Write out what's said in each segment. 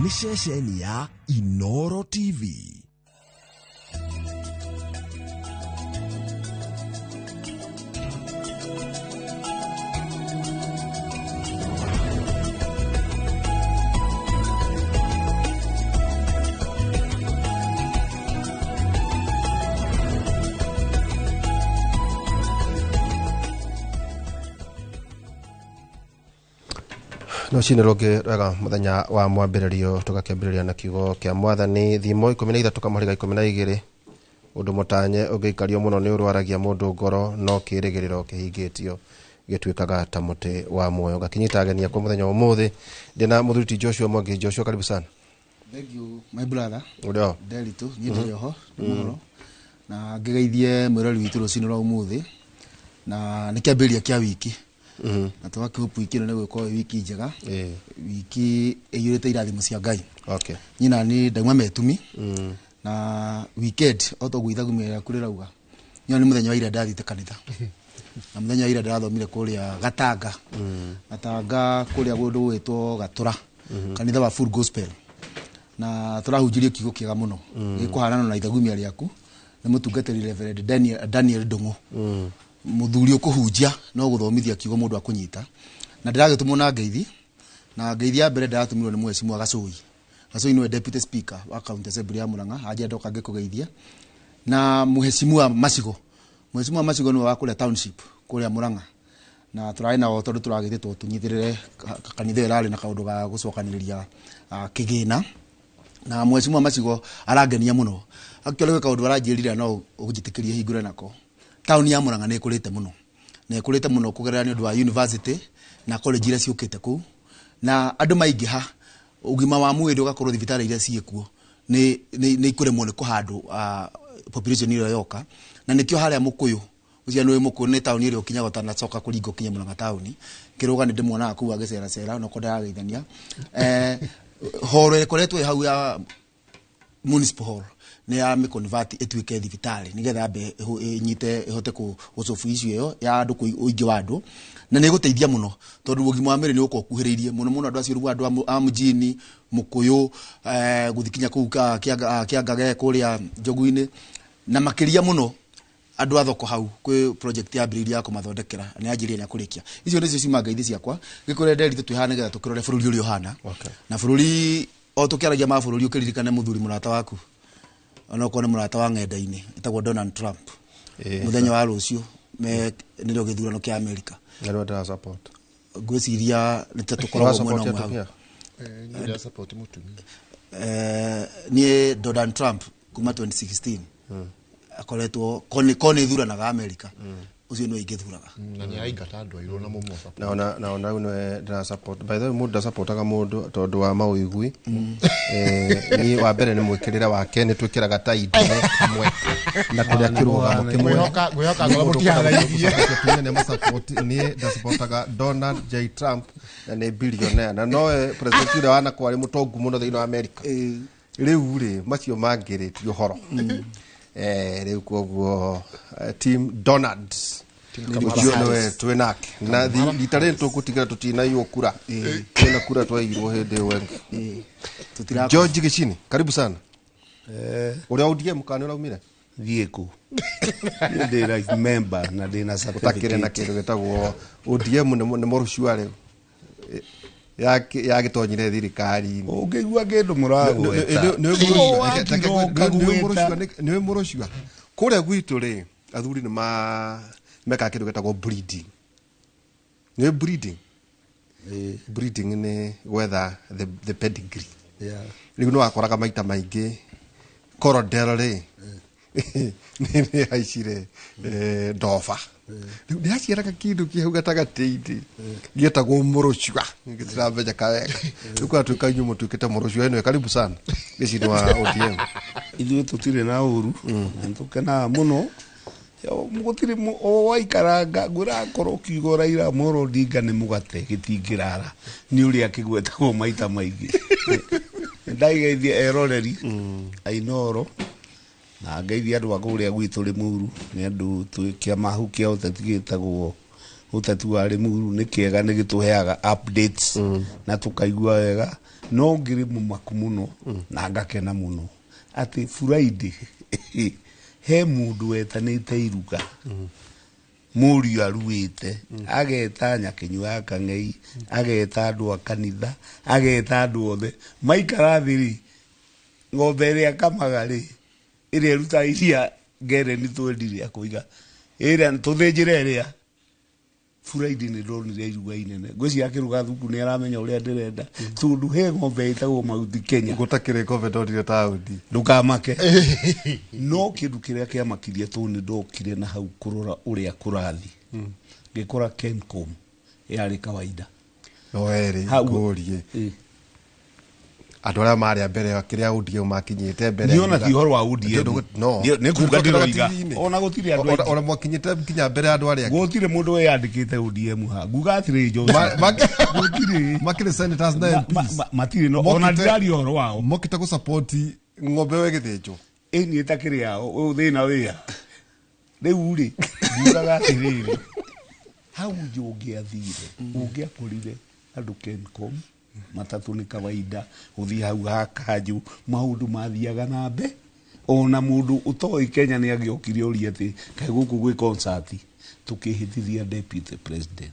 Nĩ ceceni ya Inoro TV. Rũcinĩ rũngĩ rwega, mũthenya wa mwambĩrĩrio, tũgakĩambĩrĩria na kiugo kĩa Mwathani, Thimo 13 kamũhari ga 12: "Ũndũ mũtanye ũngĩikario mũno nĩ ũrwaragia mũndũ ngoro, no kĩĩrĩgĩrĩro kĩhingĩtio gĩtuĩkaga ta mũtĩ wa muoyo." Ngakinyita ageni akwa mũthenya wa ũmũthĩ, ndĩna mũthuri ti Joshua Mwangi. Joshua, karibu sana. Thank you, my brother. Ũrĩ o Nderitu, niĩ ndĩrĩ oho, nĩ mũhoro. Na ngĩgeithie mwĩrori witũ rũcinĩ rwa ũmũthĩ, na nĩ kĩambĩrĩria kĩa wiki, na tũgakĩhope wiki ĩno nĩ gũgĩkorwo ĩ wiki njega, wiki ĩiyũrĩte irathimo cia Ngai. Niĩ nani ndauma metumi na weekend, o toguo ithagumia rĩaku rĩrauga. Niĩ nĩ mũthenya wa ira ndathiĩte kanitha, na mũthenya wa ira ndĩrathomire kũrĩa Gatanga, Gatanga kũrĩa kũndũ gwĩtwo Gatũra, kanitha wa Full Gospel, na tũrahunjirie kiugo kĩega mũno gĩkũhanana na ithagumia rĩaku. Nĩ mũtungatĩri Reverend Daniel Ndung'u, mũthuri ũkũhunjia no gũthomithia kiugo mũndũ akũnyita. Na ndĩragĩtũmwo na ngeithi, na ngeithi ya mbere ndĩratũmirwo nĩ mheshimiwa Gacũi. Gacũi nĩwe deputy speaker wa county assembly ya Murang'a, anjia ndoka ngĩkũgeithia. Na mheshimiwa Macigo, mheshimiwa Macigo nĩwe wa kũrĩa township kũrĩa Murang'a, na tũrarĩ nao tondũ tũragĩtĩtwo tũnyitĩrĩre kanitha ĩyo ĩrarĩ na kaũndũ ga gũcokanĩrĩria kĩgĩna. Na mheshimiwa Macigo arangenia mũno. Actually, gwĩ kaũndũ aranjĩrire no ũnjĩtĩkĩrie hingũre nako. Taũni ya Murang'a nĩ ĩkũrĩte mũno, na ĩkũrĩte mũno kũgerera nĩ ũndũ wa university na college iria ciũkĩte kũu, na andũ maingĩha, ũgima wa mwĩrĩ ũgakorwo thibitarĩ iria ciĩkuo nĩ ikũremwo nĩ kũhandũ population ĩrĩa yoka. Na nĩkĩo harĩa Mũkũyũ ũcio, nĩ Mũkũyũ nĩ taũni ĩrĩa ũkinyaga ũtanacoka kũringa ũkinye Murang'a taũni. Kĩrũga nĩ ndĩmuonaga kũu agĩceracera, onokorwo ndarageithania. Horo ĩkoretwo ĩ hau ya municipal hall nĩ ya mĩconvert ĩtuĩke thibitarĩ, nĩgetha yambe ĩnyite ĩhote gũcobu issue ĩyo ya andũ, ũingĩ wa andũ. Na nĩ ĩgũteithia mũno tondũ ũgima wa mwĩrĩ nĩ ũgũkorwo ũkuhĩrĩirie mũno mũno andũ acio rĩu, andũ a mjini, Mũkũyũ, gũthiĩ kinya kũu Kĩangage kũrĩa Njogu-inĩ, na makĩria mũno andũ a thoko hau. Kwĩ project yambĩrĩirie ya kũmathondekera, nĩ yanjĩrĩria na kũrĩkia. Icio nĩcio ciuma ngeithi ciakwa. Gĩkũrĩa nderitũ twĩ haha nĩgetha tũkĩrore bũrũri ũrĩa ũhana. Na bũrũri, o tũkĩaragia ma bũrũri, ũkĩririkane mũthuri mũrata waku, onokorwo nĩ mũrata wa ng'enda-inĩ, ĩtagwo Donald Trump. Mũthenya wa rũciũ nĩrĩo gĩthurano kĩa Amerika. Na rĩu ndĩra support. Ngwĩciria nĩ ta tũkoragwo mwena Ũra ũmwe hau. atumia? Niĩ ndĩra support mũtumia. Niĩ Donald Trump kuma 2016 akoretwo ko nĩ thuranaga Amerika, ũcio nĩwe ingĩthuraga. Na nĩ araingata andũ airũ na mũmwe support. Na ona rĩu nĩwe ndĩra support. By the way, mũndũ ndasupportaga mũndũ tondũ wa mawĩigui. Niĩ wa mbere nĩ mwĩkĩrĩre wake, nĩ twĩkĩraga tai ndune hamwe na kũrĩa kĩrũgamo kĩmwe. Ngwĩhoka ngoro mũtiharairie. Atumia nĩ masupport, niĩ ndasupportaga Donald J Trump, na nĩ billionaire na nowe president ũrĩa wanakorwo arĩ mũtongu mũno thĩinĩ wa America. Rĩu rĩ, macio mangĩ rĩ, ti ũhoro. Rĩu koguo team Donald ũcio nĩwe twĩ nake, na rita rĩrĩ tũgũtigĩra tũtinaiywo kura, kwĩna kura twaiyirwo hĩndĩ ĩyo ĩngĩ. Tũtira George Gĩchini, karibu sana. Ũrĩa ODM kana nĩ ũraumire? Thiĩ kũ? Niĩ ndĩ life member na ndĩ na ũtakĩrĩ na certificate. Kĩndũ gĩtagwo ODM nĩ mũrũcua rĩu yagĩtonyire thirikari-inĩ. Ũngĩigua kĩndũ mũragweta. Nĩ mũrũcua kũrĩa gwitũ rĩ, athuri nĩ mekaga kĩndũ gĩtagwo breeding. Nĩ breeding. Breeding nĩ gwetha the pedigree. Rĩu nĩ wakoraga maita maingĩ Korodel rĩ, nĩ haicire ndoba, rĩu nĩ aciaraga kĩndũ kĩ hau gatagatĩ-inĩ gĩetagwo mũrũcua, gĩtiramenyeka wega. Rĩu kwatuĩka inyuĩ mũtuĩkĩte mũrũcua. Ĩno, karibu sana gĩcinĩ wa ODM. Ithuĩ tũtirĩ na ũru na nĩtũkenaga mũno. Gũtirĩ o waikaranga ngwĩra korwo kiugo Raila Amolo Odinga nĩ mũgate gĩtingĩrara nĩ ũrĩa kĩgwetagwo maita maingĩ. Ndaigeithia eroreri ainoro na ngeithia andũ a kũrĩa gwitũ Rĩmuru, nĩ andũ twĩ kĩama hau kĩa ũteti gĩtagwo Ũteti wa Limuru nĩ kĩega, nĩ gĩtũheaga updates na tũkaigua wega. No ngĩrĩ mũmaku mũno na ngakena mũno atĩ Friday he mũndũ wetanĩte iruga, mũriũ aruĩte, ageta nyakinyua ya kang'ei, ageta andũ a kanitha, ageta andũ othe maikara thĩ rĩ, ng'ombe ĩrĩa kamaga rĩ, ĩrĩa ĩrutaga iria ngereni twendirie, akũiga ĩrĩa tũthĩnjĩre ĩrĩa. Friday nĩ ndonire iruga inene. Ngwĩciria akĩruga thuku nĩ aramenya ũrĩa ndĩrenda, tondũ he ng'ombe ĩtagwo Mount Kenya. Gũtakĩrĩ ng'ombe ndonire taũni. Ndũkamake. No kĩndũ kĩrĩa kĩamakirie, tondũ nĩ ndokire na hau kũrora ũrĩa kũrathi, ngĩkora Kencom yarĩ kawaida. No werĩ Hau- ngũrie andũ arĩa marĩ a mbere kĩrĩa ODM makinyĩte mbere. Niona ti ũhoro wa ODM. No. Nĩ kuga ndĩroiga. TV-inĩ. Ona gũtirĩ andũ aingĩ. Ona mwakinyĩte nginya mbere ya andũ arĩa angĩ. Gũtirĩ mũndũ wĩyandĩkĩte ODM ha nguga atĩrĩ, Joseph. Gũtirĩ. Makĩrĩ senators na MPs. Matirĩ no ona ndiraria ũhoro wao. Mokĩte gũsupport ng'ombe we gĩthĩnjwo. Ĩni ĩtakĩrĩ yao, ũyũ thĩna wĩa rĩu rĩ, ngugaga atĩrĩrĩ, hau nje ũngĩathire ũngĩakorire andũ Kencom, matatũ nĩ kawaida gũthiĩ hau ha kanjũ, maũndũ mathiaga na mbe. Ona mũndũ ũtoĩ Kenya nĩ agĩokire oria atĩ kaĩ gũkũ gwĩ concert. Tũkĩhĩtithia deputy president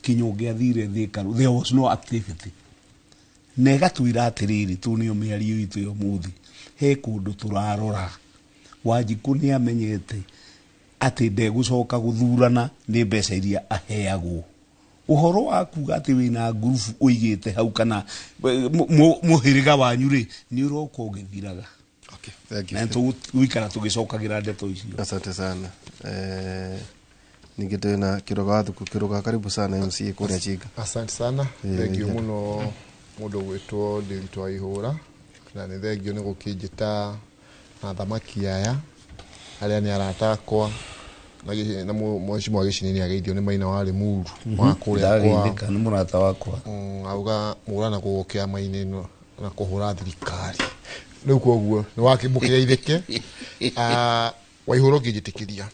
kinya ũngĩathire Thika, there was no activity. Na ĩgatwĩra atĩrĩrĩ, tũ nĩyo mĩario itũ ya ũmũthĩ, he kũndũ tũrarora. Wanjikũ nĩ amenyete atĩ ndegũcoka gũthurana nĩ mbeca iria aheagwo. Ũhoro wa kuga atĩ wĩna ngurubu ũigĩte hau kana mũhĩrĩga wanyu rĩ, nĩ ũroka ũgĩthiraga. Okay, thank you. Na tũgũikara tũgĩcokagĩra ndeto icio. Asante sana. Ningĩ twĩna Kĩrũga wa Thuku. Kĩrũga, karibu sana MCA kũrĩa Chinga. Asante sana. Thengio yeah. Mũno mũndũ ũgwĩtwo Ndĩritũ wa Ihũra, na nĩ thengio nĩ gũkĩnjĩta na thamaki aya arĩa nĩ arata akwa na mheshimiwa Gĩcini nĩ ageithio nĩ Maina wa Limuru wa kũrĩa kwa Ndageithĩka, nĩ mũrata wakwa. Auga mũranagwo kĩama-inĩ na kũhũra thirikari rĩu, koguo nĩ wakĩmũkĩgeithĩke. Waihũra ũngĩnjĩtĩkĩria,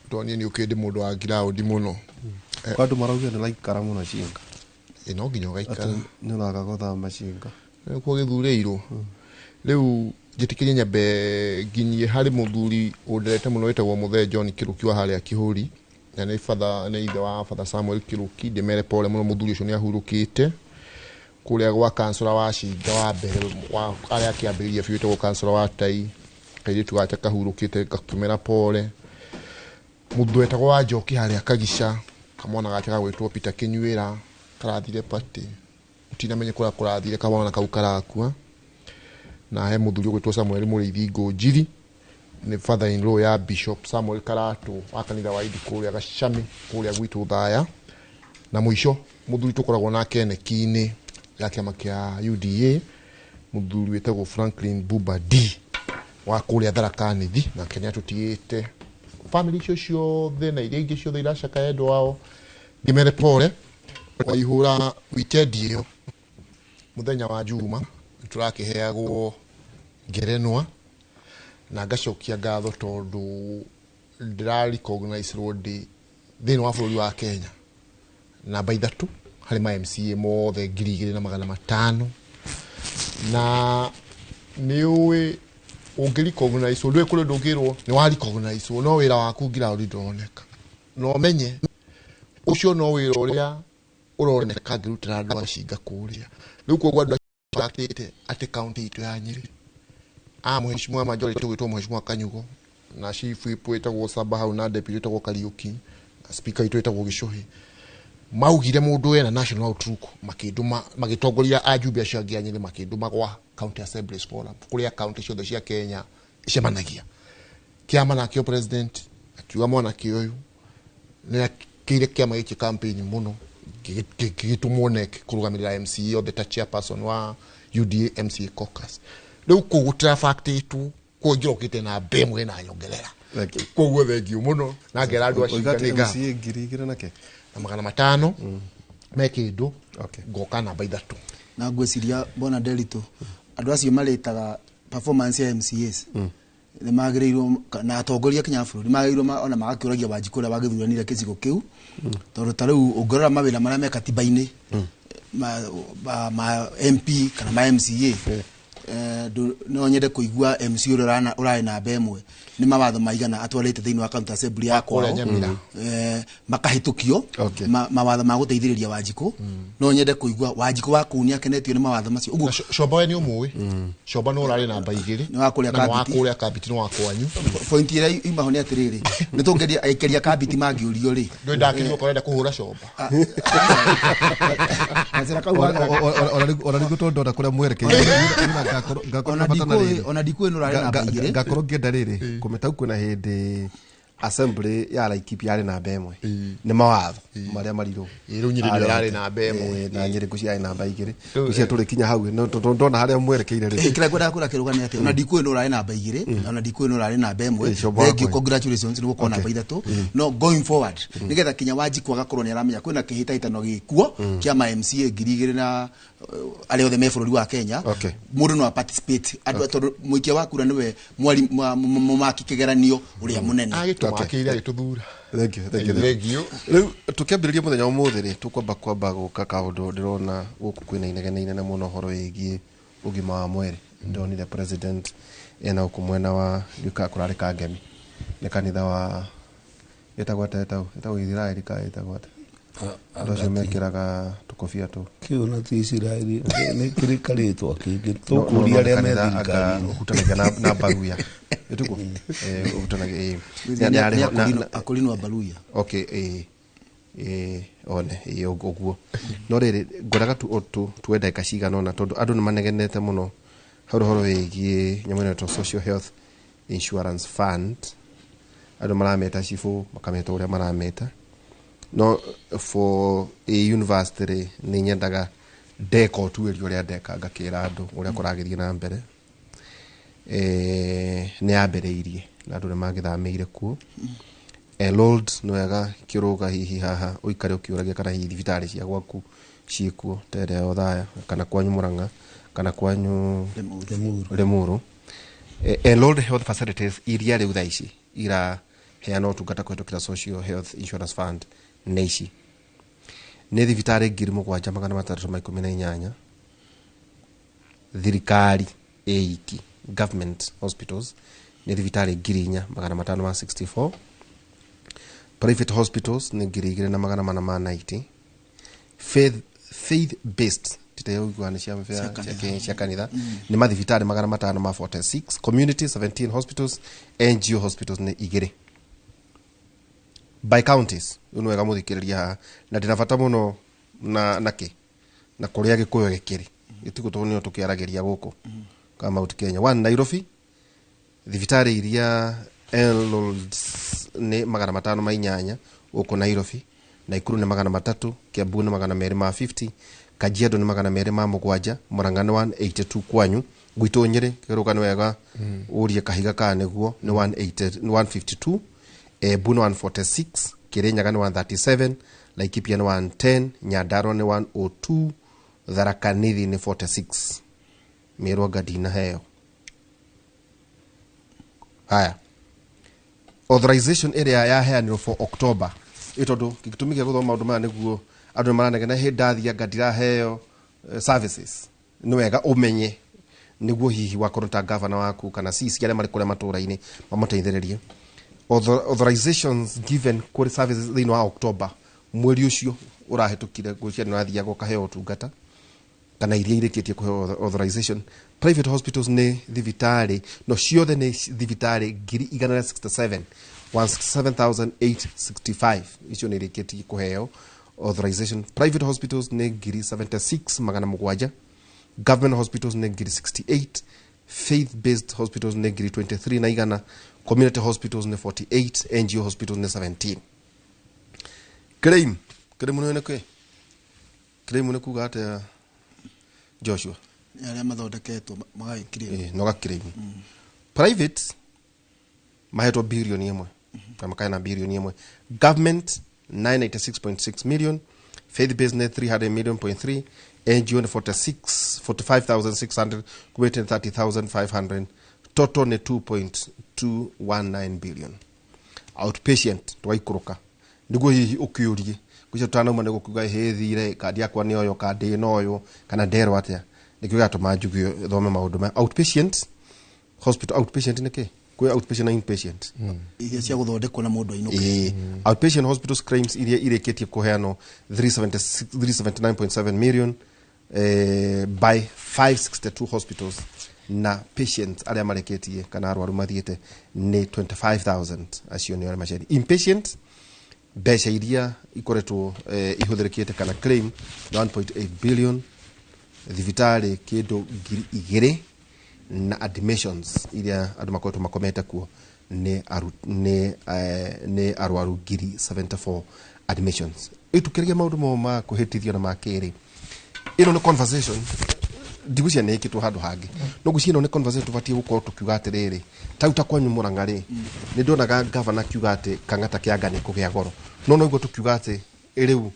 tondũ niĩ nĩ ũkĩndĩ mũndũ wa ngiraũndi mũno. Kwa andũ marauga nĩ ũraikara mũno Cinga. Ĩ, no nginya ũgaikara. Atĩ nĩ ũraga gũthama Cinga. Nĩkuo gĩthurĩirwo. Rĩu njĩtĩkĩrie nyambe nginyie harĩ mũthuri ũnderete mũno wĩtagwo Mũthee John Kĩrũki wa harĩa Kĩhũri, na nĩ father, nĩ ithe wa Father Samuel Kĩrũki. Ndĩmere pole mũno, mũthuri ũcio nĩ ahurũkĩte kũrĩa gwa kansũra wa Cinga wa mbere wa arĩa akĩambĩrĩria biũ, wĩtagwo kansũra wa Tai, kairĩtu gake kahurũkĩte, ngakĩmera pole. Mũndũ wetagwo wa Njoki harĩa Kagica, kamwana gake gagwĩtwo Peter Kĩnyuĩra karathire party, tinamenye kũrĩa kũrathire, kamwana kau karakua. Na he mũthuri ũgwĩtwo Samuel Mũrĩithi Ngũnjiri, nĩ father in law ya Bishop Samuel Karatũ wa kanitha wa Indi kũrĩa Gacami kũrĩa gwitũ Thaya. Na mũico mũthuri tũkoragwo nake neki-inĩ ya kĩama kĩa UDA, mũthuri wĩtagwo Franklin Buba D wa kũrĩa Tharaka Nithi, nake nĩ atũtigĩte. Family icio ciothe na iria ingĩ ciothe iracakaya endwa ao, ngĩmere pole. Waihũra, weekend ĩyo mũthenya wa Juma tũrakĩheagwo ngerenwa, na ngacokia ngatho tondũ ndĩra recognize ndĩ thĩinĩ wa bũrũri wa Kenya namba 3 harĩ ma MCA mothe 2500. Na nĩ ũĩ ũngĩ recognize ndũĩ kũrĩ ndũngĩrwo nĩ wa recognize, no wĩra waku ngiraũndi ndũroneka, na ũmenye ũcio no wĩra ũrĩa ũroneka ngĩrutĩra andũ a Cinga kũrĩa. Rĩu koguo andũ atĩte atĩ kaunti itũ ya Nyĩrĩ a mheshimiwa majority ũgwĩtwo Mheshimiwa Kanyugo, na chief whip wĩtagwo Saba hau, na deputy wĩtagwo Kariuki, na speaker witũ wĩtagwo Gĩcũhĩ, maugire mũndũ wena national outlook, makĩndũma magĩtongoria ajumbe acio angĩ a Nyĩrĩ, makĩndũma gwa County Assemblies Forum kũrĩa county ciothe cia Kenya icemanagia. Kĩama nakĩo president akiuga mwanake ũyũ nĩ akĩire kĩama gĩkĩ campaign mũno, gĩgĩtũmwo NEC kũrũgamĩrĩra MCA othe ta chairperson wa UDA MCA caucus. Rĩu kũu gũtirabactĩtwo kũu njũkĩte na mbemwe na nyongerera. Thank you. Koguo thengio mũno na ngera andũ acio Oiga atĩ nĩ nga MCA 2000 na kĩ? Na 500 me kĩndũ. Ngoka namba 3. Na ngwĩciria bona Nderitu, andũ acio marĩtaga performance ya MCAs. Nĩ magĩrĩirwo na atongoria kinya bũrũri magĩrĩirwo ona magakĩũragia Wanjikũ ũrĩa wagĩthuranire gĩcigo kĩu, tondũ ta rĩu ũngĩrora mawĩra marĩa me katiba-inĩ ma MP kana ma MCA, no nyende kũigua MC ũrĩa ũrarĩ namba ĩmwe nĩ mawatho maigana atwarĩte thĩinĩ wa county assembly ya kwao makahĩtũkio mawatho ma gũteithĩrĩria Wanjikũ. No nyende kũigua Wanjikũ wa kũu nĩakenetio nĩ mawatho macio. Ũguo Coba we nĩ ũmũĩ, Coba no ũrarĩ namba igĩrĩ nĩ wa kũrĩa Kambiti, wa kũrĩa Kambiti nĩ wa kwanyu. Point ĩrĩa ima ho nĩ atĩrĩrĩ, nĩ tũngeria aikaria Kambiti mangĩũrio rĩ, ndũ ndakĩrwo korenda kũhũra Coba ona rĩu tondũ ndona kũrĩa mwerekeire ona ndikũĩ nĩ ũrarĩ namba igĩrĩ, ngakorwo ngĩenda rĩrĩ kũmĩtau kwĩna hĩndĩ assembly ya Laikipia yarĩ namba ĩmwe nĩ mawatho marĩa marirwo rĩu Nyĩrĩ nĩyo yarĩ namba ĩmwe na Nyĩrĩ ngũci yarĩ namba igĩrĩ ngũci tũrĩkinya hau tondũ ndona harĩa mwerekeire rĩ. Kĩrĩa ngwendaga kwĩra kĩrũga nĩ atĩ ona ndikũĩ nĩ ũrarĩ namba igĩrĩ, ona ndikũĩ nĩ ũrarĩ namba ĩmwe. Thank you, congratulations nĩ gũkorwo namba ithatũ. No going forward nĩgetha kinya Wanjikũ agakorwo nĩ aramenya kwĩna kĩhĩtahĩtano gĩkuo kĩa ma MCA 2000 na arĩa othe me bũrũri wa Kenya, mũndũ no participate andũ tondũ mũikia wa kura nĩwe mũmaki kĩgeranio ũrĩa mũnene. Agĩtũmakĩire agĩtũthura. Thank you, thank you, thank you. Rĩu tũkĩambĩrĩria mũthenya wa ũmũthĩ rĩ, tũkwamba kwamba gũka kaũndũ ndĩrona gũkũ kwĩna inegene inene mũno ũhoro wĩgiĩ ũgima wa mwĩrĩ. Ndonire president ena gũkũ mwena wa ndiũĩ kũrarĩ Kangemi nĩ kanitha wa ĩtagwo atĩa ĩtagwo Ithiraeli ka ĩtagwo atĩa andũ acio mekĩraga tũkobia tũ kĩu na ti Isiraeli nĩ kĩrĩ karĩtwa kĩngĩ tũkũria arĩa me thirikari-inĩ ũhutanagia na Baruya ĩtuko ũhutanagia Akorino Baruya. Okay, one ũguo no rĩrĩ ngwendaga tuwe ndagĩka cigana ũna tondũ andũ nĩ manegenete mũno hau ũhoro wĩgiĩ nyamũ ĩno ĩtagwo Social Health Insurance Fund. Andũ marameta cibũ makameta ũrĩa marameta, no for a university rĩ nĩ nyendaga ndeka ũtuĩria ũrĩa ndeka ngakĩra andũ ũrĩa kũragĩthiĩ na mbere. Nĩ yambĩrĩirie na andũ nĩ magĩthamĩire kuo. Enrolled nĩ wega kĩrũga hihi haha ũikare ũkĩũragia kana hihi thibitarĩ cia gwaku ciĩkuo ta ĩrĩa ya Othaya kana kwanyu Murang'a kana kwanyu Limuru. Enrolled health facilities iria rĩu thaa ici iraheana ũtungata kũhetũkĩra Social Health Insurance Fund nĩ ici nĩ thibitarĩ 7618 thirikari ĩiki government hospitals nĩ thibitarĩ 4564 private hospitals nĩ 2490 faith based titayoigua nĩ cia kanitha nĩ mathibitarĩ 546 community 17 hospitals NGO hospitals nĩ igĩrĩ by counties. Rĩu nĩ wega mũthikĩrĩria haha na ndĩna bata mũno na kĩ na kũrĩa Gĩkũyũ gĩkĩrĩ gĩtigũ tondũ nĩo tũkĩaragĩria gũkũ ka Mount Kenya. One, Nairobi thibitarĩ iria enrolled nĩ 508 gũkũ Nairobi, Nakuru nĩ 300, Kiambu nĩ 250, Kajiado nĩ 207, Murang'a nĩ 182 kwanyu, gwitũ Nyĩrĩ kĩrũga nĩ wega ũrie kahiga ka nĩguo nĩ 152, Embu nĩ 146, Kirinyaga nĩ 137, Laikipia nĩ 110, Nyandarua nĩ 102, Tharaka Nithi nĩ 46. Meru anga ndinaheo. Haya, authorization ĩrĩa yaheanirwo for October ĩ tondũ gĩtũmi gĩa gũthoma maũndũ maya nĩguo andũ nĩmaranegena hĩ ndathiĩ anga ndiraheo services. Nĩ wega ũmenye nĩguo hihi wakorwo ta gavana waku kana CC arĩa marĩ kũrĩa matũũra-inĩ mamateithĩrĩrie. Authorizations given kũrĩ services thĩinĩ wa October mweri ũcio ũrahĩtũkire ngwĩciria nĩ ũrathiaga ũkaheo ũtungata kana iria irĩkĩtie kũheo authorization. Private hospitals nĩ thibitarĩ no ciothe nĩ thibitarĩ 167 167,865 icio nĩ irĩkĩtie kũheo authorization. Private hospitals nĩ 76,700, government hospitals nĩ 68, faith based hospitals nĩ 23,100, community hospitals nĩ 48, NGO hospitals nĩ 17. Claim nĩ kĩ? Claim nĩ kuga atĩa Joshua? Arĩa mathondeketwo magagĩkirĩrwo no gakirĩmu. Private mahetwo bilioni ĩmwe kana makaheana bilioni ĩmwe, government 986.6 million, faith based nĩ 300 million point 3, NGO nĩ 45,600, community 30,500, total nĩ 2.2 1.219 billion. Outpatient twaikũrũka nĩguo hihi ũkĩũrie ngwĩciria tũtanauma nĩ gũkiuga hĩthire kandi yakwa nĩ ũyũ kandi ĩno ũyũ kana nderwo atĩa, nĩkĩo gĩatũma njuge thome maũndũ maya. Outpatient hospital, outpatient nĩ kĩ? Kwĩ outpatient na inpatient. Iria cia gũthondekwo na mũndũ ainũke. Ĩĩ, outpatient hospitals claims iria irĩkĩtie kũheanwo 376 379.7 million by 562 hospitals, na patients arĩa marĩkĩtie kana arwaru mathiĩte nĩ 25,000, acio nĩ arĩa maceri. Inpatient mbeca iria ikoretwo ihũthĩrĩkĩte kana claim 1.8 billion, thibitarĩ kĩndũ 2,000, na admissions iria andũ makoretwo makomete kuo nĩ arwaru 74,000 admissions. Rĩu tukĩrĩgia maũndũ mo ma kũhĩtithio na ma kĩrĩ, ĩno nĩ conversation ndigwĩciria nĩ ĩkĩtwo handũ hangĩ, no ngwĩciria ĩno nĩ conversation tũbatiĩ gũkorwo tũkiuga atĩrĩrĩ, tau ta kwanyu Mũrang'a rĩ, nĩ ndonaga gavana akiuga atĩ Kang'ata kĩanga nĩ kũgĩa goro, no noguo tũkiuga atĩ rĩu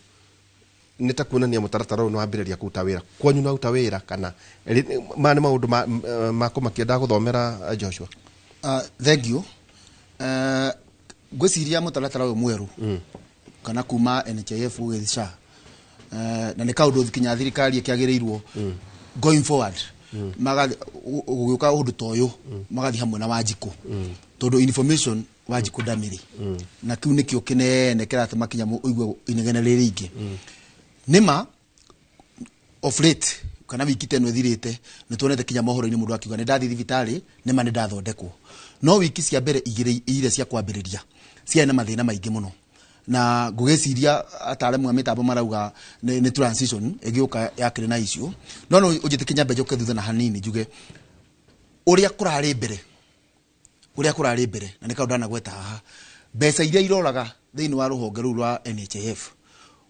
nĩ ta kuonania mũtaratara ũyũ nĩ wambĩrĩria kũruta wĩra kwanyu, no ruta wĩra kana maya nĩ maũndũ ma kũmakia. Ndagũthomera, Joshua. Thank you. Ngwĩciria mũtaratara ũyũ mwerũ kana kuma NHIF gũgĩthiĩ SHA, na nĩ kaũndũ kinya thirikari ĩkĩagĩrĩirwo going forward gũgĩũka ũndũ ta ũyũ magathiĩ hamwe na Wanjikũ, tondũ information Wanjikũ ndamĩrĩ, na kĩu nĩkĩo kĩnene kĩratũma kinya ũigue inegene rĩrĩ rĩingĩ. Nĩma of late kana wiki ta ĩno ĩthirĩte nĩ tuonete kinya mohoro-inĩ mũndũ akiuga nĩ ndathiĩ thibitarĩ, nĩma nĩ ndathondekwo, no wiki cia mbere igĩrĩ iria cia kwambĩrĩria ciarĩ na mathĩna maingĩ mũno, na ngũgĩciria ataaramu a mĩtambo marauga nĩ transition ĩgĩũka yakĩrĩ na issue. No ũnjĩtĩkie nyambe njoke thutha na hanini njuge ũrĩa kũrarĩ mbere, ũrĩa kũrarĩ mbere, na nĩ kaũndũ ndanagweta haha, mbeca iria iroraga thĩinĩ wa rũhonge rũu rwa NHIF,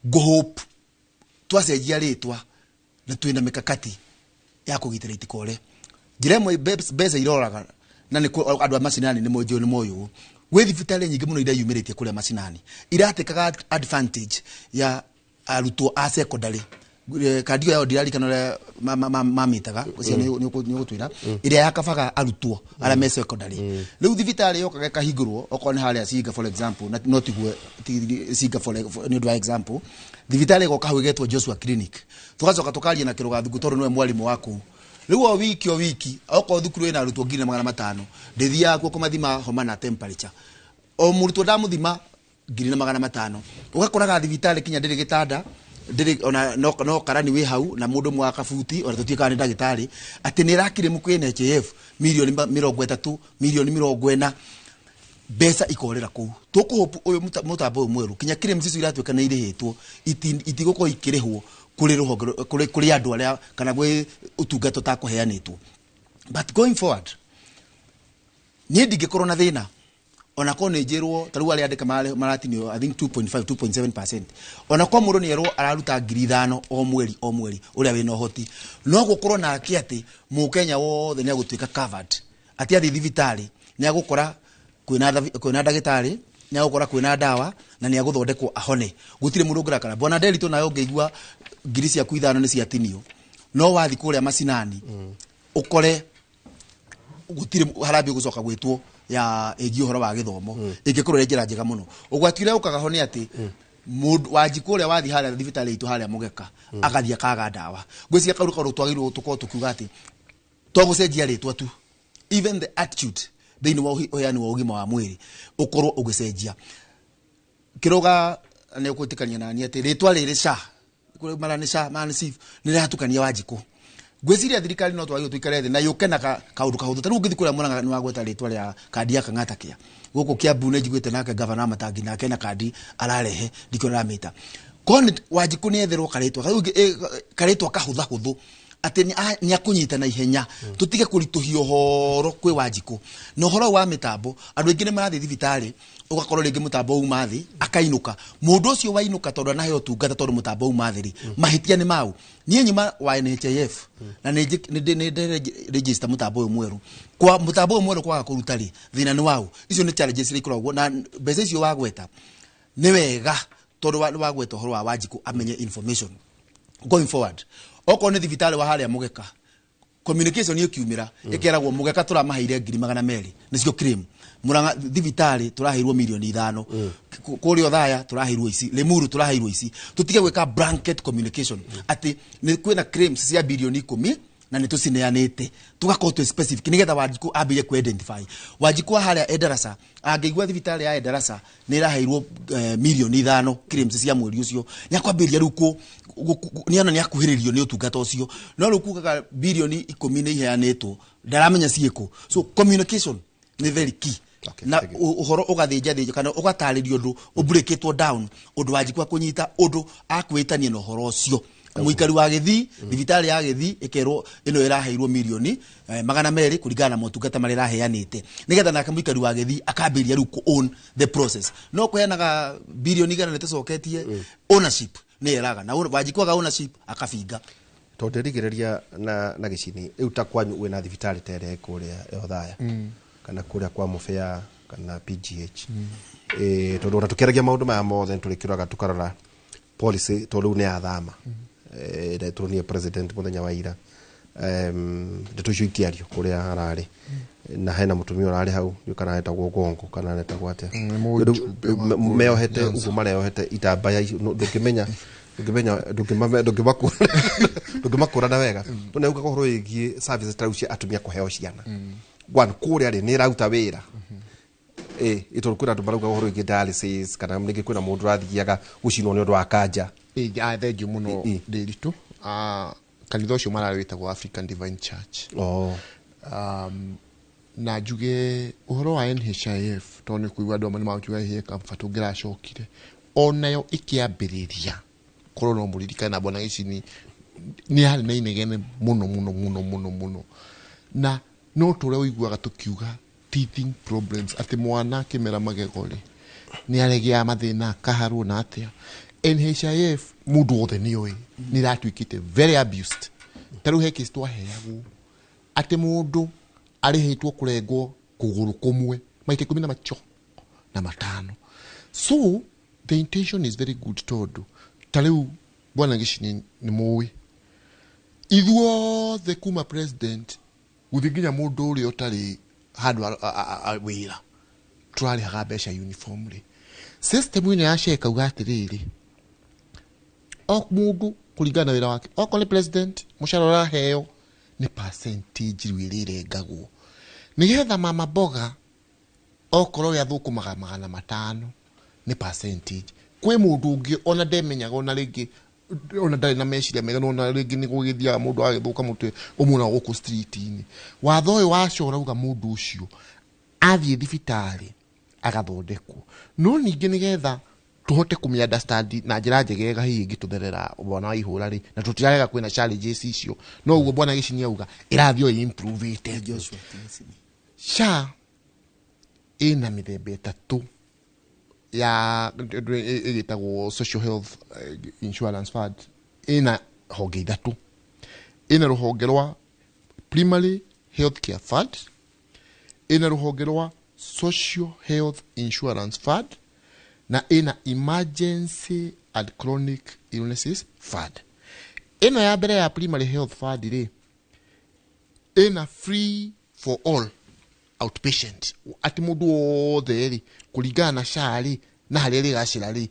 ngũhope twacenjia rĩtwa na twĩna mĩkakati ya kũgitĩra itikore. Njĩra ĩmwe mbeca iroraga na nĩ andũ a macinani nĩ moĩ, nĩ moĩ ũũ, gwĩ thibitarĩ nyingĩ mũno iria yumĩrĩtie kũrĩa macinani iratĩkaga advantage ya arutwo a secondary. Kandi ĩyo yao ndirarikana ũrĩa mamĩtaga, ũcio nĩ ũgũtwĩra, ĩrĩa yakabaga arutwo arĩa me secondary. Rĩu thibitarĩ yokaga ĩkahingũrwo okorwo nĩ harĩa Singa, for example, na no tiguo Singa nĩ ũndũ wa example, thibitarĩ ĩgoka hau ĩgetwo Joshua Clinic, tũgacoka tũkaria na Kĩrũgathuku tondũ nĩwe mwarimũ wa kũu. Rĩu o wiki okorwo thukuru ĩna arutwo 1,500, ndĩthiaga kuo kũmathima homa na temperature, o mũrutwo ndamũthima 1,500. Ũgakoraga thibitarĩ kinya ndĩrĩ gĩtanda, ndĩrĩ ona no karani wĩ hau na mũndũ ũmwe wa kabuti, ona tũtiĩ kana nĩ ndagĩtarĩ, atĩ nĩ ĩrakirĩmu kwĩ NHIF mirioni 30, mirioni 40, mbeca ikorĩra kũu. Tũkũhopu ũyũ mũtambo ũyũ mwerũ kinya claims icio iratuĩka nĩ irĩhĩtwo itigũkorwo ikĩrĩhwo kũrĩ rũhonge kũrĩ andũ arĩa kana gwĩ ũtungata ũtakũheanĩtwo. But going forward niĩ ndingĩkorwo na thĩna ona korwo nĩ njĩrwo ta rĩu arĩa andĩka maratinio, I think 2.5, 2.7%, ona korwo mũndũ nĩ erwo araruta 5,000 o mweri o mweri, ũrĩa wĩna ũhoti, no gũkorwo nake atĩ mũkenya wothe nĩ agũtuĩka covered, atĩ athiĩ thibitarĩ nĩ agũkora kwĩna ndagĩtarĩ, nĩ agũkora kwĩna ndawa na nĩ agũthondekwo ahone, gũtirĩ mũndũ ũngĩrakara. Bwana Nderitu, nawe ũngĩigua ngiri ciaku ithano nĩ ciatinio, no wathi kũrĩa macinani ũkore gũtirĩ harambĩ gũcoka gwĩtwo ya ĩgiĩ ũhoro wa gĩthomo, ĩngĩkorwo ĩrĩ njĩra njega mũno. Ũgwati ũrĩa ũkaga ho nĩ atĩ mũndũ Wanjikũ ũrĩa wathiĩ harĩa thibitarĩ itũ harĩa Mũgeka agathiĩ akaga ndawa. Ngwĩciria kau kaũndũ twagĩrĩirwo tũkorwo tũkiuga atĩ to gũcenjia rĩtwa tu, even the attitude thĩinĩ wa ũheani wa ũgima wa mwĩrĩ ũkorwo ũgĩcenjia. Kĩrũga nĩ ũkwĩtĩkania nani atĩ rĩtwa rĩrĩ SHA, mara nĩ SHA, mara nĩ SHIF, nĩ rĩratukania Wanjikũ. Ngwĩciria thirikari no twagĩrĩirwo tũikare thĩ na yũke na kaũndũ kahũthũ. Ta rĩu ũngĩthiĩ kũrĩa Mũrang'a nĩ wagweta rĩtwa rĩa kandi ya Kang'ata kĩa gũkũ Kiambu, nĩ njiguĩte nake gavana wa Matangi nake na kandi ararehe, ndikĩona aramĩta. Korwo nĩ Wanjikũ nĩ etherwo karĩtwa rĩu karĩtwa kahũthahũthũ atĩ nĩ akũnyita na ihenya, tũtige kũritũhia ũhoro kwĩ Wanjikũ. Na ũhoro wa mĩtambo, andũ aingĩ nĩ marathiĩ thibitarĩ ũgakorwo rĩngĩ mũtambo uma thĩ akainũka. Mũndũ ũcio wainũka tondũ anaheo ũtungata tondũ mũtambo uma thĩ rĩ, mahĩtia nĩ mau. Niĩ nyuma wa NHIF na nĩ register mũtambo ũyũ mwerũ, kwa mũtambo ũyũ mwerũ kwaga kũruta rĩ, thĩna nĩ wau. Icio nĩ challenges iria ikoragwo na mbeca icio wagweta nĩ wega, tondũ wagweta ũhoro wa Wanjikũ amenye information going forward. Okorwo nĩ thibitarĩ wa harĩa Mũgeka, communication ĩkiumĩra ĩkeragwo Mũgeka tũramaheire 200,000 nĩcio claim. Murang'a thibitarĩ tũraheirwo mirioni 5, kũrĩa Othaya tũraheirwo ici, Limuru tũraheirwo ici. Tũtige gwĩka blanket communication atĩ nĩ kwĩna claims cia birioni 10 na nĩ tũcineanĩte. Tũgakorwo twĩ specific nĩgetha Wanjikũ ambĩrĩrie ku identify. Wanjikũ wa harĩa Endarasa angĩigua thibitarĩ ya Endarasa nĩ ĩraheirwo mirioni 5 claims cia mweri ũcio, nĩ akwambĩrĩria rĩu nĩ ona nĩ akuhĩrĩrio nĩ ũtungata ũcio. No rĩu kugaga birioni 10 nĩ iheanĩtwo, ndaramenya ciĩkũ. So communication nĩ very key. Okay, na thank you. Ũhoro ũgathĩnjathĩnjwo kana ũgatarĩrio ũndũ ũbreakĩtwo down, ũndũ Wanjikũ akũnyita, ũndũ akwĩtania na ũhoro ũcio. Mũikari wa Gĩthii, thibitarĩ ya Gĩthii ĩkerwo ĩno ĩraheirwo mirioni 200 kũringana na motungata marĩa ĩraheanĩte, nĩgetha nake mũikari wa Gĩthii akambĩrĩria rĩu kũ own the process. No kũheanaga birioni 100 nĩ tũcoketie, ownership nĩ ĩraga na Wanjikũ aga ownership akabinga. Tondũ ndĩrigĩrĩria na gĩcini rĩu ta kwanyu wĩna thibitarĩ ta ĩrĩa ĩ kũrĩa Othaya kana kũrĩa kwa Mũbĩa kana PGH, tondũ ona tũkĩaragia maũndũ maya mothe nĩtũrĩkĩroraga tũkarora policy, tondũ rĩu nĩ yathama ĩrĩa tũronire president mũthenya wa ira, ndeto icio ikĩario kũrĩa hararĩ na hena mũtumia ũrarĩ hau, ndiũĩ kana aretagwo Gongo kana aretagwo atĩa. Mũjumbe wa kũrĩa Meohete Nyanza. Ũguo mareohete itambaya icio, ndũngĩmenya ndũngĩmakũrana wega. No nĩ augaga ũhoro wĩgiĩ services ta rĩu cia atumia kũheo ciana. One, kũrĩa rĩ nĩ ĩraruta wĩra ĩ tondũ kwĩna andũ marauga ũhoro wĩgiĩ dialysis kana rĩngĩ kwĩna mũndũ ũrathiaga gũcinwo nĩ ũndũ wa kanja. Thengiũ mũno. Ndĩritũ. Kanitha ũcio mararĩ wĩtagwo African Divine Church. Na njuge ũhoro wa NHIF, tondũ nĩ kũigua andũ amwe nĩ makiuga hĩ kaba tũngĩracokire onayo ĩkĩambĩrĩria, korwo no mũririkane na bwana Gĩcini, nĩ yarĩ na inegene mũno mũno mũno mũno mũno, na no tũrĩa ũiguaga tũkiuga teething problems, atĩ mwana akĩmera magego rĩ nĩ aregea mathĩna akaharwo na atĩa. NHIF mũndũ wothe nĩ oĩ nĩ ĩratuĩkĩte very abused. Ta rĩu he case twaheagwo atĩ mũndũ arĩhĩtwo kũrengwo kũgũrũ kũmwe maita ikũmi na macho na matano. So the intention is very good, tondũ ta rĩu bwana Gĩcini nĩ mũĩ ithuothe kuma president gũthiĩ nginya mũndũ ũrĩa ũtarĩ handũ wĩra tũrarĩhaga mbeca uniform rĩ. System ĩno ya SHA ĩkauga atĩrĩrĩ, o mũndũ kũringana na wĩra wake, okorwo nĩ president mũcara ũraheo nĩ percentage rĩu ĩrĩa ĩrengagwo nĩgetha mama mboga okorwo we athũkũmaga 500 nĩ percentage. Kwĩ mũndũ ũngĩ ona ndemenyaga, ona rĩngĩ ona ndarĩ na meciria mega, no ona rĩngĩ nĩ gũgĩthiaga mũndũ agagĩthũka mũtwe ũmũna gũkũ street-inĩ. Watho ũyũ waco ũrauga mũndũ ũcio athiĩ thibitarĩ agathondekwo. No ningĩ nĩgetha tũhote kũmĩ understand na njĩra njegega, hihi ĩngĩtũtherera bwana wa ihũra rĩ, na tũtirarega kwĩna challenges icio, no ũguo bwana Gĩcini auga ĩrathiĩ o improve-ĩte. Joshua Timisini. SHA ĩna mĩthemba ĩtatũ ya ĩgĩtagwo Social Health Insurance Fund. Ĩna honge ithatũ: ĩna rũhonge rwa Primary Health Care Fund, ĩna rũhonge rwa Social Health Insurance Fund, na ĩna Emergency and Chronic Illnesses Fund. Ĩno ya mbere ya Primary Health Fund rĩ, ĩna free for all outpatient, atĩ mũndũ wothe rĩ kũringana na SHA rĩ na harĩa rĩgacĩra rĩ,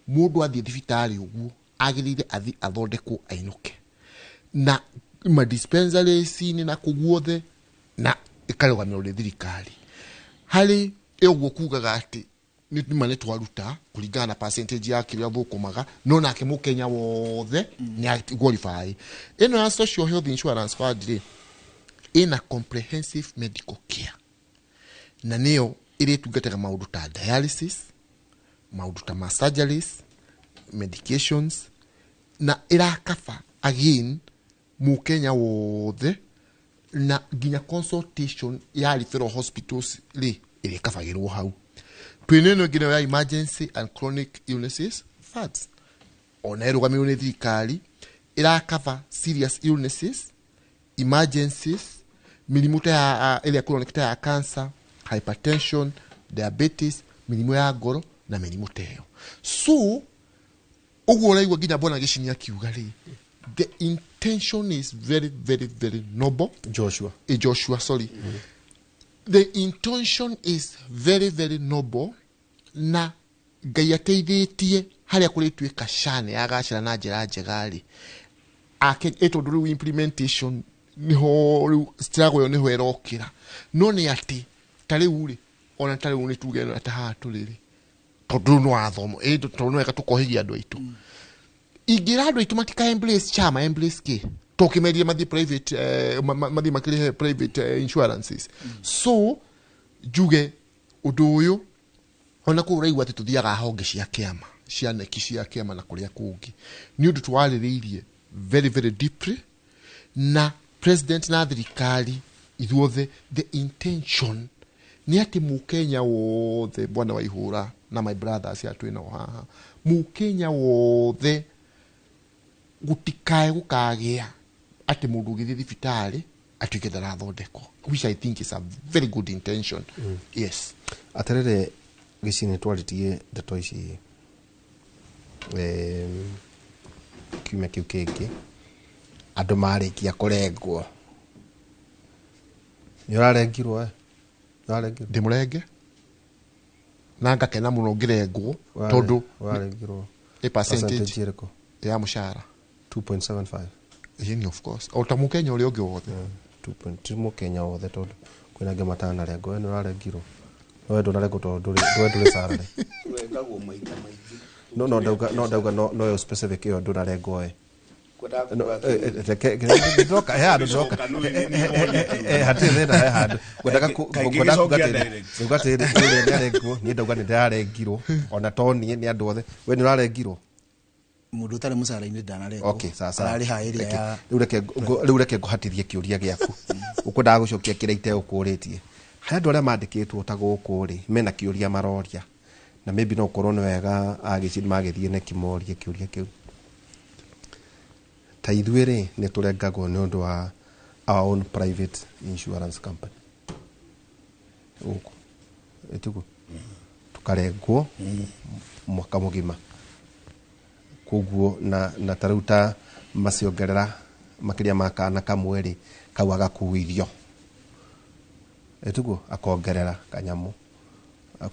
mũndũ athiĩ thibitarĩ ũguo agĩrĩire athiĩ athondekwo ainũke na ma dispensaries-inĩ na kũu guothe, na ĩkarũgamĩrĩrwo nĩ thirikari. Harĩ ũguo kugaga atĩ nĩ ma nĩ twaruta kũringana na percentage ya kĩrĩa thũkũmaga, no nake mũkenya wothe nĩ qualify. Ĩno ya Social Health Insurance Fund rĩ, ĩna comprehensive medical care, na nĩyo ĩrĩtungataga maũndũ ta dialysis, maũndũ ta ma surgeries, medications, na ĩrakaba again mũkenya wothe, na nginya consultation ya referral hospitals rĩ ĩrĩkabagĩrwo hau. Twĩna ĩno ĩngĩ nayo ya Emergency and Chronic Illnesses Funds, ona ĩrũgamĩrĩirwo nĩ thirikari, ĩrakaba serious illnesses, emergencies, mĩrimũ ta ya ĩrĩa chronic ta ya cancer, hypertension, diabetes, mĩrimũ ya ngoro na mĩrimũ ta ĩyo. So ũguo ũraigua nginya bwana Gĩcini akiuga rĩ, the intention is very very very noble. Joshua. Joshua, sorry. The intention is very very noble na Ngai ateithĩtie harĩa kũrĩtuĩka SHA nĩ yagacĩra na njĩra njega rĩ, ake ĩ tondũ rĩu implementation niho rĩu struggle ĩyo nĩho ĩrokĩra. No nĩ atĩ ta rĩu rĩ, ona ta rĩu nĩ tuge ta haha tũrĩ rĩ, tondũ rĩu nĩ wathomo ĩ, tondũ nĩ wega tũkohĩgia andũ aitũ. Ingĩra andũ aitũ matika embrace chama, embrace kĩ, tũkĩmerie mathiĩ private, mathiĩ makĩrĩhe private insurances. So njuge ũndũ ũyũ ona kũu ũraigua atĩ tũthiaga honge cia kĩama, cia neki cia kĩama na kũrĩa kũngĩ, nĩ ũndũ twarĩrĩirie very very deeply na president na thirikari ithuothe. The intention nĩ atĩ Mũkenya wothe, bwana wa ihũra na my brothers ya twĩ nao haha, Mũkenya wothe gũtikae gũkagĩa atĩ mũndũ ũgĩthiĩ thibitarĩ atuĩke ndarathondekwo, which I think is a very good intention. Yes. Atĩrĩrĩ, gĩcigo nĩ twarĩtie ndeto ici kiumia kĩu kĩngĩ, andũ marĩkia kũrengwo. Nĩ ũrarengirwo, eh? Nĩ ũrarengirwo? Ndĩ mũrenge na ngakena mũno ngĩrengwo tondũ Ũrarengirwo ĩ percentage ĩrĩkũ? Ya mũcara. 2.75? Ĩni, of course, o ta Mũkenya ũrĩa ũngĩ wothe. Ti Mũkenya wothe, tondũ kwĩna angĩ matanarengwo. We nĩ ũrarengirwo? We ndũnarengwo tondũ we ndũrĩ salary. Wekagwo maita maingĩ. No ndauga no yo specific ĩyo ndũnarengwo, ĩ. Kwendaga No, kuga atĩrĩrĩ, ndĩroka he handũ ndĩroka. Gĩcoka no nĩ- Hatirĩ thĩna, he handũ ngwendaga Kaingĩ ngwendaga kuga gĩcokia atĩrĩ, direct. ndauga atĩrĩrĩ, ũrĩa nĩarengwo, niĩ ndauga nĩ ndĩrarengirwo, ona to niĩ, nĩ andũ othe. We nĩ ũrarengirwo? Mũndũ ũtarĩ mũcara-inĩ ndanarengwo. Okay, sawa sawa. Ararĩha ĩrĩa ya Rĩu reke ngũhatithie kĩũria gĩaku ũkwendaga gũcokia kĩrĩa itegũkũrĩtie. Harĩ andũ arĩa mandĩkĩtwo ta gũkũ rĩ, mena kĩũria maroria, na maybe no ũkorwo nĩ wega agĩci magĩthiĩ neki morie kĩũria kĩu. Ta ithuĩ rĩ, nĩ tũrengagwo nĩ ũndũ wa our own private insurance company gũkũ, ĩtiguo tũkarengwo mwaka mũgima. Koguo na ta rĩu ta maciongerera makĩria ma kana kamwe rĩ, kau agakuithio, ĩtiguo akongerera kanyamũ.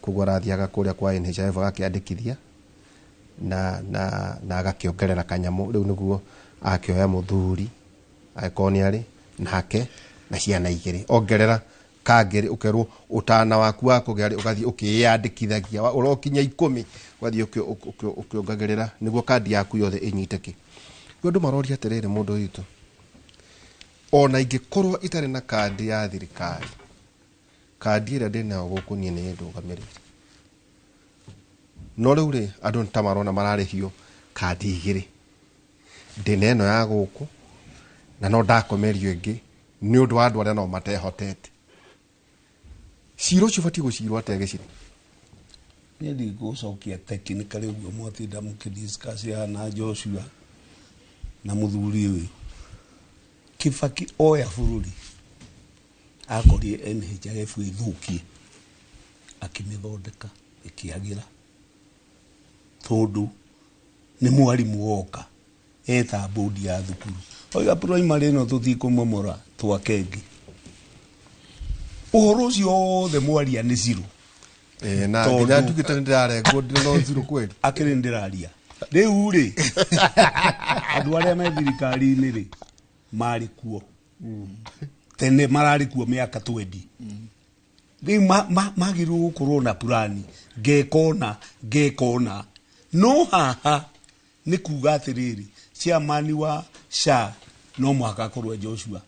Koguo arathiaga kũrĩa kwa NHIF agakĩandĩkithia na agakĩongerera kanyamũ. Rĩu nĩguo akĩoya mũthuri angĩkorwo nĩ arĩ nake na ciana igĩrĩ, ongerera kangĩrĩ, ũkerwo ũtana waku wa kũgĩa rĩ, ũgathiĩ ũkĩyandĩkithagia ũrokinya 10, ũgathiĩ ũkĩongagĩrĩra nĩguo kandi yaku yothe ĩnyite kĩ. Rĩu andũ maroria atĩrĩrĩ, mũndũ witũ, ona ingĩkorwo itarĩ na kandi ya thirikari, kandi ĩrĩa ndĩnayo gũkũ niĩ nĩ ndũgamĩrĩire, no rĩu rĩ, andũ ta marona mararĩhio kandi igĩrĩ, ndĩna ĩno ya gũkũ na no ndakomerio ĩngĩ nĩ ũndũ wa andũ arĩa no matehotete. Cira ũcio ũbatiĩ gũcirwo atĩa, gĩciri? Niĩ ndigũcokia technically ũguo mwatinda mũkĩdiscuss haha na Joshua na mũthuri ũyũ. Kibaki oya bũrũri akorire NHIF ĩthũkie, akĩmĩthondeka ĩkĩagĩra, tondũ nĩ mwarimũ woka eta bodi ya thukuru oiga primary ĩno tũtikũmomora, twake ĩngĩ. Ũhoro ũcio wothe mwaria nĩ zero. Na nginya ndugĩte nĩ ndĩrarengwo, ndĩ no zero kweli. Akĩrĩ ndĩraria rĩu rĩ, andũ arĩa me thirikari-inĩ rĩ, marĩ kuo tene, mararĩ kuo mĩaka 20 rĩu, magĩrĩirwo gũkorwo na purani, ngeka ũna, ngeka ũna. No haha nĩ kuga atĩrĩrĩ, chairman wa SHA no mũhaka akorwo Joshua.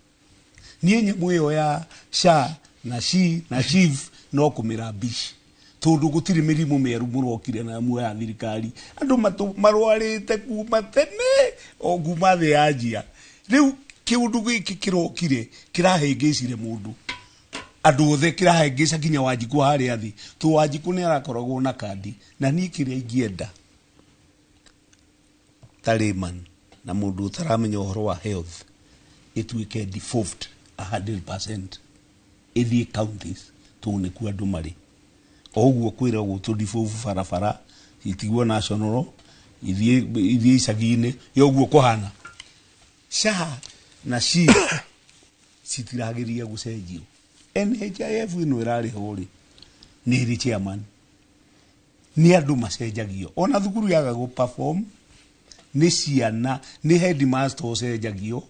Niĩ nyamũ ĩyo ya SHA na SHI na SHIF no kũmĩra mbici, tondũ gũtirĩ mĩrimũ mĩerũ mũrokire na muoya thirikari. Andũ marwarĩte kuma tene, o kuma thĩ yanjia. Rĩu kĩũndũ gĩkĩ kĩrokire kĩrahĩngĩcire mũndũ, andũ othe kĩrahĩngĩca, nginya Wanjikũ harĩa thĩ, to Wanjikũ nĩ arakoragwo na kandi. Na niĩ kĩrĩa ingĩenda ta layman na mũndũ ũtaramenya ũhoro wa health, ĩtuĩke default 100% ĩthiĩ counties, tondũ nĩkuo andũ marĩ. O ũguo kwĩragwo tũ devolve barabara itigwo national, ithiĩ icagi-inĩ. Ĩ ũguo kũhana SHA na SHI citiragĩria gũcenjio. NHIF ĩno ĩrarĩhwo rĩ, nĩ ĩrĩ chairman, nĩ andũ macenjagio. Ona thukuru yaga gũ perform, nĩ ciana, nĩ headmaster ũcenjagio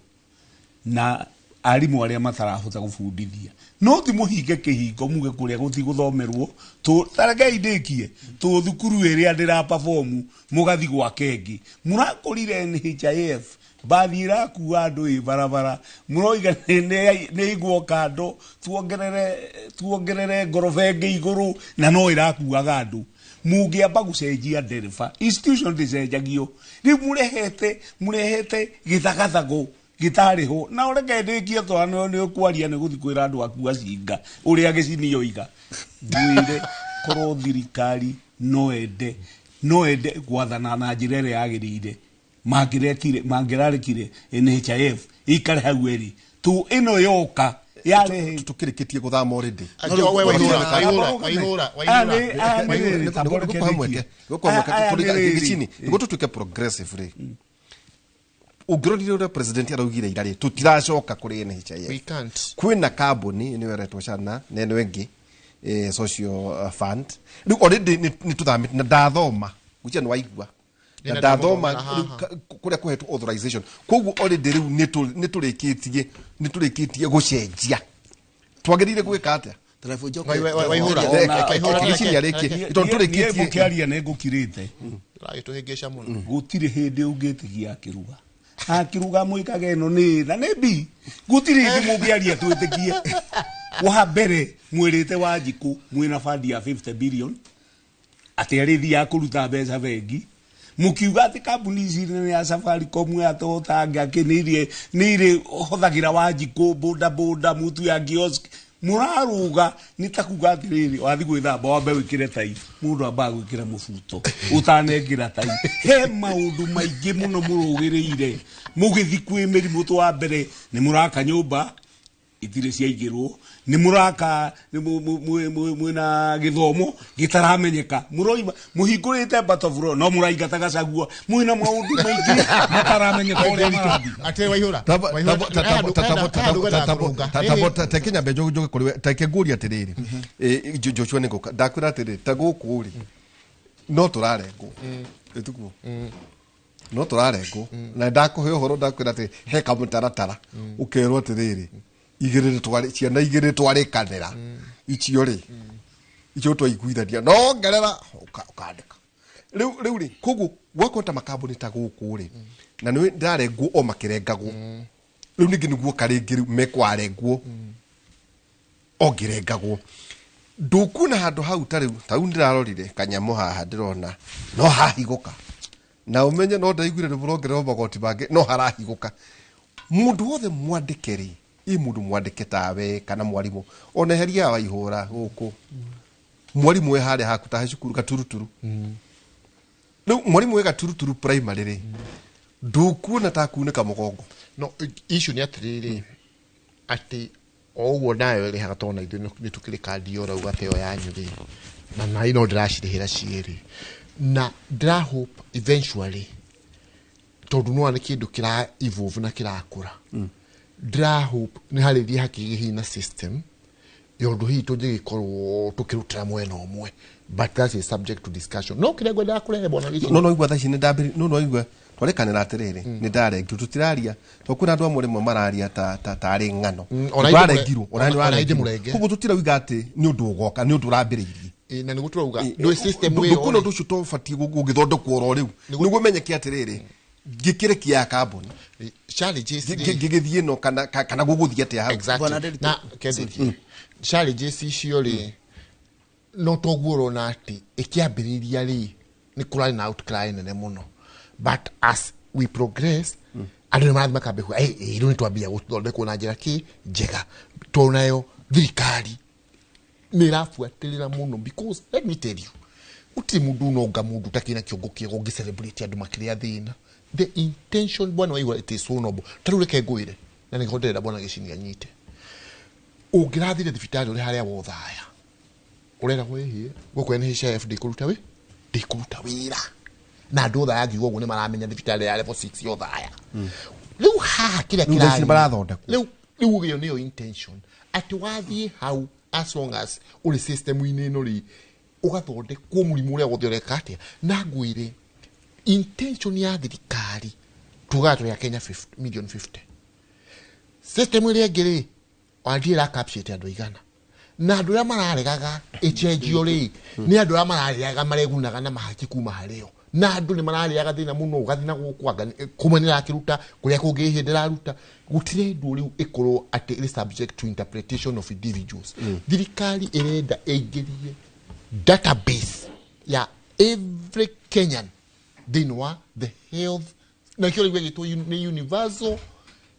na arimũ arĩa matarahota gũbundithia. No ti mũhinge kĩhingo muge kũrĩa gũtigũthomerwo, tarekei ndĩkie, tũ thukuru ĩrĩa ndĩra perform mũgathi gwake ĩngĩ. Mũrakũrire NHIF, mbathi ĩrakua andũ ĩ barabara, mũroiga nĩ ĩigwo kando, tuongerere ngoroba ĩngĩ igũrũ, na no ĩrakuaga andũ. Mũngĩamba gũcenjia ndereba, institution ndĩcenjagio. Rĩu mũrehete gĩthagathago gĩtarĩ ho. Na ũreke ndĩkie twana nĩ ũkwaria nĩ gũthiĩ kwĩra andũ aku acinga ũrĩa gĩcini oiga. Ngwĩre korwo thirikari no ende gwathana na njĩra ĩrĩa yagĩrĩire, mangĩrarekire NHIF ĩikare hau ĩrĩ. Tu ĩno yoka yarehe tukirikitie guthama already. Niguo tutuike progressive ri. Ũngĩrorire ũrĩa president araugire ira rĩ, tũtiracoka kũrĩ NHIF. We can't. Kwĩna kambuni nĩyo ĩretwo Shana na ĩno ĩngĩ social fund. Rĩu already nĩ tũthamĩte na ndathoma gwĩcia nĩ waigua na ndathoma kũrĩa kũhetwo authorization. Koguo already rĩu nĩ tũrĩkĩtie gũcenjia. Twagĩrĩire gwĩka atĩa? Mũkĩaria nĩ ngũkirĩte. Gũtirĩ hĩndĩ ũngĩtigia akĩruga. Akĩruga mwĩkage ĩno nĩ na nĩ B. Gũtirĩ hĩndĩ mũngĩaria twĩtĩkie. Wa mbere mwĩrĩte Wanjikũ mwĩna bandi ya 50 billion atĩ arĩthiaga kũruta mbeca bengi. Mũkiuga atĩ kambuni ici nene ya Safaricom ya Toyota ngake nĩ irĩ hũthagĩra Wanjikũ boda boda mũtu ya kiosk. Mũraruga nĩ ta kuga atĩrĩrĩ, wathiĩ gwĩthamba wambe wĩkĩre tai, mũndũ ambaga gwĩkĩra mũbuto ũtanekĩra tai. He maũndũ maingĩ mũno mũrũgĩrĩire mũgĩthiĩ kwĩ mĩrimũ. Twa mbere nĩ mũraka nyũmba itirĩ ciaigĩrwo, nĩ mũraka mwĩna gĩthomo gĩtaramenyeka, mũroima mũhingũrĩte Battle no mũraingata Gachagua, mwĩna maũndũ maingĩ mataramenyeka ũrĩa marathiĩ. Teke nyambe njoke kũrĩ we, teke ngũrie atĩrĩrĩ, Joshua nĩ ngũka ndakwĩra atĩrĩrĩ, ta gũkũ rĩ no tũrarengwo ĩtiguo no tũrarengwo na ndakũhe ũhoro ndakwĩra atĩ he kamũtaratara ũkerwo atĩrĩrĩ igĩrĩ twari ciana igĩrĩ twarĩkanĩra icio rĩ icio twaiguithania no ngerera ũkandĩka rĩu rĩ. Koguo gwakwo ta makambuni ta gũkũ rĩ na nĩ ndarengwo o makĩrengagwo rĩu ningĩ nĩguo karĩngĩ rĩu mekwarengwo ongĩrengagwo ndũkuona handũ hau ta rĩu ta rĩu ndĩrarorire kanyamũ haha ndĩrona no hahigũka na ũmenye no ndaiguire nĩ mũrongererwo magoti mangĩ no harahigũka. Mũndũ wothe mwandĩke rĩ, ĩ mũndũ mwandĩke tawe kana mwarimũ ona eheria wa ihũra gũkũ mwarimũ we harĩa haku ta cukuru Gaturuturu rĩu mwarimũ we Gaturuturu primary rĩ ndũkuona ta kunĩka mũgongo. No issue nĩ atĩrĩrĩ atĩ o ũguo nayo ĩrĩhaga tondũ na ithuĩ nĩ tũkĩrĩ kandi ĩyo ũrauga ta ĩyo yanyu rĩ na nai no ndĩracirĩhĩra cierĩ na ndĩra hope eventually tondũ nĩwona nĩ kĩndũ kĩra evolve na kĩrakũra ndĩra hope nĩ harĩthiĩ hakĩgĩ hihi na system ya ũndũ hihi tũngĩgĩkorwo tũkĩrutĩra mwena ũmwe, but that is subject to discussion. No kĩrĩa ngwendaga kũrehe bwana Gĩcini no no igua thaa ici nĩ ndambĩrĩ no no igua twarĩkanĩra atĩrĩrĩ nĩ ndarengirwo tũtiraria tondũ kwĩna andũ amwe rĩmwe mararia ta tarĩ ng'ano twarengirwo ona nĩ ũrarengirwo koguo tũtirauga atĩ nĩ ũndũ ũgoka nĩ ũndũ ũrambĩrĩirie na nĩguo tũrauga ndũ system ĩyo ndũkuona ũndũ ũcio tũbatiĩ gũgĩthondekwo oro rĩu nĩguo menyeke atĩrĩrĩ ngĩkĩre kĩa kambuni challenges ngĩgĩthiĩ no kana gũgũthiĩ atĩa hau na kendithie challenges icio rĩ no toguo ũrona atĩ ĩkĩambĩrĩria rĩ nĩ kũrarĩ na outcry nene mũno, but as we progress andũ nĩ marathiĩ makambia kuga rĩu nĩ twambia gũthondekwo na njĩra kĩ njega tondũ nayo thirikari nĩ ĩrabuatĩrĩra mũno because let me tell you gũtirĩ mũndũ unonga mũndũ ũtakĩrĩ na kĩongo kĩega ũngĩ celebrate andũ makĩrĩa thĩna. The intention bwana waigua it is so noble. Ta rĩu reke ngwĩre na nĩho ndĩrenda bwana Gĩcini anyite ũngĩrathire thibitarĩ ũrĩ harĩa wothaya ũreragwo ĩhĩ gũkũ NHIF ndĩkũruta wĩra na andũ othaya ngiuga ũguo nĩ maramenya thibitarĩ ya level 6 ya othaya. Rĩu haha kĩrĩa kĩrathondekwo rĩu ĩyo nĩyo intention Atĩ wathiĩ hau, as long as ũrĩ system-inĩ ĩno rĩ, ũgathondekwo mũrimũ ũrĩa wothe ũreka atĩa. Na ngwĩre intention ya thirikari, tugaga tũrĩ a Kenya 50, million 50. System ĩrĩa ĩngĩ rĩ, wanjie ĩrakapcĩte andũ aigana, na andũ arĩa mararegaga ĩcenjio rĩ, nĩ andũ arĩa mararĩaga, maregunaga na mahaki kuma harĩo, na andũ nĩ mararĩaga thĩna mũno. Ũgathiĩ na gũkũ anga kũmwe nĩ ĩrakĩruta, kũrĩa kũngĩ hĩndĩ ĩraruta. Gũtirendwo rĩu ĩkorwo atĩ ĩrĩ subject to interpretation of individuals. Thirikari ĩrenda ĩingĩrie database ya every Kenyan thĩinĩ wa the health, na kĩo rĩu ĩgĩtwo nĩ universal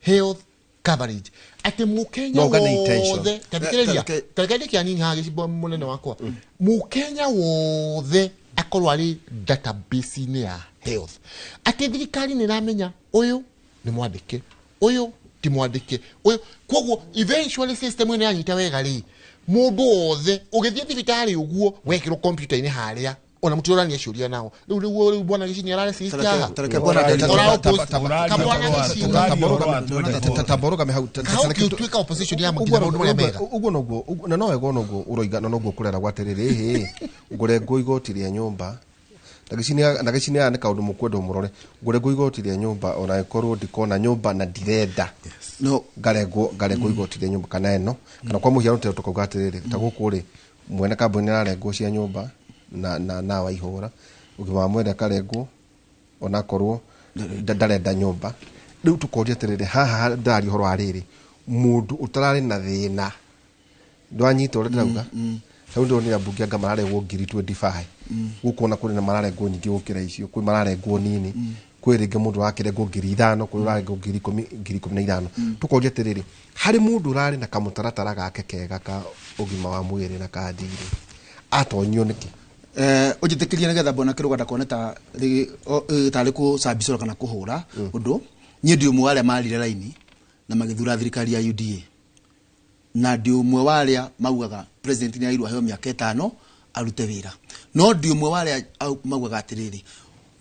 health coverage, atĩ mũkenya No, ũgane intention. wothe, tathikĩrĩria, tareke ndĩke anini haha gĩcimbo mũnene wakwa, mũkenya wothe akorwo arĩ database-inĩ ya health, atĩ thirikari nĩ ĩramenya ũyũ nĩ mwandĩke, ũyũ ti mwandĩke, ũyũ. Koguo eventually system ĩno yanyita wega rĩ, mũndũ wothe ũgĩthiĩ thibitarĩ ũguo wekĩrwo kompiuta-inĩ harĩa, ona mũtirorania ciũria nao. Rĩu rĩu rĩu bwana Gĩcini araresist haha. Tareke bwana Kamwana Gĩcini. Tamboroga hau. How ũngĩtuĩka opposition ya mũngina maũndũ marĩa mega? Ũguo noguo na no wega noguo ũroiga, na noguo kũreragwo atĩrĩrĩ, ĩhĩ ngũrengwo igoti rĩa nyũmba na Gĩcini, na Gĩcini aya nĩ kaũndũ mũkwenda mũrore, ngũrengwo igoti rĩa nyũmba ona ĩkorwo ndikona nyũmba na ndirenda No. ngarengwo igoti rĩa nyũmba kana ĩno, kana kwa mũhiano tũkauga atĩrĩrĩ, ta gũkũ rĩ, mwene kambuni ararengwo cia nyũmba na waihũra ũgima wa mwĩrĩ akarengwo onakorwo ndarenda nyũmba. Rĩu tũkoria atĩrĩrĩ, haha ndaria ũhoro wa rĩrĩ, mũndũ ũtararĩ na thĩna, ndwanyita ũrĩa ndĩrauga? Rĩu ndĩronire ambunge anga mararengwo ngiri 25 gũkũ, ona kũrĩ na mararengwo nyingĩ gũkĩra icio, kwĩ mararengwo nini, kwĩ rĩngĩ mũndũ ũrakĩrengwo 5,000, kwĩ ũrarengwo 10,000, 15,000. Tũkoria atĩrĩrĩ, harĩ mũndũ ũrarĩ na kamũtaratara gake kega ka ũgima wa mwĩrĩ na ka ndirĩ, atonyio nĩkĩ? Ũnjĩtĩkĩrie nĩgetha mbona kĩrũga ndakone ta tarĩ kũcambicũra kana kũhũra ũndũ. Niĩ ndĩ ũmwe wa arĩa marire raini na magĩthura thirikari ya UDA, na ndĩ ũmwe wa arĩa maugaga president nĩ agĩrĩirwo aheo mĩaka 5 arute wĩra, no ndĩ ũmwe wa arĩa maugaga atĩrĩrĩ,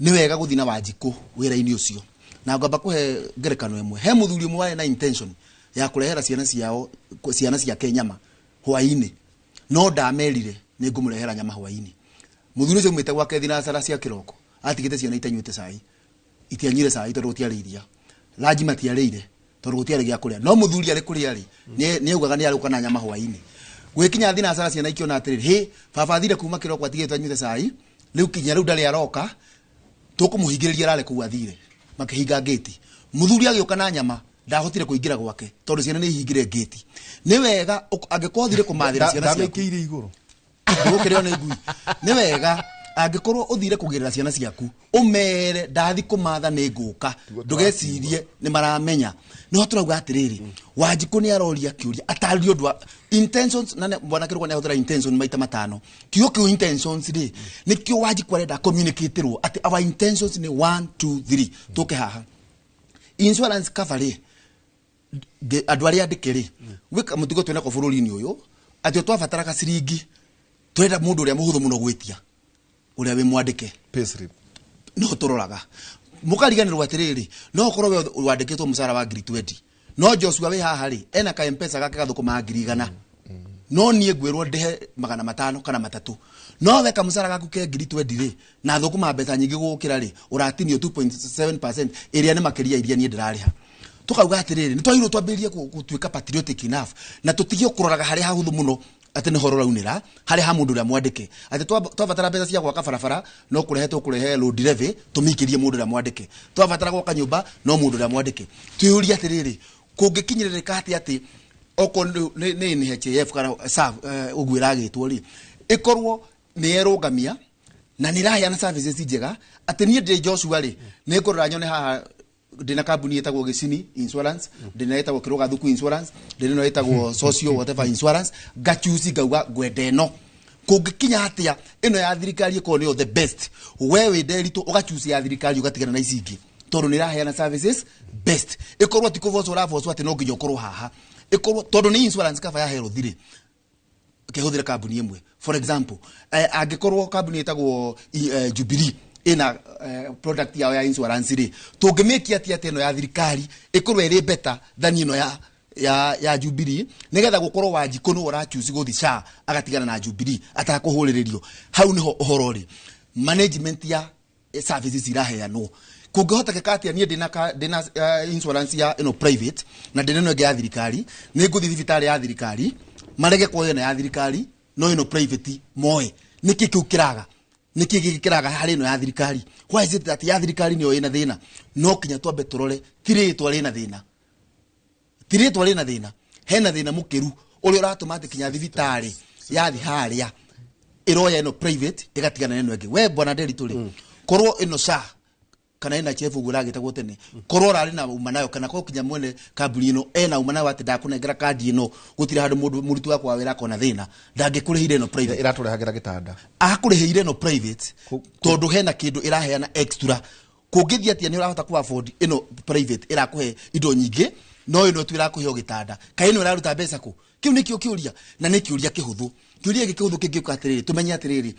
nĩ wega gũthiĩ na Wanjikũ wĩra-inĩ ũcio. Na ngwamba kũhe ngerekano ĩmwe. He mũthuri ũmwe warĩ na intention ya kũrehera ciana ciao, ciana ciake nyama hwaĩ-inĩ, no ndamerire nĩ ngũmũrehera nyama hwaĩ-inĩ. Mũthuri ũcio aumĩte gwake thinacara cia kĩroko, atigĩte ciana itanyuĩte cai, itianyuire cai tondũ gũtiarĩ iria, ranji matiarĩire tondũ gũtiarĩ gĩa kũrĩa. No mũthuri arĩ kũrĩa rĩ, nĩ augaga nĩ arũka na nyama hwaĩ-inĩ. Gwĩkinya thinacara, ciana ikĩona atĩrĩrĩ, hĩ, baba athire kuma kĩroko atigĩte anyuĩte cai, rĩu kinya rĩu ndarĩ aroka, tũkũmũhingĩrĩria arare kũu. Athire makĩhinga ngĩti. Mũthuri agĩũka na nyama, ndahotire kũingĩra gwake tondũ ciana nĩ ihingire ngĩti. Nĩ wega angĩkorwo ũthire kũmathĩra ciana ciaku Ndamĩkĩire igũrũ. Ndũgũkĩrĩo nĩ ngui. Nĩ wega angĩkorwo ũthire kũgĩrĩra ciana ciaku, ũmere ndathi kũmatha nĩ ngũka, ndũgecirie nĩ maramenya. Nĩho tũrauga atĩrĩrĩ, Wanjikũ nĩ aroria kĩũria atarĩrie ũndũ wa intentions, na bwana Kĩrũgwa nĩ ahũthĩra intention maita matano. Kiugo kĩu intentions rĩ, nĩkĩo Wanjikũ arenda communicate-rwo atĩ our intentions nĩ 1 2 3. Tũke haha insurance cover rĩ, andũ arĩa andĩke rĩ, gwĩka mũtugo twĩnako bũrũri-inĩ ũyũ atĩ twabataraga ciringi, twenda mũndũ ũrĩa mũhũthũ mũno gwĩtia, ũrĩa wĩ mwandĩke. Payslip. No tũroraga mũkariganĩrwo atĩrĩrĩ, no ũkorwo we wandĩkĩtwo mũcara wa ngiri 20, no Joshua wĩ haha rĩ, ena ka Mpesa gake gathũkũmaga 100,000, no niĩ ngwĩrwo ndĩhe 503. No we kamũcara gaku ke ngiri 20 rĩ, na thũkũma mbeca nyingĩ gũgũkĩra rĩ, ũratinio 2.7% ĩrĩa nĩ makĩria iria niĩ ndĩrarĩha. Tukauga atĩrĩrĩ, nĩ twagĩrĩirwo twambĩrĩrie gũtuĩka patriotic enough na tũtige kũroraga harĩa hahũthũ mũno atĩ nĩho rũraunĩra, harĩa ha mũndũ ũrĩa mwandĩke, atĩ twabatara mbeca cia gwaka barabara, no kũrehe tũkũrehe road levy tũmĩikĩrie mũndũ ũrĩa mwandĩke, twabatara gwaka nyũmba, no mũndũ ũrĩa mwandĩke. Twĩyũrie atĩrĩrĩ, kũngĩkinyĩrĩrĩka atĩ okorwo nĩ NHIF kana SAF, ũguo ĩragĩtwo rĩ, ĩkorwo nĩ yerũngamia na nĩ ĩraheana services njega, atĩ niĩ ndĩ Joshua rĩ, nĩ ngũrora nyone haha ndĩna kambuni ĩtagwo Gĩcini Insurance, ndĩna ĩtagwo Kĩrũga Thuku Insurance, ndĩna ĩno ĩtagwo Social whatever Insurance, ngachusi ngauga ngwenda ĩno. Kũngĩkinya atĩa ĩno ya thirikari ĩkorwo nĩyo the best, we wĩ Nderitũ ũgachusi ya thirikari, ũgatigana na ici ingĩ tondũ nĩ ĩraheana services best, ĩkorwo ti kũbocwo ũrabocwo atĩ no nginya ũkorwo haha, ĩkorwo tondũ nĩ insurance cover ya health rĩ, kĩhũthĩre kambuni ĩmwe. For example, angĩkorwo kambuni ĩtagwo Jubilee ĩna product yao ya insurance rĩ, tũngĩmĩkia atĩa atĩ ĩno ya thirikari ĩkorwo ĩrĩ better than ĩno ya ya Jubilee nigetha gukorwo Wanjikũ nĩwe ũrachusi gũthi SHA agatigana na Jubilee atakũhũrĩrĩrio. Hau niho ũhoro ũrĩ. Management ya services iraheanwo kũngĩhotekeka atĩa? Niĩ ndĩna insurance ya ĩno private na ndĩna ĩno ĩngĩ ya thirikari, nĩ ngũthiĩ thibitarĩ ya thirikari marege kuoya ĩno ya thirikari no ĩno private moe. Nĩkĩ kĩu kĩraga? Nĩkĩ gĩkĩ kĩraga harĩ ĩno ya thirikari? Why is it that ya thirikari nĩyo ĩna thĩna? No kinya twambe tũrore ti rĩtwa rĩna thĩna, ti rĩtwa rĩna thĩna, hena thĩna mũkĩru ũrĩa ũratũma atĩ kinya thibitarĩ yathi harĩa ĩroya ĩno private ĩgatigana na ĩno ĩngĩ. We bwana Nderitu rĩ, korwo ĩno SHA kana ĩna chef ũguo ĩragĩtagwo tene, korwo ũrarĩ na uma nayo kana korwo kinya mwene kambuni ĩno ena uma nayo atĩ ndakũnengera kandi ĩno gũtirĩ handũ mũndũ mũruti wakwa wa wĩra akona thĩna, ndangĩkũrĩhire ĩno private. Ĩratũrehagĩra gĩtanda. Akũrĩhĩire ĩno private tondũ hena kĩndũ ĩraheana extra. Kũngĩthiĩ atĩa nĩ ũrahota ku afford ĩno private ĩrakũhe indo nyingĩ no ĩno tu ĩrakũhe o gĩtanda? Kaĩ ĩno ĩraruta mbeca kũ? Kĩu nĩkĩo kĩũria, na nĩ kĩũria kĩhũthũ. Kĩũria gĩkĩ kĩhũthũ kĩngĩũka atĩrĩrĩ, tũmenye atĩrĩrĩ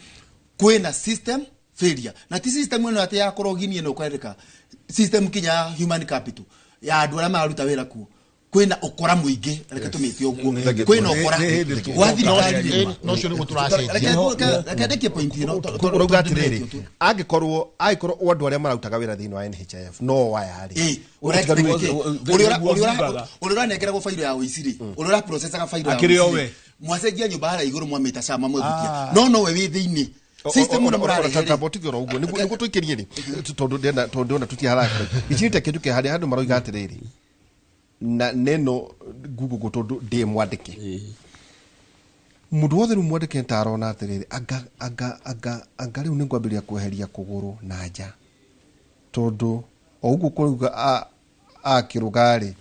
kwĩna system failure, na ti system ĩno atĩ ya kũrogini ĩno ũkwandĩka system kinya ya human capital ya andũ arĩa mararuta wĩra kuo. Kwĩna ũkora mũingĩ, reke tũmĩte ũguo, kwĩna ũkora wa thirikari. No ũcio nĩguo tũracenjia. Reke ndĩkie point ĩno. Ũrauga atĩrĩrĩ, angĩkorwo andũ arĩa marutaga wĩra thĩinĩ wa NHIF no waya rĩ, ũrĩa ũranengeragwo bairo ya ũici rĩ, ũrĩa ũraprocesaga bairo ya ũici rĩ, mwacenjia nyũmba harĩa igũrũ mwamĩta SHA mamwehutia, no nowe wĩ thĩinĩ system ĩno mũrarehe rĩ. Tambotigĩra ũguo nĩguo tũikĩrie rĩ, tondũ ndĩrenda, tondũ ndĩrona tũtiharaka icinĩte kĩndũ kĩa harĩa andũ maroiga atĩrĩrĩ, na neno Google tondũ ndĩ mwandĩke mũndũ wothe rĩu mwandĩke ta arona atĩrĩrĩ, anga anga anga anga rĩu nĩ ngwambĩrĩria kweheria kũgũrũ na nja, tondũ o ũguo kũrauga akĩrũga rĩ,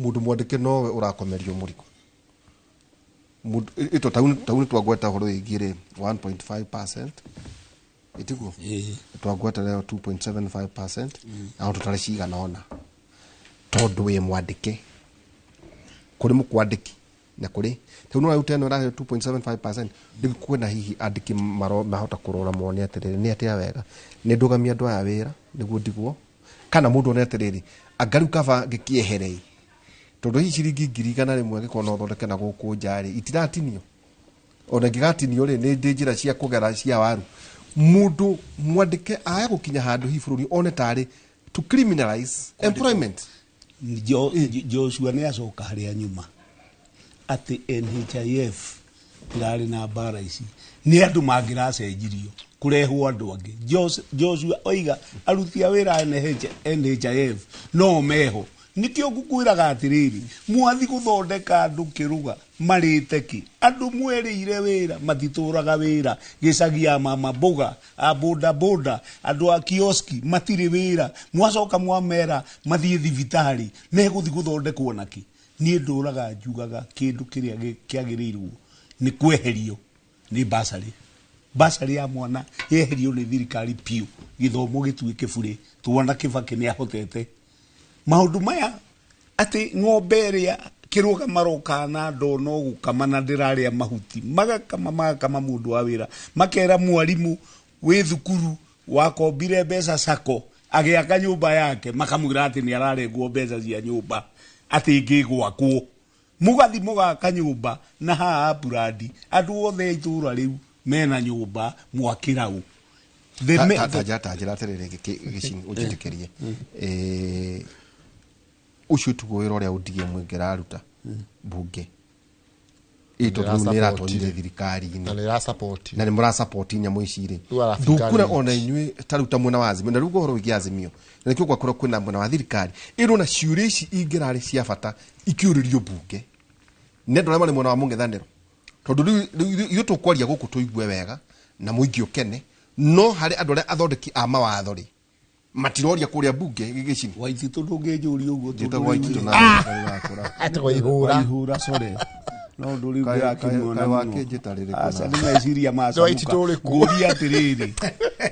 mũndũ mwandĩke nowe ũrakomerio mũrigo. Ĩto tauni twagweta ũhoro wĩgiĩ rĩ 1.5% ĩtiguo twagweta leo 2.75% na tũtare cigana ona, tondũ wĩ mwandĩke kũrĩ mũkwandĩki na kũrĩ rĩu no rute ĩno ĩraheo 2.75%. Rĩu kwĩna hihi andĩki mahota kũrora mone atĩrĩrĩ nĩ atĩa wega nĩ ndũgamia andũ aya wĩra nĩguo ndigwo, kana mũndũ one atĩrĩrĩ anga rĩu kaba ngĩkĩeherei, tondũ hihi ciringi 100,000 angĩkorwo no thondeke na gũkũ nja rĩ itiratinio, ona ingĩgatinio rĩ nĩ njĩra cia kũgera cia waru. Mũndũ mwandĩke aya gũkinya handũ hihi bũrũri one tarĩ to criminalize employment. Joshua nĩ acoka harĩa nyuma atĩ NHIF ĩrarĩ na mbara ici nĩ andũ mangĩracenjirio kũrehwo andũ angĩ. Joshua oiga aruti a wĩra NHIF no meho. Nĩkĩo ngũkwĩraga atĩrĩrĩ, mwathi gũthondeka andũ kĩrũga marĩte kĩ, andũ mwerĩire wĩra matitũraga wĩra, gĩcagi ya mama mboga a boda boda andũ a kioski matirĩ wĩra, mwacoka mwamera mathiĩ thibitarĩ megũthiĩ gũthondekwo nakĩ? Niĩ ndũraga njugaga kĩndũ kĩrĩa kĩagĩrĩirwo nĩ kweherio nĩ basarĩ. Basarĩ ya mwana yeherio nĩ thirikari piũ, gĩthomo gĩtuĩke bure, tuona Kibaki nĩ ahotete maũndũ maya atĩ ng'ombe ĩrĩa kĩrũga maroka na ndono gũkama na ndĩrarĩa mahuti magakama magakama mũndũ wa wĩra, makera mwarimũ wĩ thukuru wakombire mbeca sako agĩaka nyũmba yake makamwĩra atĩ nĩ ararengwo mbeca cia nyũmba atĩ ĩngĩgwakwo, mũgathi mũgaka nyũmba na haha brandi andũ othe a itũũra rĩu mena nyũmba mwakĩra ũ. Ta njĩra atĩrĩrĩ gĩcini ũnjĩtĩkĩrie, ũcio tiguo wĩra ũrĩa ODM ĩngĩraruta mbunge ĩtondũ rĩu nĩ ĩratonyire thirikari-inĩ na nĩ ĩrasupport na nĩ mũrasupport nyamũ ici rĩ, ndũkuona ona inyuĩ ta rĩu ta mwena wa Azimio, na rĩu ũhoro wĩgiĩ Azimio na nĩkĩo gwakorwo kwĩna mwena wa thirikari ĩrona ciũria ici ingĩrarĩ cia bata ikĩũrĩrio mbunge nĩ andũ arĩa marĩ mwena wa mũng'ethanĩro, tondũ rĩu ithuĩ tũkwaria gũkũ tũigue wega na mũingĩ ũkene, no harĩ andũ arĩa athondeki a mawatho rĩ matiroria kuria bunge gĩgĩcini. Waititũ ndũngĩnjũria ũguo tondũ Waititũ na etagwo ihũra. Ihũra sorry. No ndũrĩ ndĩrakĩmuona mũno. Aca nĩ meciria ma Waititũ ũrĩkũ? Ngũria atĩrĩrĩ,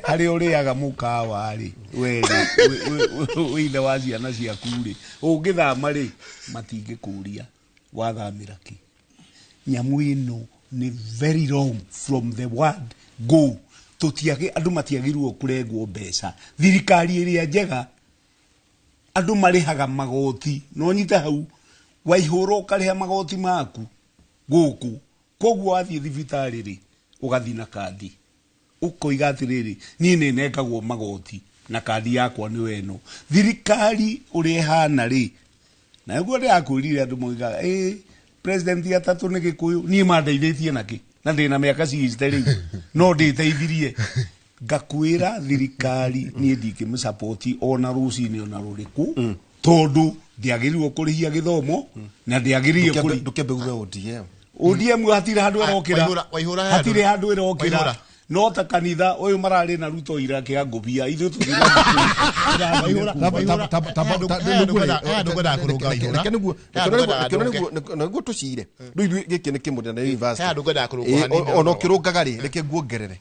harĩa ũrĩaga mũkawa rĩ, we rĩ, wĩ ithe wa ciana ciaku rĩ, ũngĩthama rĩ, matingĩkũria wathamĩra kĩ. Nyamũ ĩno nĩ very wrong from the word go. Tũtiagĩ andũ matiagĩrĩirwo kũrengwo mbeca. Thirikari ĩrĩa njega andũ marĩhaga magoti, no nyite hau Waihũra ũkarĩha magoti maku gũkũ. Koguo wathiĩ thibitarĩ rĩ, ũgathiĩ na kandi. Ũkoiga atĩrĩrĩ, niĩ nĩ nengagwo magoti na kandi yakwa nĩyo ĩno. Thirikari ũrĩa ĩhana rĩ, na nĩguo ndĩrakwĩrire andũ moigaga, ĩ president atatũ nĩ Gĩkũyũ, niĩ mandeithĩtie nakĩ? Na ndĩna mĩaka 60 rĩu, no ndĩteithirie. Ngakwĩra thirikari niĩ ndingĩmĩcapoti ona rũcinĩ ona rũrĩkũ, tondũ ndĩagĩrĩirwo kũrĩhia gĩthomo na ndĩagĩrĩire kũrĩ Ndũkĩambe uge ODM. ODM hatirĩ handũ ĩrokĩra. Waihũra he Hatirĩ handũ- handũ ĩrokĩra. Waihũra. No ta kanitha ũyũ mararĩ na Ruto ira kĩa ngũbia ithuĩ Nĩguo tũcire rĩu ithuĩ gĩkĩ nĩ kĩmũndĩ na university. He handũ ngwendaga kũrũngwo hanini. Ona ũkĩrũngaga rĩ, reke nguongerere.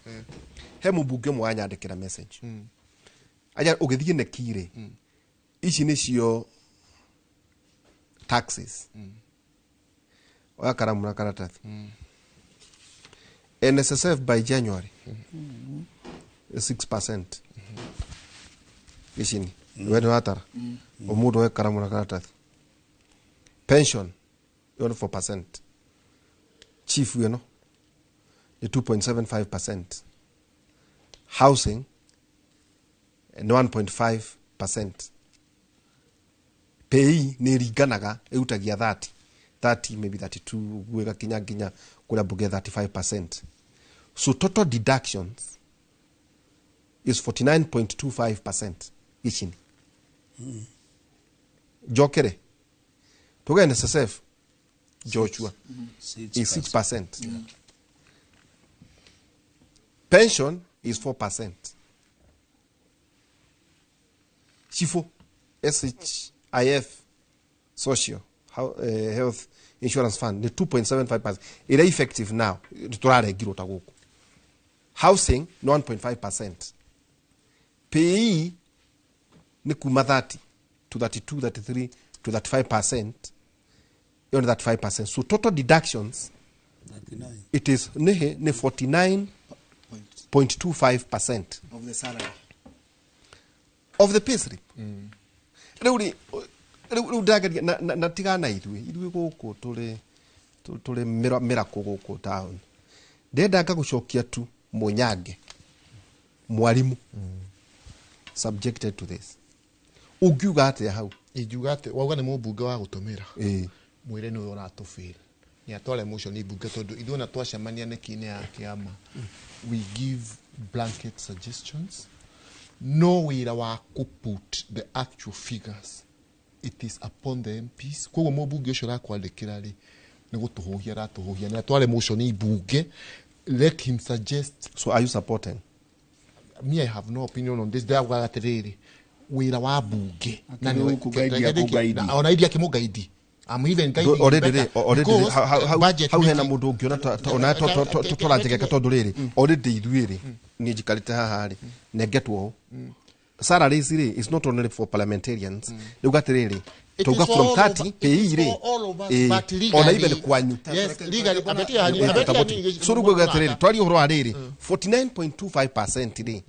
He mũmbunge ũmwe wanyandĩkĩra message. Anja ũgĩthiĩ neki rĩ, ici nĩcio taxes. Oya karamu na karatathi. NSSF by January 6%. Gĩcini we nĩ watara o mũndũ oe karamu na karatathi. Pension ĩyo nĩ 4%. Chief ĩno nĩ 2.75%. Housing nĩ 1.5%. PAYE nĩ ĩringanaga, ĩrutagia 30 30 maybe 32 ũguo ĩgakinya nginya kũrĩa mbunge 35%. So total deductions is 49.25% gĩcini. Njokere tuge NSSF Joshua is 6%. Pension is 4%. SHIFO, SHIF, Social Health Insurance Fund ni 2.75%. Ĩrĩa effective now tũrarengirwo ta gũkũ. Housing ni 1.5%. PAYE nĩ kuma 30 to 32, 33 to 35%. Ĩyo nĩ 35%. So total deductions it is nĩ 49.25% of the salary of the pay slip. Rĩu rĩ, rĩu ndĩrageria na tigana ithuĩ gũkũ tũrĩ mĩrakũ gũkũ town. Ndĩrenda ngagũcokia tu Mũnyange mwarimu subjected to this. Ũngiuga atĩa hau? Ingiuga atĩ wauga nĩ mũmbunge wa gũtũmĩra. Mwĩre nĩwe ũratũfail. Nĩ atware motion mbunge tondũ ithuĩ ona twacemania neki-inĩ ya kĩama, we give blanket suggestions. No wĩra wa kũ put the actual figures, it is upon the MPs. Koguo mũmbunge ũcio ũrakwandĩkĩra rĩ, nĩ gũtũhũhia aratũhũhia. Nĩ atware motion mbunge, let him suggest. So are you supporting? Me, I have no opinion on this. Ndĩraugaga atĩrĩrĩ, wĩra wa mbunge na nĩwe- Akĩrĩ kũgaidi. Ona iria akĩmũgaidi. I'm even guiding Already better rĩ, already because rĩ, budget hau hena meeting- mũndũ ũngĩona ona tũranjegeka tondũ rĩrĩ, already ithuĩ rĩ, niĩ njikarĩte haha rĩ, nengetwo ũũ. Salaries rĩ is not only for parliamentarians. Rĩu atĩrĩrĩ, It tauga is for from all 30 of- it PAYE is rĩ, for all of us, but legally- ona even kwanyu. Yes, legally, abetia hani- abetia hani- So rĩu ngauga atĩrĩrĩ, twarie ũhoro wa rĩrĩ, 49.25% rĩ,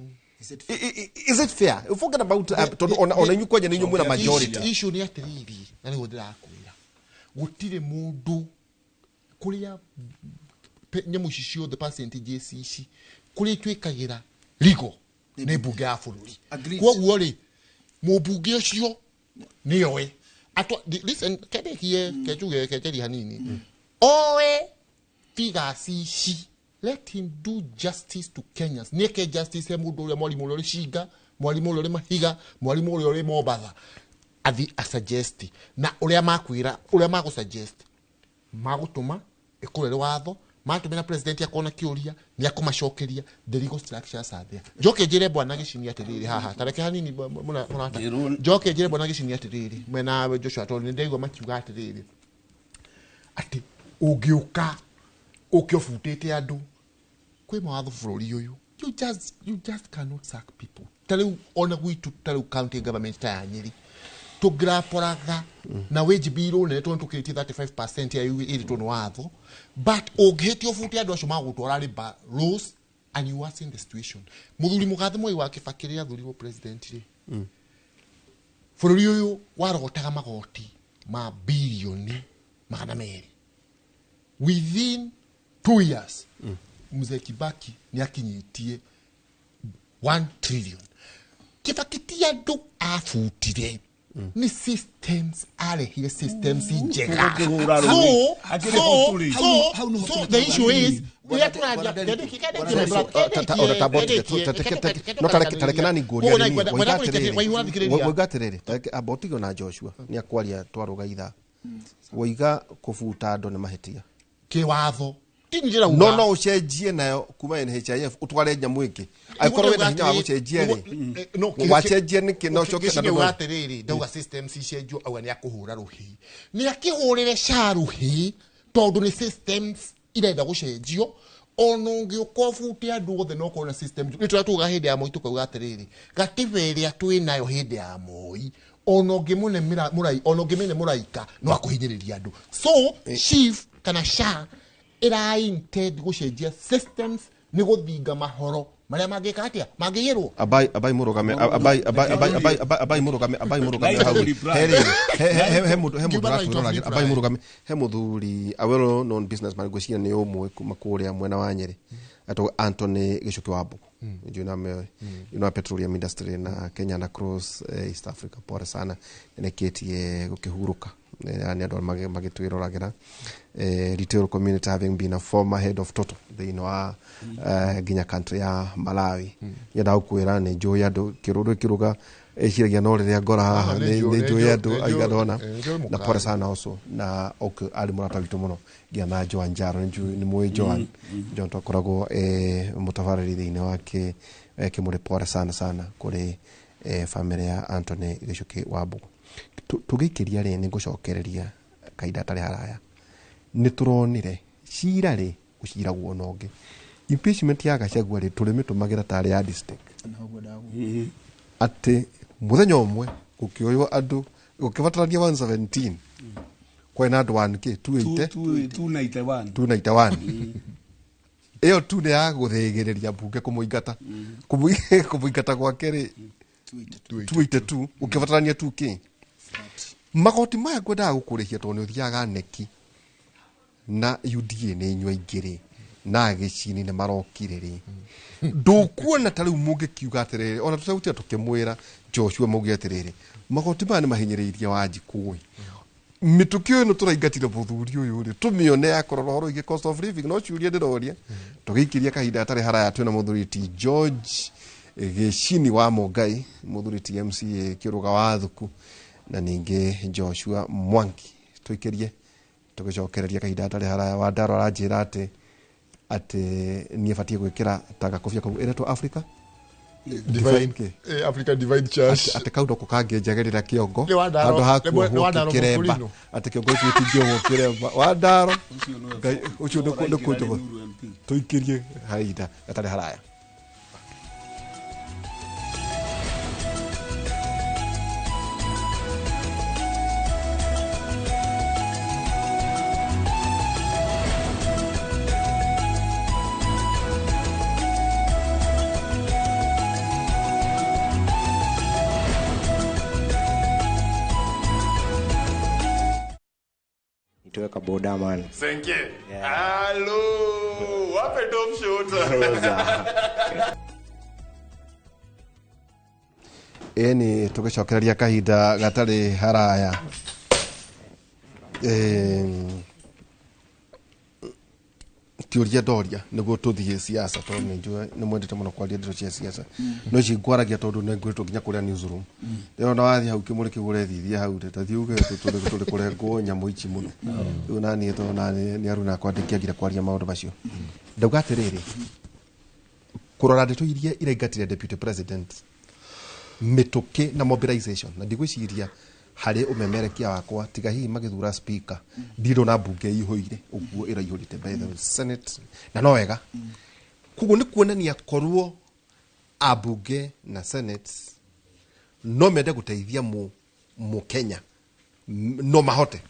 is it fair? Forget about tondũ ona inyuĩ kwanja nĩ inyuĩ mwĩna majority. Issue nĩ atĩrĩrĩ, na nĩguo ndĩrakwĩra, gũtirĩ mũndũ kũrĩa nyamũ ici ciothe percentages ici kũrĩa ituĩkagĩra legal nĩ mbunge ya bũrũri. Agreed. Koguo rĩ, mũmbunge ũcio nĩoe listen, kendekie kenjuge kenjerie hanini, oe figures ici, let him do justice to Kenyans. Nĩeke justice he mũndũ ũrĩa mwarimũ ũrĩa ũrĩ Cinga, mwarimũ ũrĩa ũrĩ Mahiga, mwarimũ ũrĩa ũrĩ Mombatha, athi asuggest na ũrĩa makwĩra, ũrĩa magũsuggest magũtũma ĩkũrere watho, matũmĩra president akona kĩũria nĩ akũmacokeria. The legal structures are there. Njoke njĩre bwana Gĩcini atĩrĩrĩ haha, tareke hanini mũrata. Njoke njĩre bwana Gĩcini atĩrĩrĩ, mwena Joshua, tondũ nĩ ndaigua makiuga atĩrĩrĩ atĩ ũngĩũka ũke ũbutĩte andũ kwĩ mawatho bũrũri ũyũ, you just cannot sack people. Ta rĩu ona gwitũ, ta rĩu county government ta ya Nyĩrĩ, tũngĩraporaga na wage bill nene tondũ tũkĩrĩtie 35% ya ĩrĩtwo nĩ watho, but ũngĩhĩtia ũbute andũ acio magũtwara labour laws and you worsen the situation. Mũthuri mũgathe Mwai wa Kibaki rĩrĩa athurirwo president rĩ, bũrũri ũyũ warogotaga magoti ma birioni 200 within 2 years. Mzee Kibaki nĩ akinyĩtie 1 trillion. Kibaki ti andũ abutire, nĩ systems arehire, systems njega. So the issue is rĩrĩa tũraria Tareke nani ngũria waiga atĩrĩrĩ, amba ũtige na Joshua nĩ akwaria twarũga ithaa. Waiga kũbuta andũ nĩ mahĩtia kĩwatho. No ũcenjie nayo kuma NHIF ũtware nyamũ ĩngĩ angĩkorwo wĩna hinya wa gũcenjia rĩ, wacenjia nĩkĩ na ũcoke na ndauga atĩrĩrĩ, ndauga systems icenjio, auga nĩ akũhũra rũhĩ, nĩ akĩhũrĩre SHA rũhĩ tondũ nĩ systems irenda gũcenjio. Ona ũngĩũka ũbute andũ othe no ũkorwo na system. Nĩ tũrĩa tuga hĩndĩ ya Moi tũkauga atĩrĩrĩ, gatiba ĩrĩa twĩ nayo hĩndĩ ya Moi, ona ũngĩmũne mũrai, ona ũngĩmene mũraika no akũhinyĩrĩria andũ. So SHIF kana SHA ĩra intend gũcenjia systems nĩ gũthinga mahoro marĩa mangĩka atĩa mangĩiyĩrwo. Abai abai mũrũgame, abai abai abai abai abai mũrũgame, abai mũrũgame hau he he mũndũ, he mũndũ aratwĩroragĩra. Abai mũrũgame he mũthuri a well known businessman, ngwĩciria nĩ ũmwe kuma kũrĩa mwena wa Nyĩrĩ, etagwo Anthony Gĩcuki wa Mbũgũ, njũĩ na you know, petroleum industry na Kenya na cross East Africa. Pole sana, nĩkĩtie gũkĩhurũka nĩ andũ magĩtwĩroragĩra. Retail community, having been a former head of Total thĩinĩ wa nginya country ya Malawi. Nyenda gũkwĩra nĩ njũĩ andũ kĩrũrũ kĩrũga ĩciragia no rĩrĩa ngora haha nĩ njũĩ andũ aigana ũna, na pole sana also na okay, arĩ mũrata witũ mũno nginya na Joan Njaro, nĩ mũĩ Joan. Joan twakoragwo mũtabarĩri thĩinĩ wa kĩmũrĩ. Pole sana sana kũrĩ family ya Anthony Gĩcuki wa Mbũgũ. Tũgĩikĩria rĩ, nĩ ngũcokereria kahinda atarĩ haraya, nĩ tũronire cira rĩ gũciragwo na ũngĩ. Impeachment ya Gachagua rĩ, tũrĩmĩtũmagĩra tarĩ yardstick atĩ mũthenya ũmwe gũkĩoywo andũ gũkĩbatarania 117, kwarĩ na andũ 1K 280 291. 291. Ĩyo tu nĩ ya gũthĩgĩrĩria mbunge kũmũingata. Kũmũingata gwake rĩ 282, ũkĩbatarania 2K. Magoti maya ngwendaga gũkũrĩhia tondũ nĩ ũthiaga neki na UDA nĩ inyuĩ aingĩ rĩ, na gĩcini nĩ marokire rĩ, ndũkuona ta rĩu mũngĩkiuga atĩrĩrĩ, ona tũtegũtinda tũkĩmwĩra Joshua, mauge atĩrĩrĩ, magoti maya nĩ mahinyĩrĩirie Wanjikũ ĩ, mĩtũkĩ ĩno tũraingatire mũthuri ũyũ rĩ, tũmĩone ya kũrora ũhoro wĩgiĩ cost of living. No ciũria ndĩroria. Tũgĩikĩria kahinda gatarĩ haraya, twĩna mũthuri ti George Gĩcini wa Mũngai, mũthuri ti MCA Kĩrũga wa Thuku, na ningĩ Joshua Mwangi. Tũikĩrie tũgĩcokereria kahinda gatarĩ haraya. Wandaro aranjĩra atĩ niĩ batiĩ gwĩkĩra ta gakobia kau ĩretwo Africa Divine, kĩ? Africa Divine Church. Atĩ kau ndoko kangĩnjagĩrĩra kĩongo Nĩ Wandaro, handũ ha nĩ Wandaro kuohwo kĩremba Mũkũrinũ. atĩ kĩongo gĩkĩ gĩtingĩohwo kĩremba. Wandaro Ngai, ũcio nĩ kũnjũgũ. Tũikĩrie haida gatarĩ haraya. Nitoweka boda man. Senke. Hello. Wape top shot. Ĩni tũgĩcokereria kahinda gatarĩ haraya, kĩũria ndoria nĩguo tũthiĩ siasa, tondũ nĩ njũĩ nĩ mwendete mũno kwaria ndeto cia siasa, no ici ngwaragia tondũ nĩ ngwĩtwo nginya kũrĩa newsroom. Rĩo na wathiĩ hau kĩmũrĩ kĩu ũrethithia hau rĩ, tathiĩ uge tũrĩ kũrengwo nyamũ ici mũno. Rĩu naniĩ tondũ naniĩ nĩ aruna akwa ndingĩagire kwaria maũndũ macio. Ndauga atĩrĩrĩ, kũrora ndeto iria iraingatire deputy president mĩtũkĩ na mobilization, na ndigwĩciria harĩ ũmemerekia wakwa tiga hihi magĩthura speaker, ndirona mbunge ĩihũire ũguo ĩraihũrĩte by the senate, na no wega. Koguo nĩ kuonania korwo ambunge na senate no mende gũteithia mũkenya, no mahote.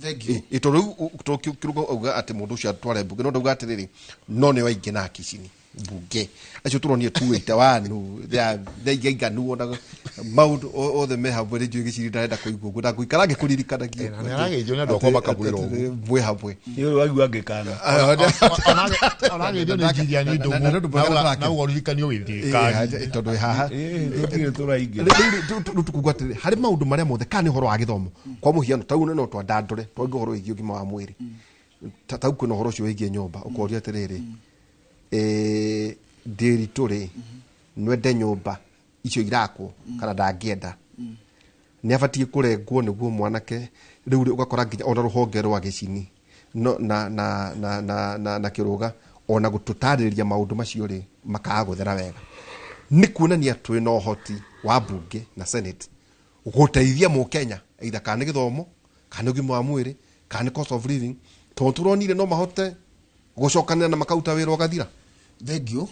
Thank you. Ĩ, tondũ rĩu tondũ kĩrũgo auga atĩ mũndũ ũcio atware mbunge, no ndauga atĩrĩrĩ, no nĩ waingĩ na akicini mbunge acio tũronire 281 thaingainganu ona Maundu othe me hamwe rä njå gä ciri ndarenda kå igua å guo na ngå ikara ngä kå ririkanagia Na nĩarageithio nĩ andũ akwa makamwĩra ũguo. mwä hamwe. Nĩ ũrĩ waigua ngĩkana. Onageithio nĩ Njiriani Na nĩ ũndũ mwega Ndung'u tũrake. na ũgoririkania wĩ thirikari. Tondå wä haha. Tũtirĩ tũraingĩra. Rä u tũkuga atĩrĩ harĩ maũndũ marĩa mothe kana nĩ ũhoro wa gĩthomo kwa mũhiano tau no twandandũre twange ũhoro wĩgiĩ ũgima wa mwĩrĩ. Tau kwĩna ũhoro ũcio wĩgiĩ nyũmba ũkoria atĩrĩrĩ, ndĩritũ rĩ nwende nyũmba icio irakwo kana ndangĩenda nĩ abatiĩ kũrengwo nĩguo mwanake rĩu rĩ ũgakora nginya ona rũhonge rwa gĩcini no, na, na, na, na, na, na kĩrũga ona gũtũtarĩria maũndũ macio rĩ makaga gũthera wega nĩ kuonania twĩ na ũhoti wa mbunge na senate gũteithia mũkenya either kana nĩ gĩthomo kana nĩ ũgima wa mwĩrĩ kana nĩ cost of living tondũ tũronire no mahote gũcokanĩra na makauta wĩra ũgathira. Thank you,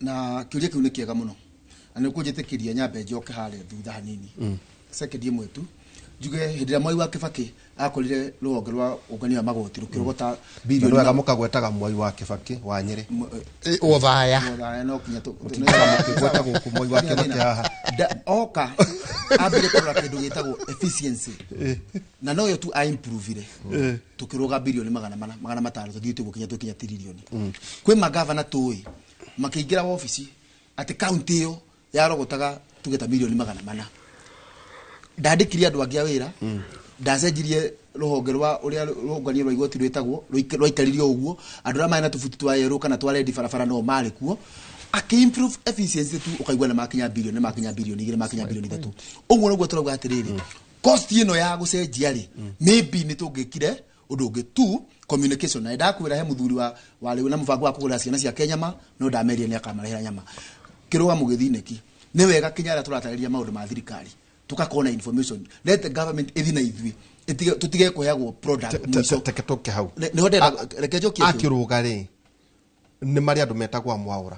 na kä u nä kä ega må no na nä kå njä tä kä ria nyambe njoke harä thutha hanini second ĩmwe tu njuge hä ndä ä rä a Mwai wa Kĩbakĩ akorire rũhonge rwa ũngania wa magoti rũkĩrogota na birioni nĩ wega mũkagwetaga Mwai wa Kĩbakĩ wa Nyĩrĩ. Othaya. Othaya no kinya Mũtindaga mũkĩgweta gũkũ Mwai wa Kĩbakĩ haha. Oka ambire kũrora kĩndũ gĩtagwo efficiency na noyo tu aimprovire tũkĩrũga birioni 400 500 tũthiĩte ũguo kinya twĩkinya tiririoni. Kwĩ magavana tũĩ makĩingĩra wabici atĩ kaunti ĩyo yarogotaga tuge ta mirioni 400 ndandĩkirie andũ angĩ a wĩra ndacenjirie rũhonge rwa ũrĩa rũngania rwa igoti rwĩtagwo rwaikaririo ũguo andũ arĩa marĩ na tũbuti twa yerũ kana twa rendi barabara no marĩ kuo akĩ-improve efficiency tu ũkaigua nĩ makinya birioni nĩ makinya birioni 2 makinya birioni 3 ũguo nĩguo tũrauga atĩrĩrĩ cost ĩno ya gũcenjia rĩ maybe nĩ tũngĩkire ũndũ ũngĩ tu communication na ndakwĩra he mũthuri wa warĩ na mũbango wa kũgũrĩra ciana ciake nyama no ndamerire nĩ akamarehera nyama kĩrũgamo gĩthineki nĩ wega kinya arĩa tũratarĩria maũndũ ma thirikari tugakorwo na information. Let the government ĩthi na ithuĩ tũtige kũheagwo product mũico. Teke tũke hau. Nĩho ndĩrenda reke njokie kĩu. Akĩrũga rĩ nĩ marĩ andũ metagwo amwaũra.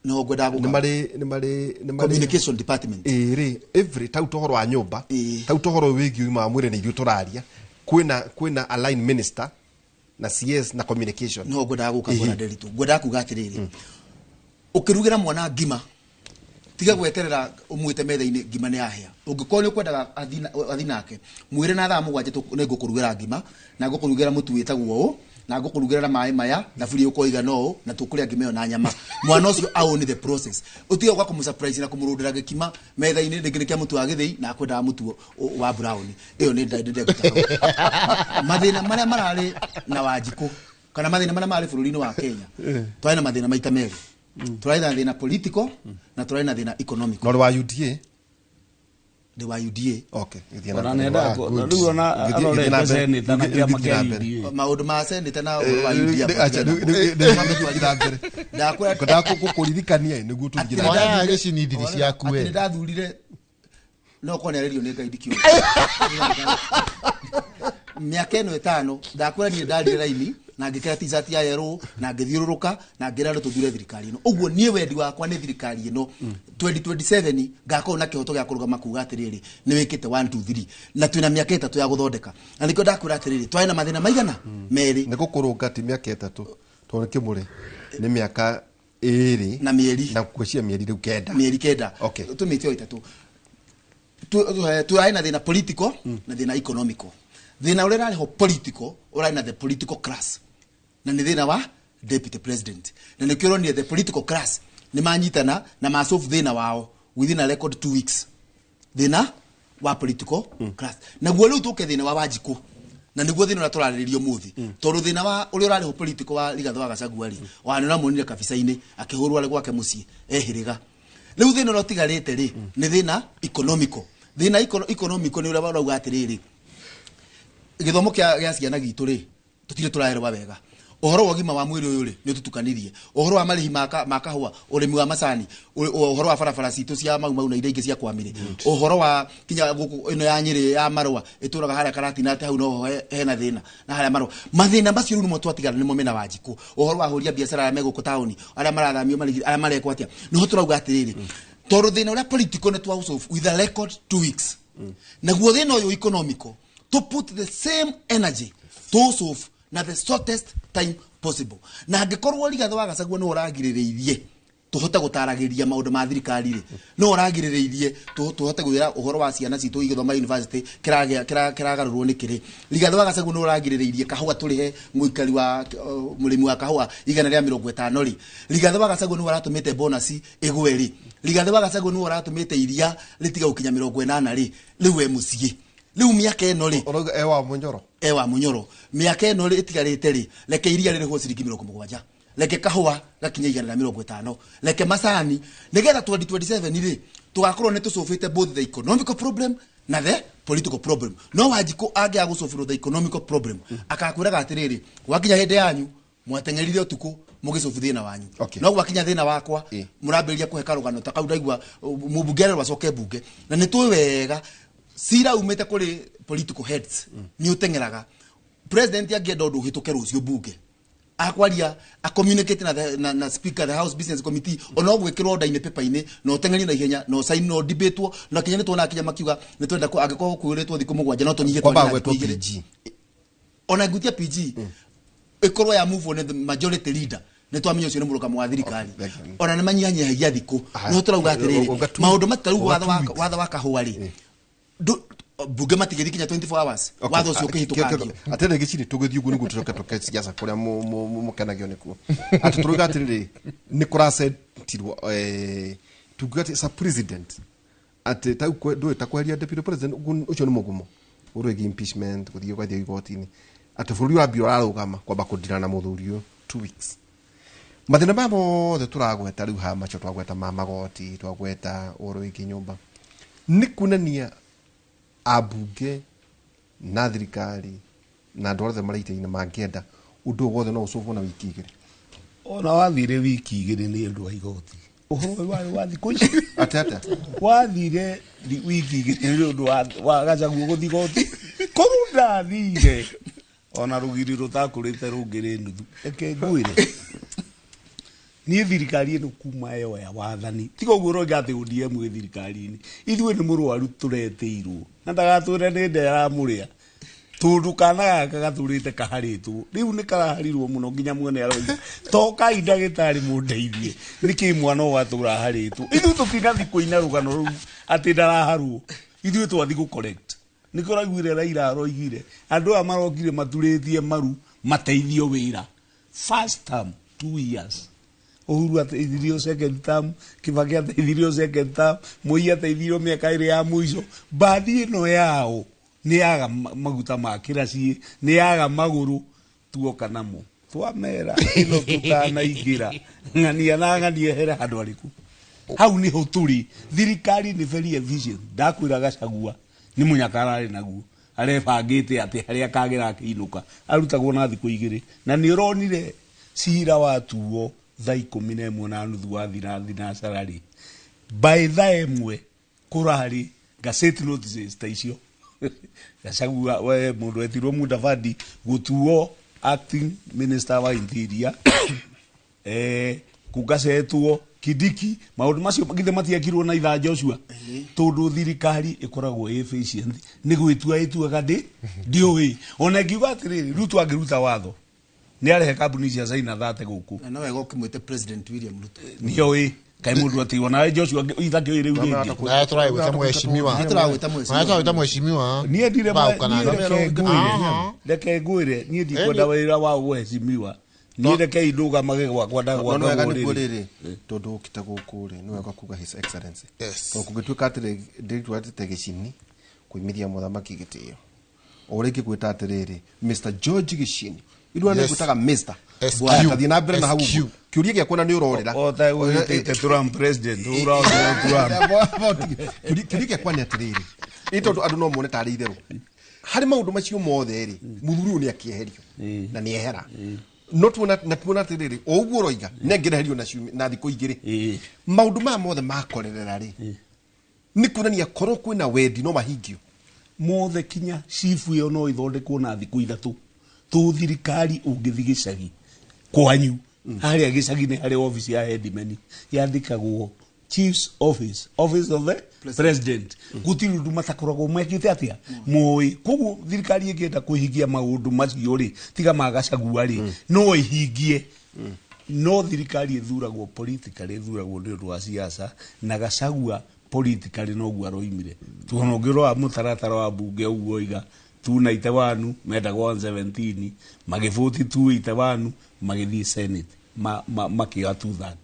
Nĩho ngwendaga nĩ gũka marĩ nĩ marĩ nĩ marĩ communication department. Ĩĩ rĩ every tau tohoro wa nyũmba Ĩĩ. tau tohoro wĩgiĩ ũgima wa mwĩrĩ nĩ ithuĩ tũraria kwĩna align minister na CS na communication. Nĩho ngwendaga gũka Ĩhĩ. kuona Nderitu ngwendaga kuga atĩrĩrĩ ũkĩrugĩra mwana ngima tiga gweterera ũmwĩte metha-inĩ ngima nĩ yahĩa ũngĩkorwo nĩ ũkwendaga athi nake mwĩre na thaa 7 nĩ ngũkũrugĩra ngima na ngũkũrugĩra mũtu wĩtagwo ũũ na ngũkũrugĩra na maĩ maya thaburia ũkorwo ĩigana ũũ na tũkũrĩa ngima ĩyo na nyama mwana ũcio aũni the process ũtige gwa kũmũsurprise na kũmũrũndĩra gĩkima metha-inĩ rĩngĩ nĩ kĩa mũtu wa gĩthĩi na akwendaga mũtu wa brown ĩyo nĩ ndengũta mathĩna marĩa mararĩ na Wanjikũ kana mathĩna marĩa marĩ bũrũri-inĩ wa Kenya twarĩ na mathĩna maita merĩ tũrarĩ na thĩna political na tũrarĩ na thĩna economic. No wa UDA. Ndĩ wa UDA. Okay, gĩthiĩ na Ona mbere. nenda rĩu ona Gĩthiĩ- gĩthiĩ na arorete mbere. seneta na Gĩthiĩ- kĩama gĩthiĩ na kĩa mbere. UDA. Maũndũ ma seneta na ũhoro wa UDA. Acha, rĩu gĩthiĩ na mbere. Ndakwĩra Ngwendaga kũkũririkania nĩguo tũthiĩ na mbere. Oya gĩcini thiri ciaku atĩ we. nĩ ndathurire no korwo nĩ arĩrio nĩ Ngai ndikĩũĩ mĩaka ĩno 5 ndakwĩra niĩ ndarire raini na ngĩkĩra t-shirt ya yerũ na ngĩthiũrũrũka na ngĩra andũ tũthure thirikari ĩno ũguo niĩ wendi wakwa nĩ thirikari ĩno 2027 ngakorwo na kĩhoto gĩa kũrũgama kuga atĩrĩrĩ nĩ wĩkĩte 1 2 3 na twĩna mĩaka 3 ya gũthondeka na nĩkĩo ndakwĩra atĩrĩrĩ twarĩ na mathĩna maigana merĩ. Nĩ gũkũrũnga ti mĩaka 3 tondũ kĩmũrĩ nĩ mĩaka 2 na mĩeri na ngwĩciria mĩeri rĩu 9. Mĩeri 9. Okay. Tũmĩte o 3 tũrarĩ na thĩna political na thĩna economical. Thĩna ũrĩa ũrarĩ ho political ũrarĩ na the political class na nĩ thĩna wa deputy president na nĩkĩo ũronire the political class nĩ manyitana na masolve thĩna wao within a record 2 weeks thĩna wa political class naguo rĩu tũke thĩna wa Wanjikũ na nĩguo thĩna ũrĩa tũrarĩrĩria ũmũthĩ tondũ thĩna wa ũrĩa ũrarĩ ho political wa Rigathĩ wa Gachagua rĩ ona nĩ ũramuonire kabica-inĩ akĩhũrwo arĩ gwake mũciĩ ehĩrĩga rĩu thĩna ũrĩa ũtigarĩte rĩ nĩ thĩna economical. Thĩna economical nĩ ũrĩa ũrauga atĩrĩrĩ gĩthomo kĩa ciana gitũ rĩ tũtirĩ tũraerwa wega ũhoro wa ũgima wa mwĩrĩ ũyũ rĩ nĩ ũtũtukanirie ũhoro wa marĩhi ma kahũa ũrĩmi wa macani ũhoro wa barabara citũ cia mau mau na iria ingĩ cia kwamire ũhoro wa kinya gũkũ ĩno ya Nyĩrĩ ya marũa ĩtũraga harĩa Karatina atĩ hau noho hena thĩna na harĩa marũa mathĩna macio rĩu nĩmo twatigara nĩmo mena Wanjikũ ũhoro wa ahũri a biacara arĩa me gũkũ taũni arĩa marathamio marigi arĩa marekwo atĩa nĩho tũrauga atĩrĩrĩ tondũ thĩna ũrĩa political nĩ twaũsolve with a record 2 weeks naguo thĩna ũyũ economical to put the same energy to solve na the shortest time possible na angĩkorwo Rigathĩ wa Gachagua nĩ ũragirĩrĩirie Tuhote gutaragiria maundu ma thirikari ri no uragiririirie tuhote gwira uhoro wa ciana citu igithoma university kiragia kiragarurwo ni kiri Rigathi wa Gachagua no uragiririirie kahua turihe muikari wa murimi wa kahua 150 ri Rigathi wa Gachagua no uratumite bonus igwe ri Rigathi wa Gachagua no uratumite iria ritiga gukinya 80 ri riu we mucii riu miaka ino ri Ũrauga ewa Munyoro ewa Munyoro miaka ino ri itigarite ri reke iria ririhwo ciringi 70 reke kahua gakinya 150 reke macani nigetha 2027 ri tugakorwo ni tucubite both the economical problem na the political problem no Wanjikũ angĩaga gũcubĩrwo the economical problem akakwĩraga atĩrĩrĩ gwakinya hĩndĩ yanyu mwateng'erire ũtukũ mũgĩcubu thĩna wanyu Okay. no gwakinya thĩna wakwa mũrambĩrĩria kũhe karũgano ta kau ndaigua mũmbunge arerwo acoke mbunge na nĩ tũĩ wega cira umĩte kũrĩ political heads nĩ ũteng'eraga president angĩenda ũndũ ũhĩtũke rũciũ mbunge akwaria a communicate na na speaker the house business committee ona gwikirwo order-inĩ paper-inĩ na ũteng'erie na ihenya na ũcaini na ũdibatwo na kinya nĩ tuona kinya makiuga nĩ twenda angĩkorwo kwĩrĩtwo thikũ 7 no tũnyihie Kwamba twarie na gwetwo thikũ igĩrĩ. PG. Ona ngũtia PG ĩkorwo ya move on the majority leader nĩ twamenya ũcio nĩ mũrũgamo wa thirikari Okay, thank you. ona nĩ manyihanyihagia thikũ Aya. no tũrauga atĩrĩrĩ maũndũ matarau watho wa kahũa rĩ bunge matigĩthiĩ kinya 24 hours watho ũcio ũkĩhĩtũkangio atĩrĩ gĩcirĩ tũgĩthiĩ ũguo nĩguo tũcoke tũke siasa kũrĩa mũkenagio nĩkuo atĩ tũrauga atĩrĩrĩ nĩ kũracentirwo tungiuga atĩ sa president atĩ tau ndũĩ ta kweheria deputy president ũcio nĩ mũgumo ũrũ ĩgiĩ impeachment gũthiĩ ũgathiĩ igoti-inĩ atĩ bũrũri wambia ũrarũgama kwamba kũndira na mũthuri ũyũ 2 weeks mathĩna maya mothe tũragweta rĩu haha macio twagweta ma magoti twagweta ũhoro wĩgiĩ nyũmba nĩ kuonania ambunge na thirikari na andũ othe marĩa itĩ-inĩ mangĩenda ũndũ ũyũ wothe no ũcũbwo na wiki igĩrĩ ona wathire wiki igĩrĩ nĩ ũndũ wa igoti ũhoro ũyũ warĩ wa thikũ ici atĩ atĩa wathire wiki igĩrĩ nĩ ũndũ wa Gachagua gũthiĩ igoti kũu ndathire ona rũgiri rũtakũrĩte rũngĩrĩ nuthu reke ngwĩre niĩ thirikari ĩno kuma yoya wathani tiga ũguo ũroiga atĩ ODM ĩ thirikari-inĩ ithuĩ nĩ mũrwaru tũretĩirwo na ndagatwĩre nĩ nda ĩramũrĩa tondũ kana gaka gatũrĩte kaharĩtwo rĩu nĩ karaharirwo mũno nginya mwene aroiga tokai ndagĩtarĩ mũndeithie nĩkĩ mwana ũyũ atũra aharĩtwo ithuĩ tũtinathi kũina rũgano rũu atĩ ndaraharwo ithuĩ twathi gũ correct nĩkĩo ũraiguire Raila aroigire andũ aya marokire maturĩtie maru mateithio wĩra first term 2 years Uhuru ateithirio second term Kibaki ateithirio second term Moi ateithirio mĩaka ĩrĩ ya mũico mbathi ĩno yao nĩ yaga maguta ma kĩraciĩ nĩ yaga magũrũ tuoka namo twamera ĩno tũtanaingĩra ng'ania na ng'ania here handũ arĩkũ hau nĩho tũrĩ thirikari nĩ very efficient ndakwĩra Gachagua nĩ mũnyaka ararĩ naguo arebangĩte atĩ harĩa akagera akĩinũka arutagwo na thikũ igĩrĩ na nĩ ũronire cira watuo thaa 11:30 wa thinacara rĩ by thaa 1 kũrarĩ gazette notices ta icio Gachagua we mũndũ etirwo Mudavadi gũtuo acting minister wa interior kũgacetwo Kindiki maũndũ macio githĩ matiekirwo na ithaa Joshua tondũ thirikari ĩkoragwo ĩ efficient nĩ gwĩtua ĩtuaga ndĩũĩ ona ingiuga atĩrĩrĩ Ruto angĩruta watho nĩ arehe kambuni cia China thate gũkũ na no wega ũkĩmwĩte president William Ruto nĩoĩ kaĩ mũndũ atĩ onawe Joshua ithakĩũĩ rĩu rĩngĩ Na tũragwĩta mheshimiwa. Na tũragwĩta mheshimiwa. Na tũragwĩta mheshimiwa. niĩ ndire Baũkana. reke ngwĩre niĩ ndikwenda wĩra wa ũheshimiwa niĩ rekei ndũgamage gwakwa no nĩ wega ndagwakagwo nĩguo rĩrĩ rĩrĩ tondũ ũkĩte gũkũ rĩ nĩ wega kuga his excellency Yes. tondũ kũngĩtuĩka atĩrĩ ndĩritua atĩ Gĩcini kũimithia mũthamaki gĩtĩo o ũrĩa ingĩgwĩta atĩrĩrĩ Mr George Gĩcini irua Yes. nĩ ngwĩtaga Mr SQ. Bwana, tathiĩ na mbere na hau SQ. ũguo kĩũria gĩakwa na nĩ ũrorĩra o ta ũgĩtĩte Trump president ũraũrĩra Trump kĩũria gĩakwa nĩ atĩrĩrĩ ĩ tondũ andũ no mone tarĩ itherũ harĩ maũndũ macio mothe rĩ mũthuri ũyũ nĩ akĩeherio na nĩ ehera no tuona na tuona atĩrĩrĩ o ũguo ũroiga nĩ angĩreherio na thikũ igĩrĩ maũndũ maya mothe makorerera rĩ nĩ kuonania korwo kwĩna wendi no mahingio mothe kinya cibu ĩyo no ĩthondekwo na thikũ ithatũ tũ thirikari ũngĩthi gĩcagi kwanyu harĩa gĩcagi nĩ harĩ office ya headman yandĩkagwo chief's office office of the president gũtirĩ ũndũ matakoragwo mekĩte atĩa moĩ koguo thirikari ĩngĩenda kũhingia maũndũ macio rĩ tiga ma Gachagua rĩ no ĩhingie No thirikari ĩthuragwo politically, ĩthuragwo nĩ ũndũ wa siasa, na Gachagua politically noguo aroimire. Tuona ũngĩrora mũtaratara wa mbunge ũguo oiga 291 mendaga 117, magĩbũti 281 magĩthiĩ Senate makĩoya 230.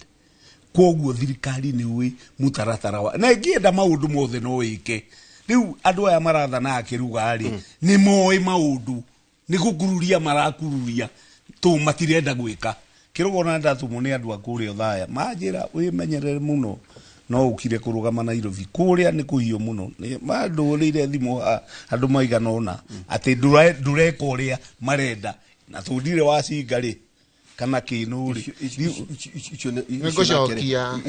Koguo thirikari nĩ ũĩ mũtaratara wa na ĩngĩenda maũndũ mothe no ĩke. Rĩu andũ aya marathana akĩruga rĩ, nĩ moĩ maũndũ, nĩ gũkururia marakururia tu, matirenda gwĩka. Kĩrũgo na ndatũmwo nĩ andũ a kũrĩa Othaya manjĩra wĩmenyerere mũno, no ũkire kũrũgama Nairobi kũrĩa nĩ kũhiũ mũno. Mandũrĩire thimũ andũ maigana ũna atĩ ndũreka ũrĩa marenda, na tũndire wacinga rĩ kana kĩnũ rĩ. Nĩngũcokia.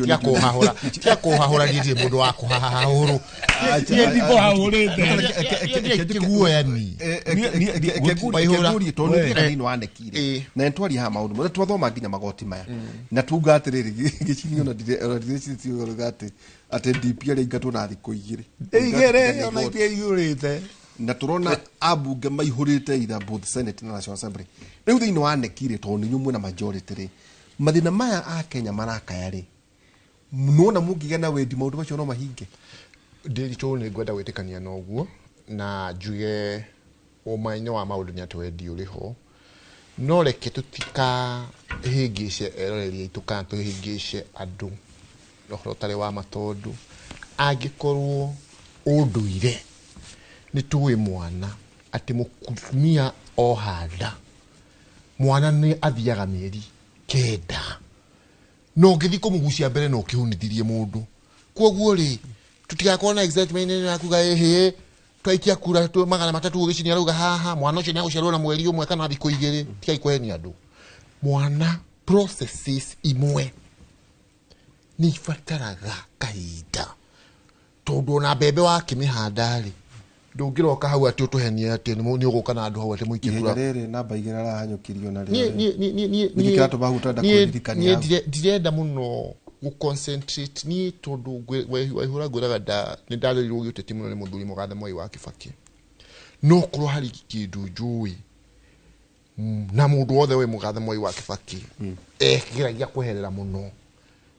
Tia kũhahũra, tia kũhahũra, niĩ ndirĩ mũndũ wa kũhahũrũ. Niĩ ndikũhahũrĩte. Kĩguoyani. Waihũra. Tondũ nĩ thĩinĩ wa nekire na nĩtwaria haha maũndũ mothe, twathoma nginya magoti maya na tuga atĩrĩrĩ, gĩcini ona ndireciria atĩ DP arĩa ingatwo na thikũ igĩrĩ. Igĩrĩ ona itiaihũrĩte. Na turona ambunge maihũrĩte either both Senate na National Assembly. Rĩu thĩinĩ wa nekire, tondũ nĩ inyuĩ mwĩna majority rĩ, mathĩna maya a Kenya marakaya rĩ, nona mũngĩgĩa na wendi maũndũ macio no mahinge? Ndĩritũ nĩ ngwenda gwĩtĩkania na ũguo na njuge ũma-inĩ wa maũndũ nĩ atĩ wendi ũrĩ ho, no reke tũtikahĩngĩce eroreri aitũ kana tũhĩngĩce andũ na ũhoro ũtarĩ wa ma, tondũ angĩkorwo ũndũire nĩ tũĩ mwana atĩ mũtumia oha nda mwana nĩ athiaga mĩeri 9, na ũngĩthiĩ kũmũgucia mbere no ũkĩhunithirie mũndũ. Koguo rĩ, tũtigakorwo na excitement nene ya kuga ĩhĩ twaikia kura 300 gĩcini arauga haha mwana ũcio nĩagũciarwo na mweri ũmwe kana thikũ igĩrĩ. Tigai kũhenia andũ. Mwana processes imwe nĩ ibataraga kahinda, tondũ ona mbembe wakĩmĩhanda rĩ, ndũngĩroka hau atĩ ũtũhenie atĩ nĩ ũgũka na andũ hau atĩ mũikie Ihenya kura. Rĩrĩ namba 2 arahanyũkirio narĩo Niĩ rĩ. niĩ Nĩkĩ kĩratũma hau ũtarenda kwĩririkania niĩ hau? Ndirenda mũno gũ concentrate niĩ, tondũ Waihũra ngwĩraga nĩ ndarerirwo gĩũteti mũno nĩ mũthuri mũgathe Mwai wa Kibaki. No korwo harĩ kĩndũ njũĩ na mũndũ wothe wĩ mũgathe Mwai wa Kibaki ekĩgeragia kweherera mũno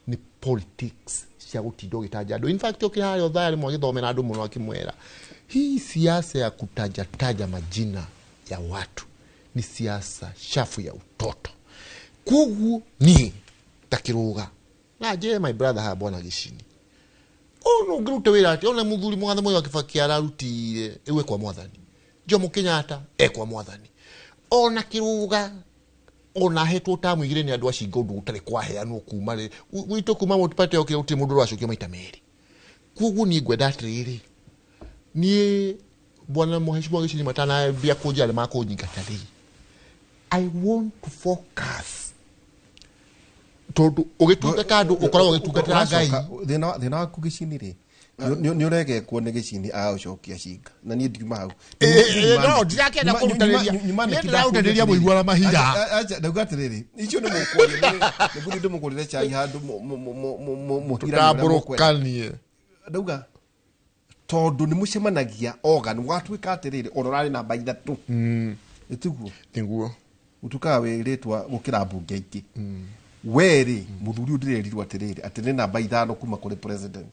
nĩ politics cia gũtinda ũgĩtanja andũ. In fact, ũkĩ harĩa Othaya rĩmwe agĩthomera andũ mũno akĩmwĩra hii siasa ya kutajataja majina ya watu ni siasa chafu ya utoto. Koguo niĩ ta Kĩrũga na njĩre my brother haha bwana Gĩcini, ona ũngĩruta wĩra atĩ ona mũthuri mũgathe Mwai wa Kibaki ararutire ĩwe kwa mwathani, Jomo Kenyatta e kwa mwathani, ona Kĩrũga ona ahetwo tamu igĩrĩ nĩ andũ acinga ũndũ ũtarĩ kwaheanwo kuma rĩ gwitũ kuma multiparty yokire gũtirĩ mũndũ ũracokio maita merĩ. Koguo niĩ ngwenda atĩrĩrĩ, niĩ bwana mheshimiwa Gĩcini matanambia kũnjĩra nĩ makũnyingata rĩ, I want to focus, tondũ ũgĩtungata andũ ũkoragwo ũgĩtungatĩra Ngai. Thĩna waku Gĩcini rĩ, nĩ ũregekwo nĩ Gĩcini agagũcokia cinga na niĩ ndiuma hau. No, ndirakĩenda kũrutanĩria. Niĩ ndĩrarutanĩria mũigua na mahiga. Ndauga atĩrĩrĩ, icio nĩ mũkwaria, nĩngũthiĩ ndĩmũgũrĩre cai handũ mũhirane ũrĩa mũkwenda. Tũtambũrũkanie. Ndauga tondũ nĩ mũcemanagia organ gwatuĩka atĩrĩrĩ, ona ũrarĩ namba 3, ĩtiguo? Nĩguo. Ũtuĩkaga wĩ rĩtwa gũkĩra mbunge ingĩ. We rĩ, mũthuri ũyũ ndĩrerirwo atĩrĩrĩ atĩ nĩ namba 5 kuma kũrĩ president.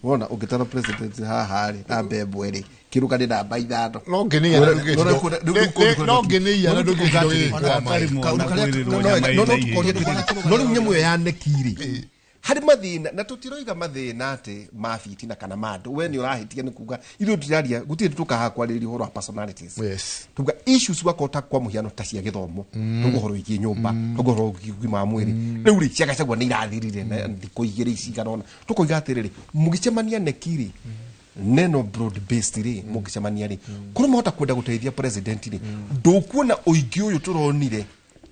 Wona ũngĩtara president haha rĩ, namba 1 rĩ, kĩrũga nĩ namba 5. No ngĩnĩia na ndũngĩtindo- no ngĩnĩia na ndũngĩtindo gĩgĩkwa Ona maĩ. mwana kwĩrĩrwo nyama No ĩna tũkoria ihenya. atĩrĩrĩ, no rĩu nyamũ ĩyo ya neki rĩ, harĩ mathĩna na tũtiroiga mathĩna atĩ ma fitina kana ma andũ, we nĩ ũrahĩtia nĩ kuga ithuĩ tũtiraria, gũtirĩ tũkaha kwarĩrĩria ũhoro wa personalities. Tuga issues wakorwo ta kwa mũhiano ta cia gĩthomo, tuga ũhoro wĩgiĩ nyũmba, tuga ũhoro wĩgiĩ ũgima wa mwĩrĩ, rĩu rĩ cia Gachagua nĩ irathirire na thikũ 2 cigana ũna. Tũkoiga atĩrĩrĩ, mũgĩcemania neki rĩ, neno broad based rĩ, mũngĩcemania rĩ, korwo mahota kwenda gũteithia president rĩ, ndũkuona ũingĩ ũyũ tũronire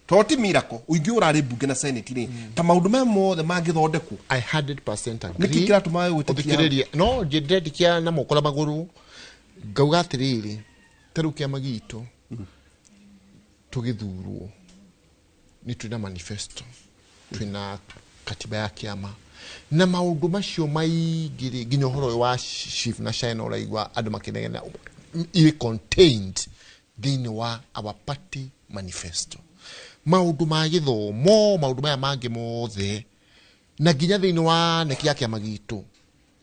to ti miracle, ũingĩ ũyũ ũrarĩ mbunge na senate rĩ, ta maũndũ maya mothe mangĩthondekwo. I 100% agree. Nĩkĩ kĩratũma we wĩtĩkie hau? Ũthikĩrĩrie. No ndĩretĩkia na moko na magũrũ ngauga atĩrĩrĩ, ta rĩu kĩama gitũ tũgĩthurwo nĩ twĩna manifesto, twĩna katiba ya kĩama na maũndũ macio maingĩ rĩ, nginya ũhoro ũyũ wa SHIF na SHA ũraigua andũ makĩnegena irĩ contained thĩinĩ wa our party manifesto. Maũndũ ma gĩthomo, maũndũ maya mangĩ mothe, na nginya thĩinĩ wa neki ya kĩama gitũ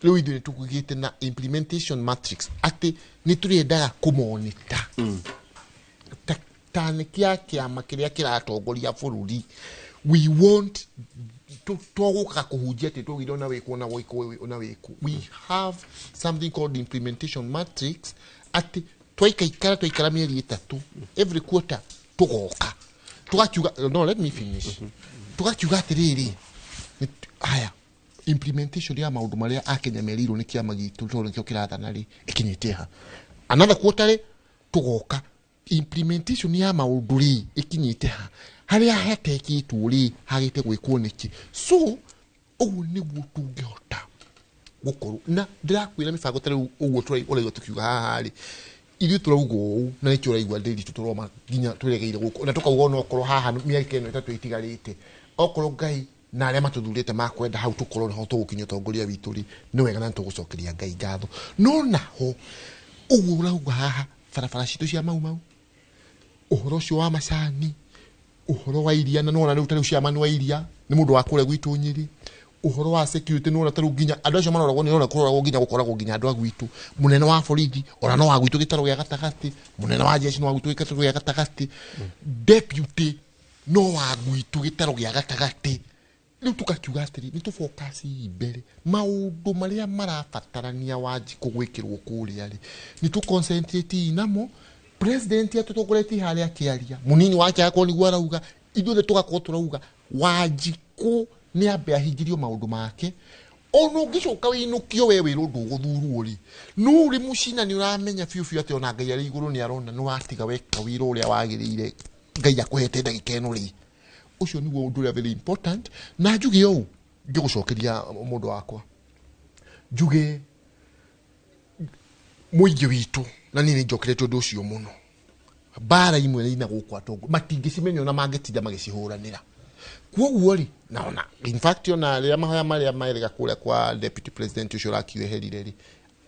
rĩu ithuĩ nĩ tũgĩte na implementation matrix atĩ nĩ tũrĩendaga kũmonita ta neki ya kĩama kĩrĩa kĩratongoria bũrũri. We want tũgũka kũhunjia atĩ tũgĩire na wĩkwo na wĩkwo na wĩkwo. We have something called implementation matrix atĩ twaikaikara twaikara mĩeri 3 every quarter tũgoka tugakiuga, no, let me finish, tugakiuga atĩrĩrĩ, haya implementation ya maũndũ marĩa akenya merirwo nĩ kĩama gitũ tondũ nĩkĩo kĩrathana rĩ ĩkinyĩte ha. Another quarter rĩ tũgoka implementation ya maũndũ rĩ ĩkinyĩte ha, harĩa hatekĩtwo rĩ hagĩte gwĩkwo nĩkĩ. So ũguo nĩguo tũngĩhota gũkorwo na ndĩrakwĩra mĩbango ta rĩu ũguo ũraigua tũkiuga haha rĩ, ithuĩ tũrauga ũũ na nĩkĩo ũraigua ndĩri tũroma nginya twĩregeire gũkũ na tũkauga ona okorwo haha mĩaka ĩno 3 ĩtigarĩte, okorwo Ngai na arĩa matũthurĩte makwenda hau tũkorwo naho tũgũkinyia ũtongoria witũ rĩ, nĩ wega na nĩtũgũcokeria Ngai ngatho. No naho ũguo ũrauga haha barabara citũ cia Mau Mau, ũhoro ũcio wa macani, ũhoro wa iria, na nĩwona rĩu ta rĩu chairman wa iria nĩ mũndũ wa kũrĩa gwitũ Nyĩrĩ, ũhoro wa security nĩwona ta rĩu nginya andũ acio maroragwo nĩwona kũroragwo nginya gũkoragwo nginya andũ a gwitũ, mũnene wa borithi ona no wa gwitũ gĩtarũ gĩa gatagatĩ, mũnene wa jeshi no wa gwitũ gĩtarũ gĩa gatagatĩ, deputy no wa gwitũ gĩtarũ gĩa gatagatĩ. Rĩu tũkakiuga atĩrĩ nĩ tũfocus mbere maũndũ marĩa marabatarania Wanjikũ gwĩkĩrwo kũrĩa rĩ, nĩ tũ concentrate namo. President atũtongoretie harĩa akĩaria, mũnini wake agakorwo nĩguo arauga, ithuothe tũgakorwo tũrauga Wanjikũ nĩ ambe ahingĩrio maũndũ make. Ona ũngĩcoka wĩinũkio we wĩrwo ndũgũthurwo rĩ, no ũrĩ mũcina nĩ ũramenya biũ biũ atĩ ona Ngai arĩ igũrũ nĩ arona nĩ watiga weka wĩra ũrĩa wagĩrĩire Ngai akũhete ndagĩka ĩno rĩ. Ũcio nĩguo ũndũ ũrĩa very important. Na njuge ũũ ngĩgũcokeria mũndũ wakwa, njuge mũingĩ witũ na niĩ nĩ njokerete ũndũ ũcio mũno, mbara imwe ina gũkũ atongoria matingĩcimenya ona mangĩtinda magĩcihũranĩra. Kwoguo rĩ, na ona in fact ona rĩrĩa mahoya marĩa merĩga kũrĩa kwa deputy president ũcio ũrakiweherire rĩ,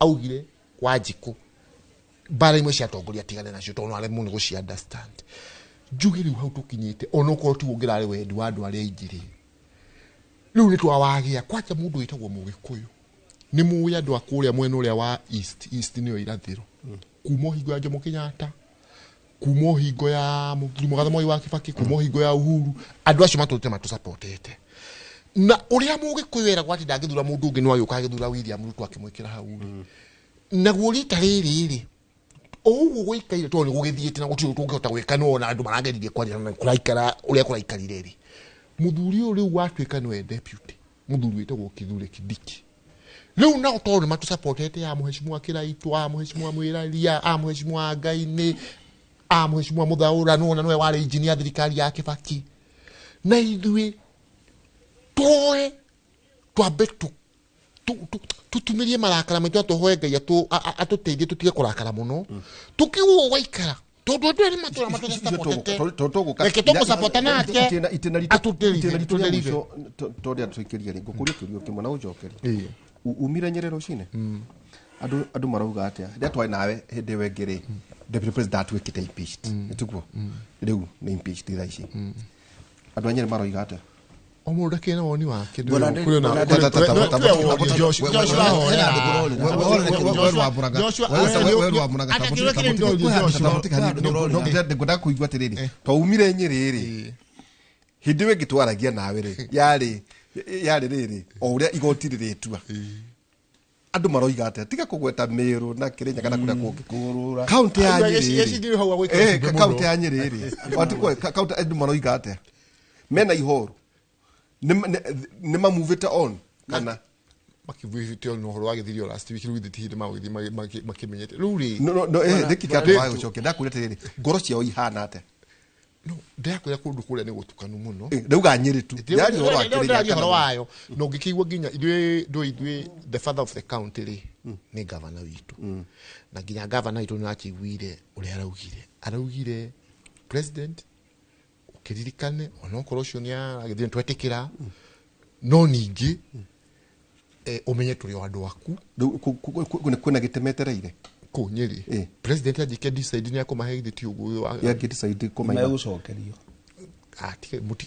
augire Wanjikũ mbara imwe cia atongoria atigane nacio tondũ no aremwo nĩ gũci understand. Njuge rĩu hau tũkinyĩte onokorwo tiguo ũngĩrarĩ wendi wa andũ arĩa aingĩ rĩ, rĩu nĩ twawagĩa kwanja mũndũ wĩtagwo Mũgĩkũyũ nĩ mũĩ andũ a kũrĩa mwena ũrĩa wa East, East nĩyo irathĩro, kuma hingo ya Jomo Kenyatta, kuma hingo ya mũthuri Mũgathe Mwai wa Kibaki, kuma hingo ya Uhuru, andũ acio matũrĩte matũsupportete. Na ũrĩa Mũgĩkũyũ eragwo atĩ ndangĩthura mũndũ ũngĩ no agĩũka agĩthura William Ruto akĩmwĩkĩra hau rĩ. Naguo rita rĩrĩ rĩ, o ũguo gũikaire tondũ nĩ gũgĩthiĩte na gũtirĩ ũndũ tũngĩhota gwĩka, no ona andũ marageririe kwaria na kũraikara ũrĩa kũraikarire rĩ, mũthuri ũyũ rĩu watuĩka nĩwe deputy, mũthuri wĩtagwo Kithure Kindiki, rĩu nao tondũ nĩ matũsupportete ya mũhecimwa Kĩraitũ, a mũhecimwa Mwĩraria, a mũhecimwa Ngainĩ, a mũhecimwa Mũthaũra, nĩwona nĩwe warĩ engineer thirikari ya Kibaki, na ithuĩ twoe twambe tutumirie marakara maitũ na tũhoe Ngai atũteithie tũtige kũrakara mũno, tũkiuga ũguo gwaikara tondũ andũ aya nĩ matũra matũsupportete, reke tũmũsupporta nake atũteithie. Tondũ atũikĩria rĩ, ngũkũria kĩũria kĩmwe na ũnjokerie. Umire Nyĩrĩ rũcinĩ, andũ marauga atĩa rĩrĩa twarĩ nawe hĩndĩ ĩyo ĩngĩ rĩ, deputy president atuĩkĩte impeached, nĩ tiguo? Rĩu nĩ impeached thaa ici, andũ a Nyĩrĩ maroiga atĩa? O mũndũ akĩrĩ na woni wake. Ngwendaga kũigua atĩrĩrĩ, twaumire Nyĩrĩ rĩ, hĩndĩ ĩyo ĩngĩ twaragia nawe rĩ, yarĩ rĩrĩ o ũrĩa igoti rĩrĩtua, andũ maroiga atĩa? Tiga kũgweta Mĩrũ na Kĩrĩnyaga kana kũrĩa kũngĩ, kaunti ya Nyĩrĩ rĩ, kaunti ya Nyĩrĩ rĩ, kaunti andũ maroiga atĩa? Mena ihoru, nĩ mamuvĩte on kana makĩvĩte on ũhoro wa gĩthirio last week, rĩu ithe ti hĩndĩ magũgĩthiĩ makĩmenyete rĩu rĩ. No no ndĩkika twage gũcokia, ndakwĩra atĩrĩrĩ, ngoro ciao ihana atĩa? No ndĩrakwĩra kũndũ kũrĩa nĩ gũtukanu mũno. Ndauga Nyĩrĩ tu, ndĩraria ũhoro wa Kĩrĩnyaga ũhoro wayo, na ũngĩkĩigua nginya ithuĩ ndũĩ ithuĩ the father of the county rĩ nĩ gavana witũ, na nginya gavana witũ nĩ wakĩiguire ũrĩa araugire president ũkĩririkane onokorwo ũcio nĩ aragĩthiĩ twetĩkĩra, no ningĩ ũmenye tũrĩ o andũ aku. Rĩu kwĩna gĩtĩ metereire kũ Nyĩrĩ president anjĩke decide nĩ akũmahe githĩ ti ũguo yangĩ decide kũmaina megũcokerio.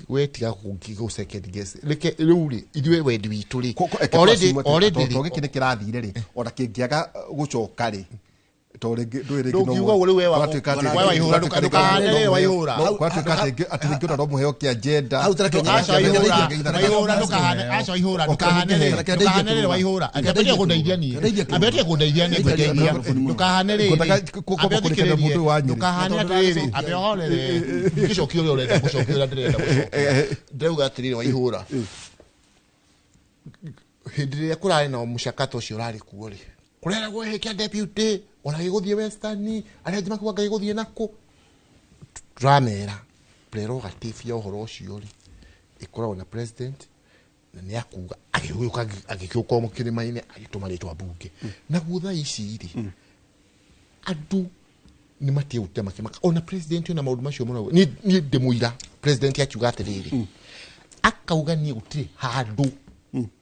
We tiga gũ second guess reke rĩu rĩ ithuĩ wendi witũ rĩ already to gĩkĩ nĩ kĩrathire rĩ ona kĩngĩaga gũcoka rĩ to rĩngĩ ndũĩ rĩngĩ Ndũngiuga ũguo rĩu we waihũra ndũkahanĩrĩre waihũra gwatuĩka atĩ rĩngĩ ona no mũheo kĩa agenda Hau tareke aca waihũra ndũkahane aca waihũra ndũkahanĩrĩre waihũra ambĩtie kũndeithia niĩ ambĩtie kũndeithia niĩ ngũteithia ndũkahanĩrĩre ndũkahane atĩrĩrĩ ambe ũhorere ngĩcokia ũrĩa ũrenda gũcokia ũrĩa ndĩrenda gũcokia ndĩrauga atĩrĩrĩ waihũra hĩndĩ ĩrĩa kũrarĩ na mũcakato ũcio ũrarĩ kuo rĩ kũreragwo hĩ kĩa deputy ona gĩgũthiĩ Western arĩa angĩ makuaga gĩgũthiĩ nakũ tũramera prerogative ya ũhoro ũcio rĩ ĩkoragwo na president na nĩ akuga agĩũka agĩũka kĩrĩma-inĩ agĩtũma rĩtwa mbunge naguo thaa ici rĩ andũ nĩ matige gũtinda makĩmaka ona president ona maũndũ macio mũno niĩ ndĩ mũira president akiuga atĩrĩrĩ akauga niĩ gũtirĩ handũ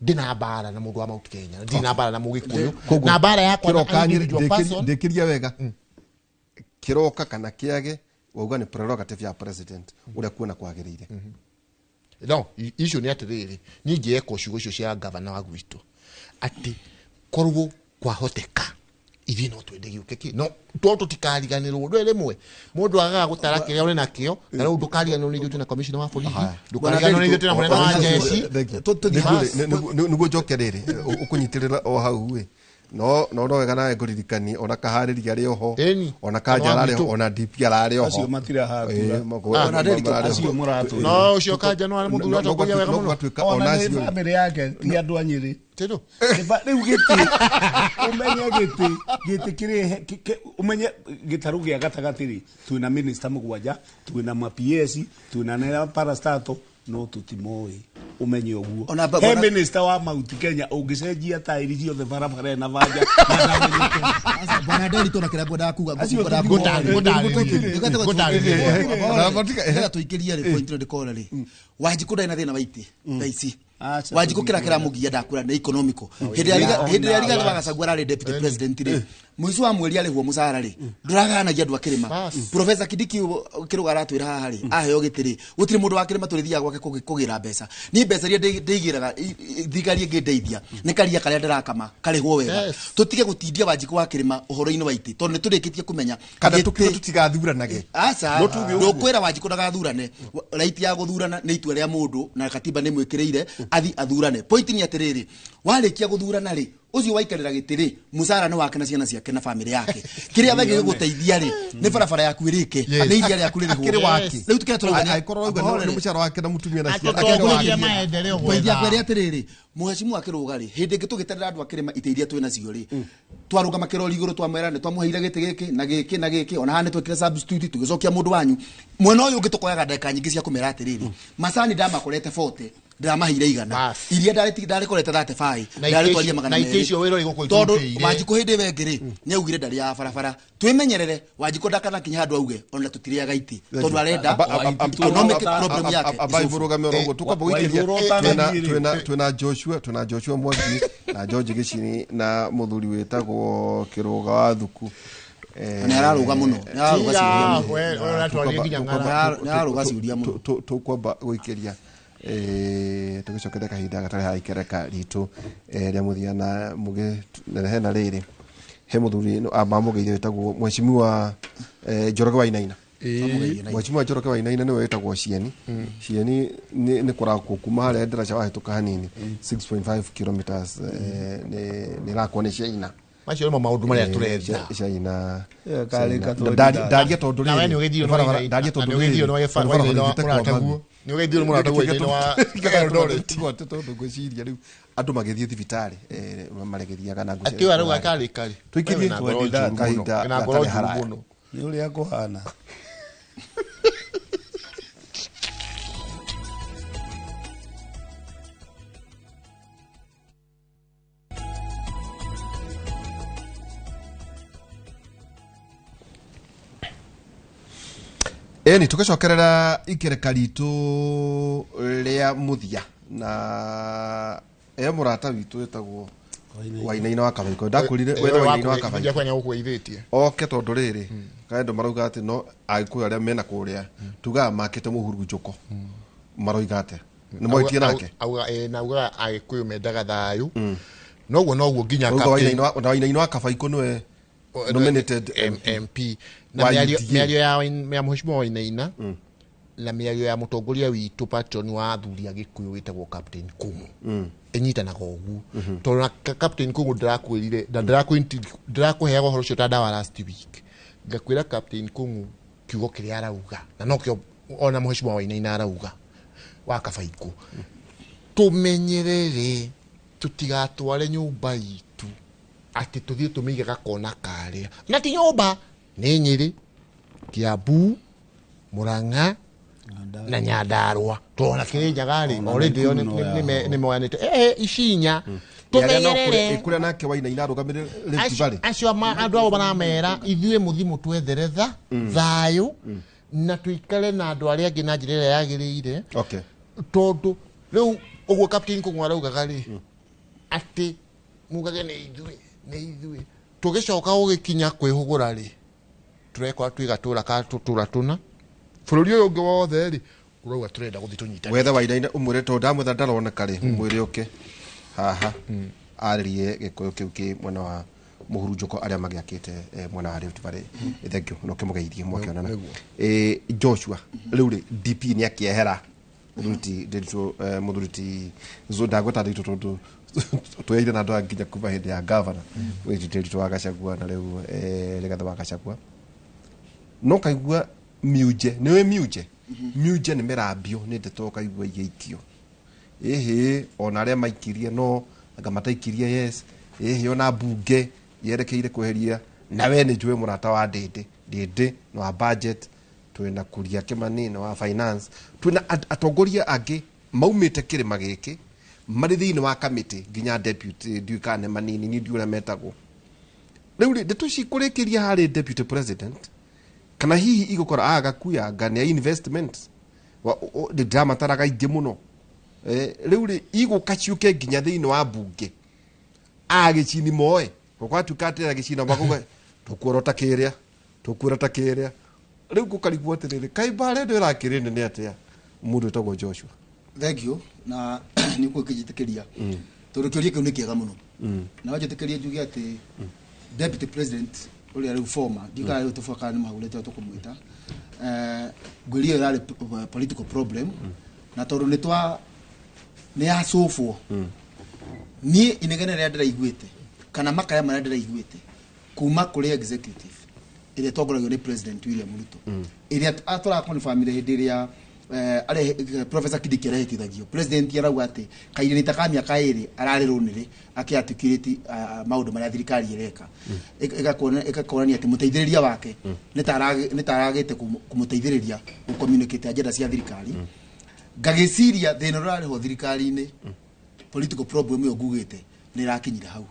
ndina mbara na mũndũ wa Mount Kenya ndina mbara na mũgĩkũyũ na mbara yakwa na individual person ndĩkĩria wega kĩroka kana kĩage wauga nĩ prerogative ya president ũrĩa kuona kwagĩrĩire no icio nĩ atĩrĩrĩ niĩ ingĩeka ciugo icio cia gavana wa gwitũ atĩ korwo kwahoteka ithuĩ no twende gĩũke kĩ no to tũtikariganĩrwo ndũĩ rĩmwe mũndũ agaga gũtara kĩrĩa ũrĩ nakĩo na rĩu ndũkariganĩrwo nĩ ithuĩ twĩna commissioner wa borithi ndũkariganĩrwo nĩ ithuĩ twĩna mũnene wa jeshi nĩguo njoke rĩrĩ ũkũnyitĩrĩra o hau ĩ no no no wega nawe ngũririkanie ona kaharĩria arĩ oho ona kanja ararĩ oho ona DP ararĩ oho acio matirahatura acio mũratũra no ũcio kanja no arĩ mũthuri atongoria wega mũno ona nĩ bamĩrĩ yake ti andũ a Nyĩrĩ rĩu gĩtĩ ũmenye gĩtĩ kĩrĩ ũmenye gĩtarũ gĩa gatagatĩ rĩ twĩna minister mũgwanja twĩna ma PS twĩna na parastato no tũtimoĩ umenye ũguo he minister wa Mount Kenya ũngĩcenjia tairi ciothe barabara na banja bwana Nderi tona kĩrĩa ngwendaga kuga tũikĩrie rĩ point ndĩkora rĩ Wanjikũ ndarĩ na thĩna wa itĩ thaa ici Wanjikũ kĩrĩa kĩramũgia ndakũra nĩ economical hĩndĩ ĩrĩa Rigathĩ wa Gachagua ararĩ deputy president rĩ mũico wa mweri arĩhwo mũcara rĩ ndũragayanagia andũ a kĩrĩma Professor Kindiki Kĩrũga aratwĩra haha rĩ aheo gĩtĩ rĩ gũtirĩ mũndũ wa kĩrĩma tũrĩthiaga gwake kũgĩra mbeca niĩ mbeca iria ndĩigĩraga thirikari ĩngĩndeithia nĩ karia karĩa ndĩrakama karĩhwo wega tũtige gũtindia Wanjikũ wa kĩrĩma ũhoro-inĩ wa itĩ tondũ nĩ tũrĩkĩtie kũmenya kana tũtigathuranage aca ndũkwĩra Wanjikũ ndagathurane right ya gũthurana nĩ itua rĩa mũndũ na katiba nĩ mwĩkĩrĩire athi athurane point ni atiriri warikia guthurana ri ucio waikarira giti ri mucara ni wake na ciana ciake na family yake kiria wege giguteithia ri ni barabara yaku irike ni iria riaku ririhwo riu tukira turauga aikorwo rauga ni mucara wake na mutumia na ciana point yakwa iri atiriri muhecimu akiruga ri hindi ingi tugiterera andu akirima ite iria twina cio ri twarugama kirori iguru twamwera ni twamuheire giti giki na giki na giki ona haha ni twekire substitute tugicokia mundu wanyu mwena uyu ungi tukoyaga ndagika nyingi cia kumera atiriri macani ndamakorete 40 ndamaheire igana iria ndarĩkorete 35 ndarĩtwaria magana merĩ tondũ Wanjikũ hĩndĩ ĩyo ĩngĩ rĩ nĩaugire ndarĩ ya barabara twĩmenyerere Wanjikũ ndakanakinya handũ auge ona tũtirĩaga itĩ tondũ arenda economic problem yake ambai mũrũgame oro ũguo tũkwamba gũikĩria twĩna Joshua Mwangi na George Gĩcini na mũthuri wĩtagwo Kĩrũga wa Thuku nĩ araruga mũno nĩ araruga ciũria mũno tũkwamba gũikĩria tũgĩcokere kahinda gatarĩ ha ikereka ritũ rĩa mũthia na hena rĩrĩ he mũthuri mamũgeithia wĩtagwo mheshimiwa Njoroge wa Inaina mheshimiwa Njoroge wa Inaina nĩwe wĩtagwo Cieni Cieni nĩ kũrakwo kuma harĩa ndaraca wahĩtũka hanini 6.5 kilometers nĩ ĩrakwo nĩ Ciaina macio nĩmo maũndũ marĩa tũretha Ciaina ndaria tondũ rĩrĩ ndaria tondũ rĩrĩ nĩ ũgeithio nĩ mũrataguo thĩinĩ wa Eldoret tondũ ngwĩciria rĩu andũ magĩthiĩ thibitarĩ maregĩthiaga na ngũcia atĩ arauga karĩ karĩ tũikĩrie kahinda na ngoro njũru mũno nĩ ũrĩa kũhana Eni tugicokerera ikereka ritu ria muthia na e murata witu wetagwo Wainaina wa Kabaikũ ndakwĩrire wethe Wainaina wa Kabaikũ Njakwenya gũkũgeithĩtie. Oke tondũ rĩrĩ kaendo marauga atĩ no agĩkũyũ arĩa mena kũrĩa tugaga makĩte mũhurunjũko maroiga atĩa nĩ moitie nake. Auga na augaga agĩkũyũ mendaga thayũ noguo noguo nginya Auga captain- Wainaina wa Kabaikũ nĩwe nominated MP na wa mĩario UDA. Mĩario ya mheshimiwa Wainaina na mĩario ya mũtongoria witũ, patron wa athuri a gĩkũyũ wĩtagwo Captain Kung'u, ĩnyitanaga ũguo tondũ na Captain Kung'u ndĩrakwĩrire na ndĩrakũheaga ũhoro ũcio ta ndawa last week, ngakwĩra Captain Kung'u kiugo kĩrĩa arauga na nokĩo ona mheshimiwa Wainaina arauga wa Kabaikũ, tũmenyerere tũtigatware nyũmba itũ atĩ tũthiĩ tũmĩige gakona karĩa na ti nyũmba nĩ Nyĩrĩ, Kiambu, Mũrang'a na Nyandarua tona Kĩrĩnyaga rĩ Ona already ĩyo Nakuru no nĩ moyanĩte ici inya Arĩa no tũmenyerere. kũrĩa nake Wainaina arũgamĩrĩre Rift Valley. Acio andũ ao maramera ithuĩ mũthi mũtwethereza thayũ na tũikare na andũ arĩa angĩ na njĩra ĩrĩa yagĩrĩire, tondũ rĩu ũguo Captain Kung'u araugaga rĩ atĩ mugage nĩ ithuĩ nĩ ithuĩ tũgĩcoka gũgĩkinya kwĩhũgũra rĩ tũrekora twĩ gatũra ka tũtũra tũna bũrũri ũyũ ũngĩ wothe rĩ ũrauga tũrenda gũthiĩ tũnyitane. Wethe Wainaina ũmwĩre tondũ ndamwetha ndaroneka rĩ ũmwĩre ũke haha arĩrie gĩkũyũ kĩu kĩ mwena wa mũhurunjũko arĩa magĩakĩte mwena wa Rift Valley. Thank you no kĩmũgeithie mwakĩonana. Joshua, rĩu rĩ DP nĩ akĩehera mũthuri Ndiritu, mũthuri ti ndagweta Ndiritu tondũ tweire na andũ aya nginya kuma hĩndĩ ya gavana mũthuri Ndiritu wa Gachagua na rĩu Rigathĩ wa Gachagua no kaigua miuje nĩwe miuje miuje nĩ mĩrambio nĩ ndeto ũkaigua igĩikio ĩhĩ ona arĩa maikirie no anga mataikirie yes ĩhĩ ona mbunge yerekeire kweheria na we nĩ njũĩ mũrata wa Ndĩndĩ Ndĩndĩ nĩ wa budget, twĩna Kuria Kĩmani nĩ wa finance, twĩna atongoria angĩ maumĩte kĩrĩma gĩkĩ marĩ thĩinĩ wa kamĩtĩ nginya deputy ndiũĩ kana nĩ manini ni ndiũĩ ũrĩa metagwo. Rĩu rĩ ndeto ici kũrĩkĩria harĩ deputy president kana hihi igũkora agakuya nga nĩ ya investment ndĩramataraga aingĩ mũno. Rĩu rĩ igũka ciũke nginya thĩinĩ wa mbunge agĩcini moe gũkwatuĩka atĩ agĩcina makuga tũkuorota kĩrĩa tũkuorota kĩrĩa rĩu gũkarigwo atĩrĩrĩ kaĩ mbara ĩno ĩrakĩrĩ nene atĩa mũndũ wĩtagwo Joshua? Thank you na nä kå kä njä tä kä ria tondå kä å ria kä u nä kä ega må no na wanjä tä kä rie njuge atä deputy president å rä a rä u former ndikara rä u tå kana nä mahå rä te tå kå mwä ta ngwä ria ä yarä political problem na tondå nä twa nä yacåbwo niä inegene rä a ndä raiguä te kana makaya marĩa ndĩraiguĩte kuma kũrĩ executive ĩrĩa ĩtongoragio nĩ President William Ruto ĩrĩa tũrakonfirmire hĩndĩ ĩrĩa Professor Kindiki arehĩtithagio president arauga atĩ kairĩni ta ka mĩaka 2 ararĩ rũnĩrĩ akĩarticulate maũndũ marĩa thirikari ĩreka. Ĩgakuonania atĩ mũteithĩrĩria wake nĩ ta aragĩte kũmũteithĩrĩria gũcommunicate agenda cia thirikari. Ngagĩciria thĩna ũrĩa ũrarĩ ho thirikari-inĩ, political problem ĩyo ngugĩte nĩ ĩrakinyire hau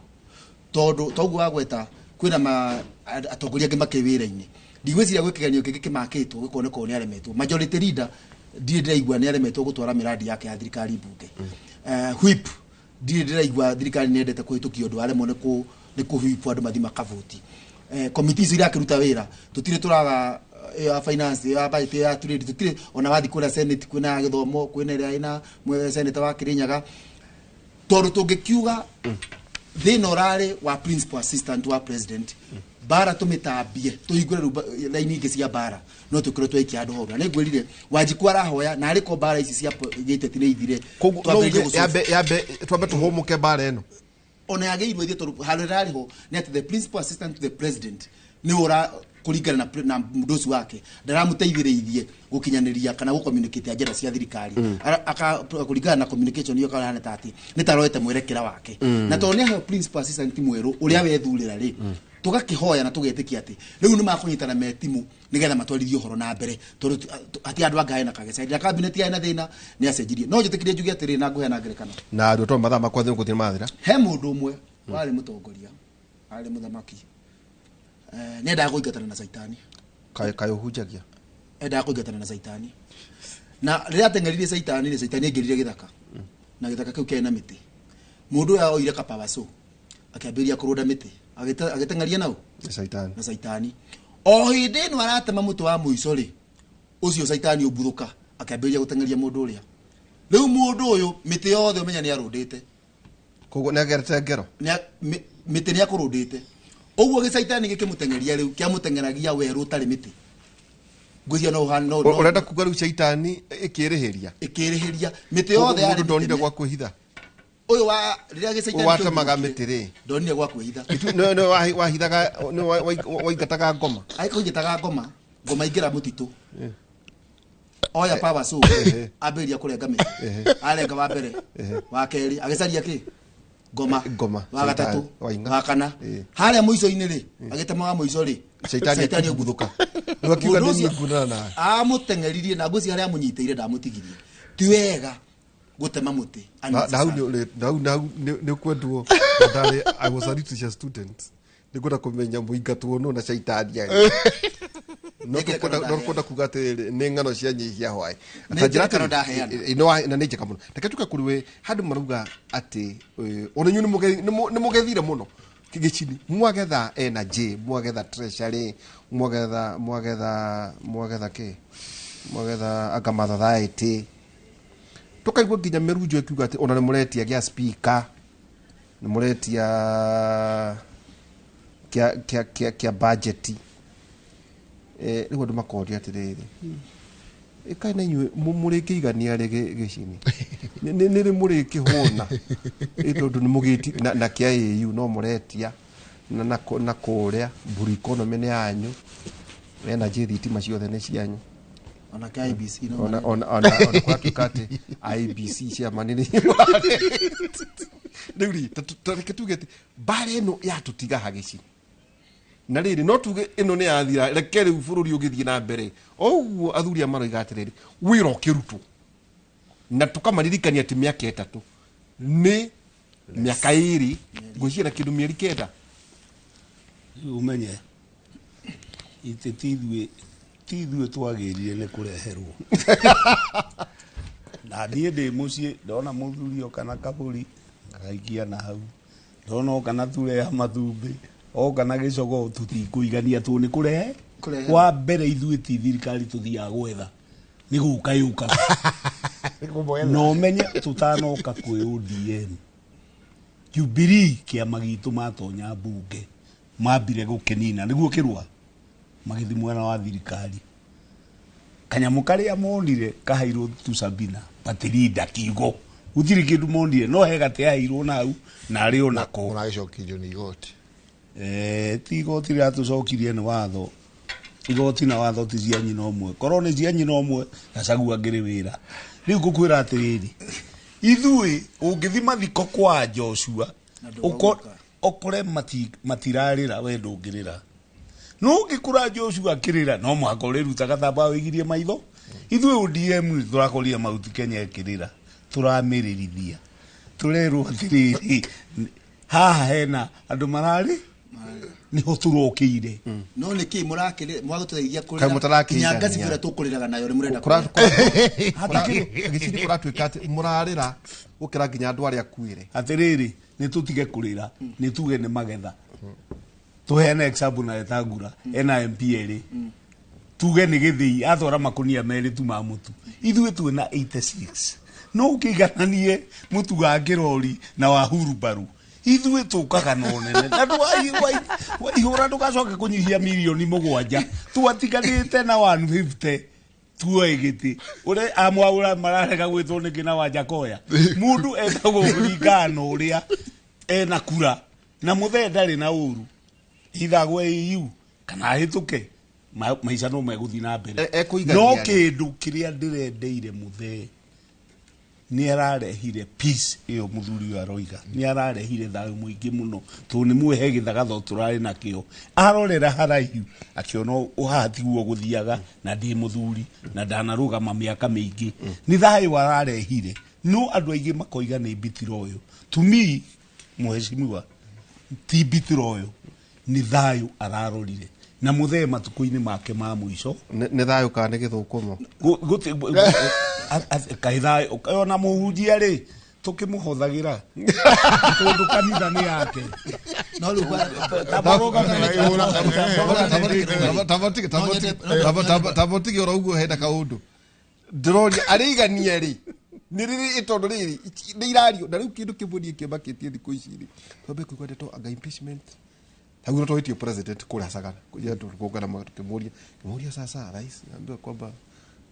tondũ toguo wagweta kwĩna atongoria angĩ makĩ wĩra-inĩ. Ndigwĩciria gwĩ kĩgeranio kĩngĩ kĩmakĩtwo gĩkoneka nĩ aremetwo. Majority leader ndirĩ ndĩraigua nĩ aremetwo gũtwara mĩrandi yake ya thirikari mbunge. Whip ndirĩ ndĩraigua thirikari nĩ yendete kũhĩtũkia ũndũ aremwo nĩ kũ whip andũ mathiĩ makavoti. Komiti icio irakĩruta wĩra tũtirĩ tũraga ĩyo ya finance, ĩyo ya budget, ĩyo ya trade, tũtirĩ ona wathiĩ kũrĩa senate kwĩna ya gĩthomo, kwĩna ĩrĩa ĩna senator wa Kĩrĩnyaga tondũ tũngĩkiuga thĩna ũrarĩ wa principal assistant wa president bara tũmĩtambie tũhingũre rĩu raini ingĩ cia bara no tũkorwo twaikia handũ horu na nĩngwĩrire Wanjikũ arahoya na arĩ ko bara ici cia gĩteti nĩ ithire. Koguo no twambĩrĩrie uge gũcoka. Yambe twambe tũhũmũke mbara ĩno. Ona yagĩrĩirwo ithie tondũ handũ ĩrarĩ ho nĩ atĩ the principal assistant to the president nĩ ũra kũringana na mũndũ ũcio wake ndaramũteithĩrĩirie gũkinyanĩria kana gũcommunicate agenda cia thirikari. Kũringana na communication ĩyo karahana ta atĩ nĩ taroete mwerekera wake na tondũ nĩ aheo principal assistant mwerũ ũrĩa wethurĩra rĩ tũgakĩhoya na tũgetĩkia atĩ rĩu nĩ makũnyitana me timu nĩgetha matwarithie ũhoro na mbere tondũ hati andũ anga hena kageca na cabinet yarĩ na thĩna nĩ acenjirie no njĩtĩkĩrie njuge atĩrĩ na ngũheana ngerekano. Na andũ to mathaa makwa thĩ gũthiĩ mathira. He mũndũ ũmwe warĩ mũtongoria arĩ mũthamaki, nĩ endaga kũingatana na caitani. Kaĩ ũhunjagia? Endaga kũingatana na caitani na rĩrĩa ateng'eririe caitani rĩ caitani aingĩrire gĩthaka na gĩthaka kĩu kĩarĩ na mĩtĩ. Mũndũ ũyũ oire kapawaco. Akĩambĩrĩria kũrũnda mĩtĩ. Agĩteng'eria nau Caitani. Na caitani. O hĩndĩ ĩno aratema mũtĩ wa mũico rĩ, ũcio caitani ũmbuthũka akĩambĩrĩria gũteng'eria mũndũ ũrĩa. Rĩu mũndũ ũyũ mĩtĩ yothe ũmenya nĩ arũndĩte. Koguo nĩ agerete ngero. Mĩtĩ nĩ akũrũndĩte. Ũguo gĩcaitani gĩkĩmũteng'eria rĩu kĩamũteng'eragia werũ ũtarĩ mĩtĩ. Ngwĩciria no ũhane no Ũrenda kuga rĩu caitani ĩkĩrĩhĩria. Ĩkĩrĩhĩria mĩtĩ yothe yarĩ Mũndũ ndonire mĩteme. gwa kwĩhitha. Ũyũ wa rĩrĩa gĩcaitani Watemaga kĩoimire, mĩtĩ rĩ. Ndonire gwa kwĩhitha. Nĩ wahithaga nĩ waingataga ngoma. Aikũingĩtaga ngoma, ngoma ingĩra mũtitũ. Oya power saw, ambĩrĩria kũrenga mĩtĩ. Arenga wa mbere, wa kerĩ, agĩcaria kĩ? Ngoma. Ngoma. Wa gatatũ, Waing'a. wa kana. Harĩa mũico-inĩ rĩ, agĩtema wa mũico rĩ, Caitani caitani akĩmbuthũka. Rĩu akiuga Mũndũ nĩ ũcio niĩ nguonana nawe. amũteng'eririe na ngwĩciria harĩa amũnyitĩire ndamũtigirie. Ti wega gũtema mũtĩ Na hau unnecessary. na hau nĩ kwendwo ndarĩ I was a literature student. Nĩ ngwenda kũmenya mũingatwo nũ na caitani arĩ. No Nĩ ngerekano tũkwenda no tũkwenda kuga atĩrĩrĩ nĩ ng'ano cia nyihia hwaĩ. Nĩ Ta njĩra ngerekano atĩrĩ, ndaheana. na nĩ njega mũno. Reke tuke kũrĩ we handũ marauga atĩ ona inyuĩ nĩ mũgethire mũno gĩcini mwagetha energy, mwagetha treasury, mwagetha mwagetha mwagetha kĩ, mwagetha anga mathathaĩtĩ, tũkaigua nginya mĩrunjo ĩkiuga atĩ ona nĩ mũretia gĩa speaker, nĩ mũretia kĩa budget. Rĩu andũ makoria atĩrĩrĩ, ĩkaĩ na inyuĩ mũrĩkĩigania rĩ gĩcini nĩ rĩ mũrĩkĩhũna? Tondũ nĩ mũgĩti na kĩa AU no mũretia na kũrĩa mburu economy nĩ yanyu, energy thitima ciothe nĩ cianyu. Ona kĩa IBC no ona marenda. Ona kũratuĩka atĩ IBC ciama nĩ rĩu rĩ, ta reke tuge atĩ mbara ĩno yatũtiga hagĩci na rĩrĩ, no tuge ĩno nĩ yathira, reke rĩu bũrũri ũgĩthiĩ na mbere. O ũguo athuri aya maroiga atĩrĩrĩ, wĩra ũkĩrutwo na tũkamaririkania atĩ mĩaka 3 nĩ mĩaka 2 ngwĩciria na kĩndũ mĩeri 9. Rĩu ũmenye itĩ ti ithuĩ twagĩrire nĩ kũreherwo. Na niĩ ndĩ mũciĩ ndona mũthuri oka na kabũri ngagaikia na hau, ndona oka na ture ya matumbĩ, oka na gĩcogoo, tũtikũigania tũ nĩ kũrehe. Kũrehe. Wa mbere ithuĩ ti thirikari tũthiaga gwetha, nĩ gũka yũkaga. Na ũmenye tũtanoka kwĩ ODM, Jubilee kĩama gitũ matonya mbunge mambire gũkĩnina nĩguo kĩrũa magĩthiĩ mwena wa thirikari. Kanyamũ karĩa monire kaheirwo tu Sabina patirinda kiugo gũtirĩ kĩndũ monire, no he gatĩ aheirwo na hau na arĩ onako. Ũragĩcokirio nĩ igoti. Ti igoti rĩratũcokirie, nĩ watho. Igoti na watho ti cia nyina ũmwe. Korwo nĩ cia nyina ũmwe, Gachagua angĩrĩ wĩra. Rĩu ngũkwĩra atĩrĩrĩ, ithuĩ ũngĩthi mathiko kwa Joshua Na ndũgũka. ũkore matirarĩra, we ndũngĩrĩra. No ũngĩkora Joshua akĩrĩra, no mũhaka ũrĩruta gatambaya wĩgirie maitho. Ithuĩ ODM nĩ tũrakorire Mount Kenya ĩkĩrĩra, tũramĩrĩrithia, tũrerwo atĩrĩrĩ, haha hena andũ mararĩ niho tũrokĩire. No nĩ kĩ mũrakĩrĩ mwagũtũteithia Kaĩ kũrĩra mũtarakĩigania? nginya ngaci ĩrĩa tũkũrĩraga nayo nĩ mũrenda kũrĩra. Gĩcini kũratuĩka atĩ mũrarĩra gũkĩra nginya andũ arĩa akuĩre. Atĩrĩrĩ, nĩ tũtige kũrĩra, nĩ tuge nĩ magetha. Tũheane example na Wetangula ena MP erĩ, tuge nĩ gĩthĩi atwara makunia merĩ tu ma mũtu, ithuĩ twĩna 86. No ũkĩigananie mũtu wa kĩrori na wa hurubaru, ithuĩ tũkaga na ũnene na waihũra ndũgacoke kũnyihia mirioni 7 twatiganĩte na 150 tuoe gĩtĩ. Ũrĩa amwaũra mararega gwĩtwo nĩkĩ na Wanjakoya? Mũndũ etagwo kũringana na ũrĩa ena kura, na mũthee ndarĩ na ũru ithagwo AU kana ahĩtũke, maica no megũthiĩ na mbere. Ekũigania No rĩ. kĩndũ kĩrĩa ndĩrendeire mũthee nĩ ararehire peace ĩyo mũthuri ũyũ aroiga, nĩ ararehire thayũ mũingĩ mũno, tondũ nĩ muhe gĩthagatho tũrarĩ nakĩo. Arorera haraihu akĩona haha tiguo gũthiaga, na ndĩ mũthuri na ndanarũgama mĩaka mĩingĩ, nĩ thayũ ararehire. No andũ aingĩ makoiga nĩ mbitiro ũyũ. To me, mheshimiwa, ti mbitiro ũyũ, nĩ thayũ ararorire na mũthee matukũ-inĩ make ma mũico. Nĩ thayũ kana nĩ gĩthũkũmo? Kaĩ thayũ ona mũhunjia rĩ. Tũkĩmũhũthagĩra tondũ kanitha nĩ yake. No rĩu Tabotige oro ũguo hena kaũndũ ndĩroria arĩigania rĩ nĩ rĩrĩ tondũ rĩrĩ nĩ irario na rĩu kĩndũ kĩmwe niĩ kĩmakĩtie thikũ ici rĩ twambe kũigua ndeto anga impeachment hau nĩ twĩtio president kũrĩa Sagana kuja tukungana tukimuuria kimuuria sasa rais naambiwa kwamba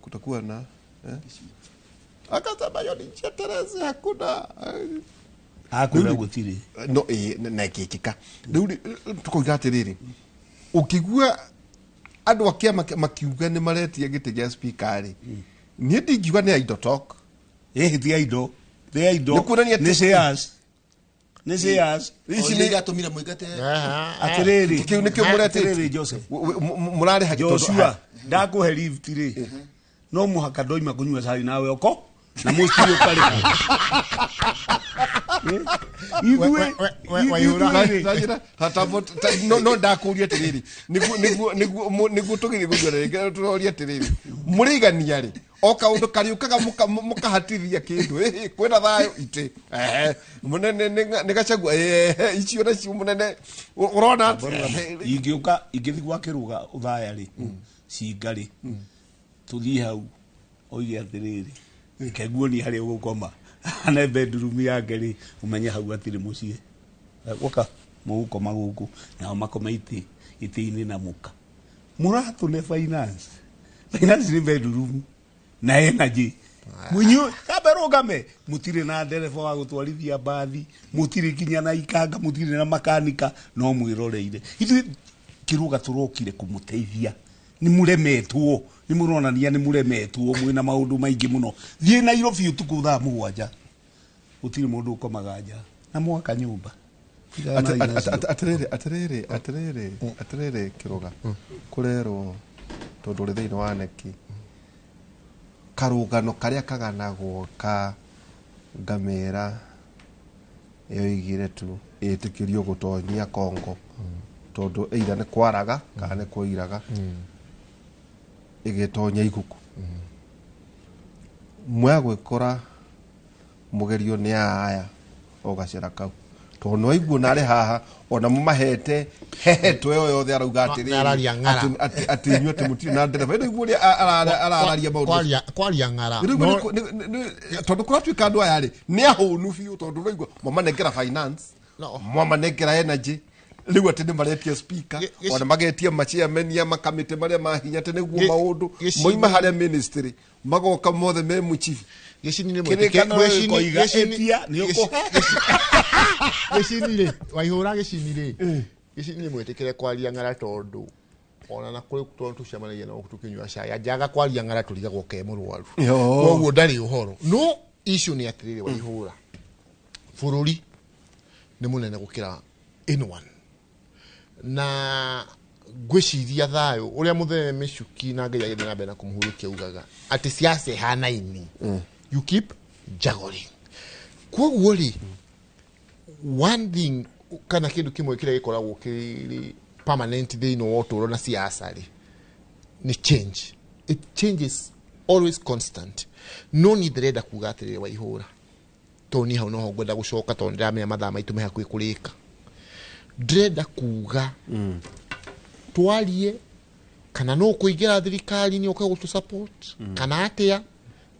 kutakuwa na eh? Akasema hiyo ni njia terezi hakuna. Akwĩra gũtirĩ. No ĩ na ĩkĩkĩka rĩu rĩ, tũkoiga atĩrĩrĩ ũkĩgua andũ a kĩama makiuga nĩ maretia gĩtĩ gĩa speaker rĩ niĩ ndingiuga nĩ idle talk. Ĩhĩ ti indo ti indo. Nĩ kuonania nĩ atĩ- shares, nĩ shares. Ici ici nĩ- nĩ iratũmire mũingate. Atĩrĩrĩ, kĩu nĩkĩo mũretĩtie. Atĩrĩrĩ, Joseph. Mũrarĩha tondũ- Joshua ndakũhe lift rĩ no mũhaka ndoima kũnyua cai nawe oko na mũciĩ ũkarĩha. Ithuĩ ithuĩ rĩ, No ndakũria atĩrĩrĩ nĩguo tũgĩthiĩ gũthuurana rĩngĩ tũroria atĩrĩrĩ mũrĩigania rĩ o kaũndũ karĩũkaga mũkahatithia kĩndũ ĩhĩ kwĩna thayũ itĩ ehe mũnene nĩ Gachagua ehe icio nacio mũnene ũrona atĩ- ingĩũka ingĩthiĩ gwa kĩrũga ũthaya rĩ cinga rĩ tũthiĩ hau oige atĩrĩrĩ reke nguonie harĩa ũgũkoma ane bedroom yake rĩ ũmenye hau hatirĩ mũciĩ. Gũka mũgũkoma gũkũ nao makome itĩ itĩ-inĩ na mũka mũratũne finance finance nĩ bedroom na energy mũnyũ kambe rũgame mũtirĩ na ndereba wa gũtwarithia mbathi mũtirĩ kinya na ikanga mũtirĩ na makanika no mwĩroreire ithuĩ kĩrũga tũrokire kũmũteithia nĩ mũremetwo nĩ mũronania nĩ mũremetwo mwĩna maũndũ maingĩ mũno thiĩ Nairobi ũtukũ thaa 7 gũtirĩ mũndũ ũkomaga nja na mwaka nyũmba. Atĩrĩrĩ atĩrĩrĩ atĩrĩrĩ atĩrĩrĩ kĩrũga kũrerwo tondũ ũrĩ thĩinĩ wa neki karũgano karĩa kaganagwo ka ngamĩra yoigire tu ĩtĩkĩrio gũtonyia Kongo tondũ either nĩ kwaraga kana nĩ kwoiraga ĩgĩtonya iguku mwaya gwĩkora mũgerio nĩ aya o gacĩra kau tondũ no aiguo narĩ haha ona mũmahete hehetwo ĩyo yothe arauga atĩrĩrĩ Nĩararia ng'ara. atĩ inyuĩ atĩ mũtirĩ na ndereba ĩno iguo ũrĩa arararia maũndũ Kwaria ng'ara. Rĩu tondũ kũratuĩka andũ aya rĩ nĩ ahũnu biũ tondũ ũraigua mwamanengera finance No. mwamanengera energy rĩu atĩ nĩ maretia speaker ona magetia machairman a makamĩtĩ marĩa mahinya atĩ nĩguo maũndũ moima harĩa ministry magoka mothe me mũchibi. Gĩcini nĩ Kĩrĩkanĩro mwĩtĩkĩrie gĩkoiga ĩtia nĩ ũkũhe. Gĩcini rĩ waihũra gĩcini rĩ gĩcini nĩ mwĩtĩkĩre kwaria ng'ara tondũ ona na kũrĩ tondũ tũcemanagia nao tũkĩnyua cai anjaga kwaria ng'ara tũrigagwo ke mũrwaru koguo ndarĩ ũhoro no issue nĩ atĩrĩrĩ waihũra bũrũri nĩ mũnene gũkĩra anyone na ngwĩciria thayũ ũrĩa mũthee mĩcuki na Ngai agĩthiĩ na mbere na kũmũhurũkia ugaga atĩ siasa ĩhanaine you keep juggling koguo rĩ one thing kana kĩndũ kĩmwe kĩrĩa gĩkoragwo kĩrĩ permanent thĩinĩ wa ũtũũro na siasa rĩ nĩ change it changes always constant no niĩ ndĩrenda kuga atĩrĩrĩ waihũra tondũ niĩ hau noho ngwenda gũcoka tondũ ndĩramenya mathaa maitũ me hakuhĩ kũrĩka ndĩrenda kuga twarie kana no kũingĩra thirikari-inĩ ũke gũtũ support kana atĩa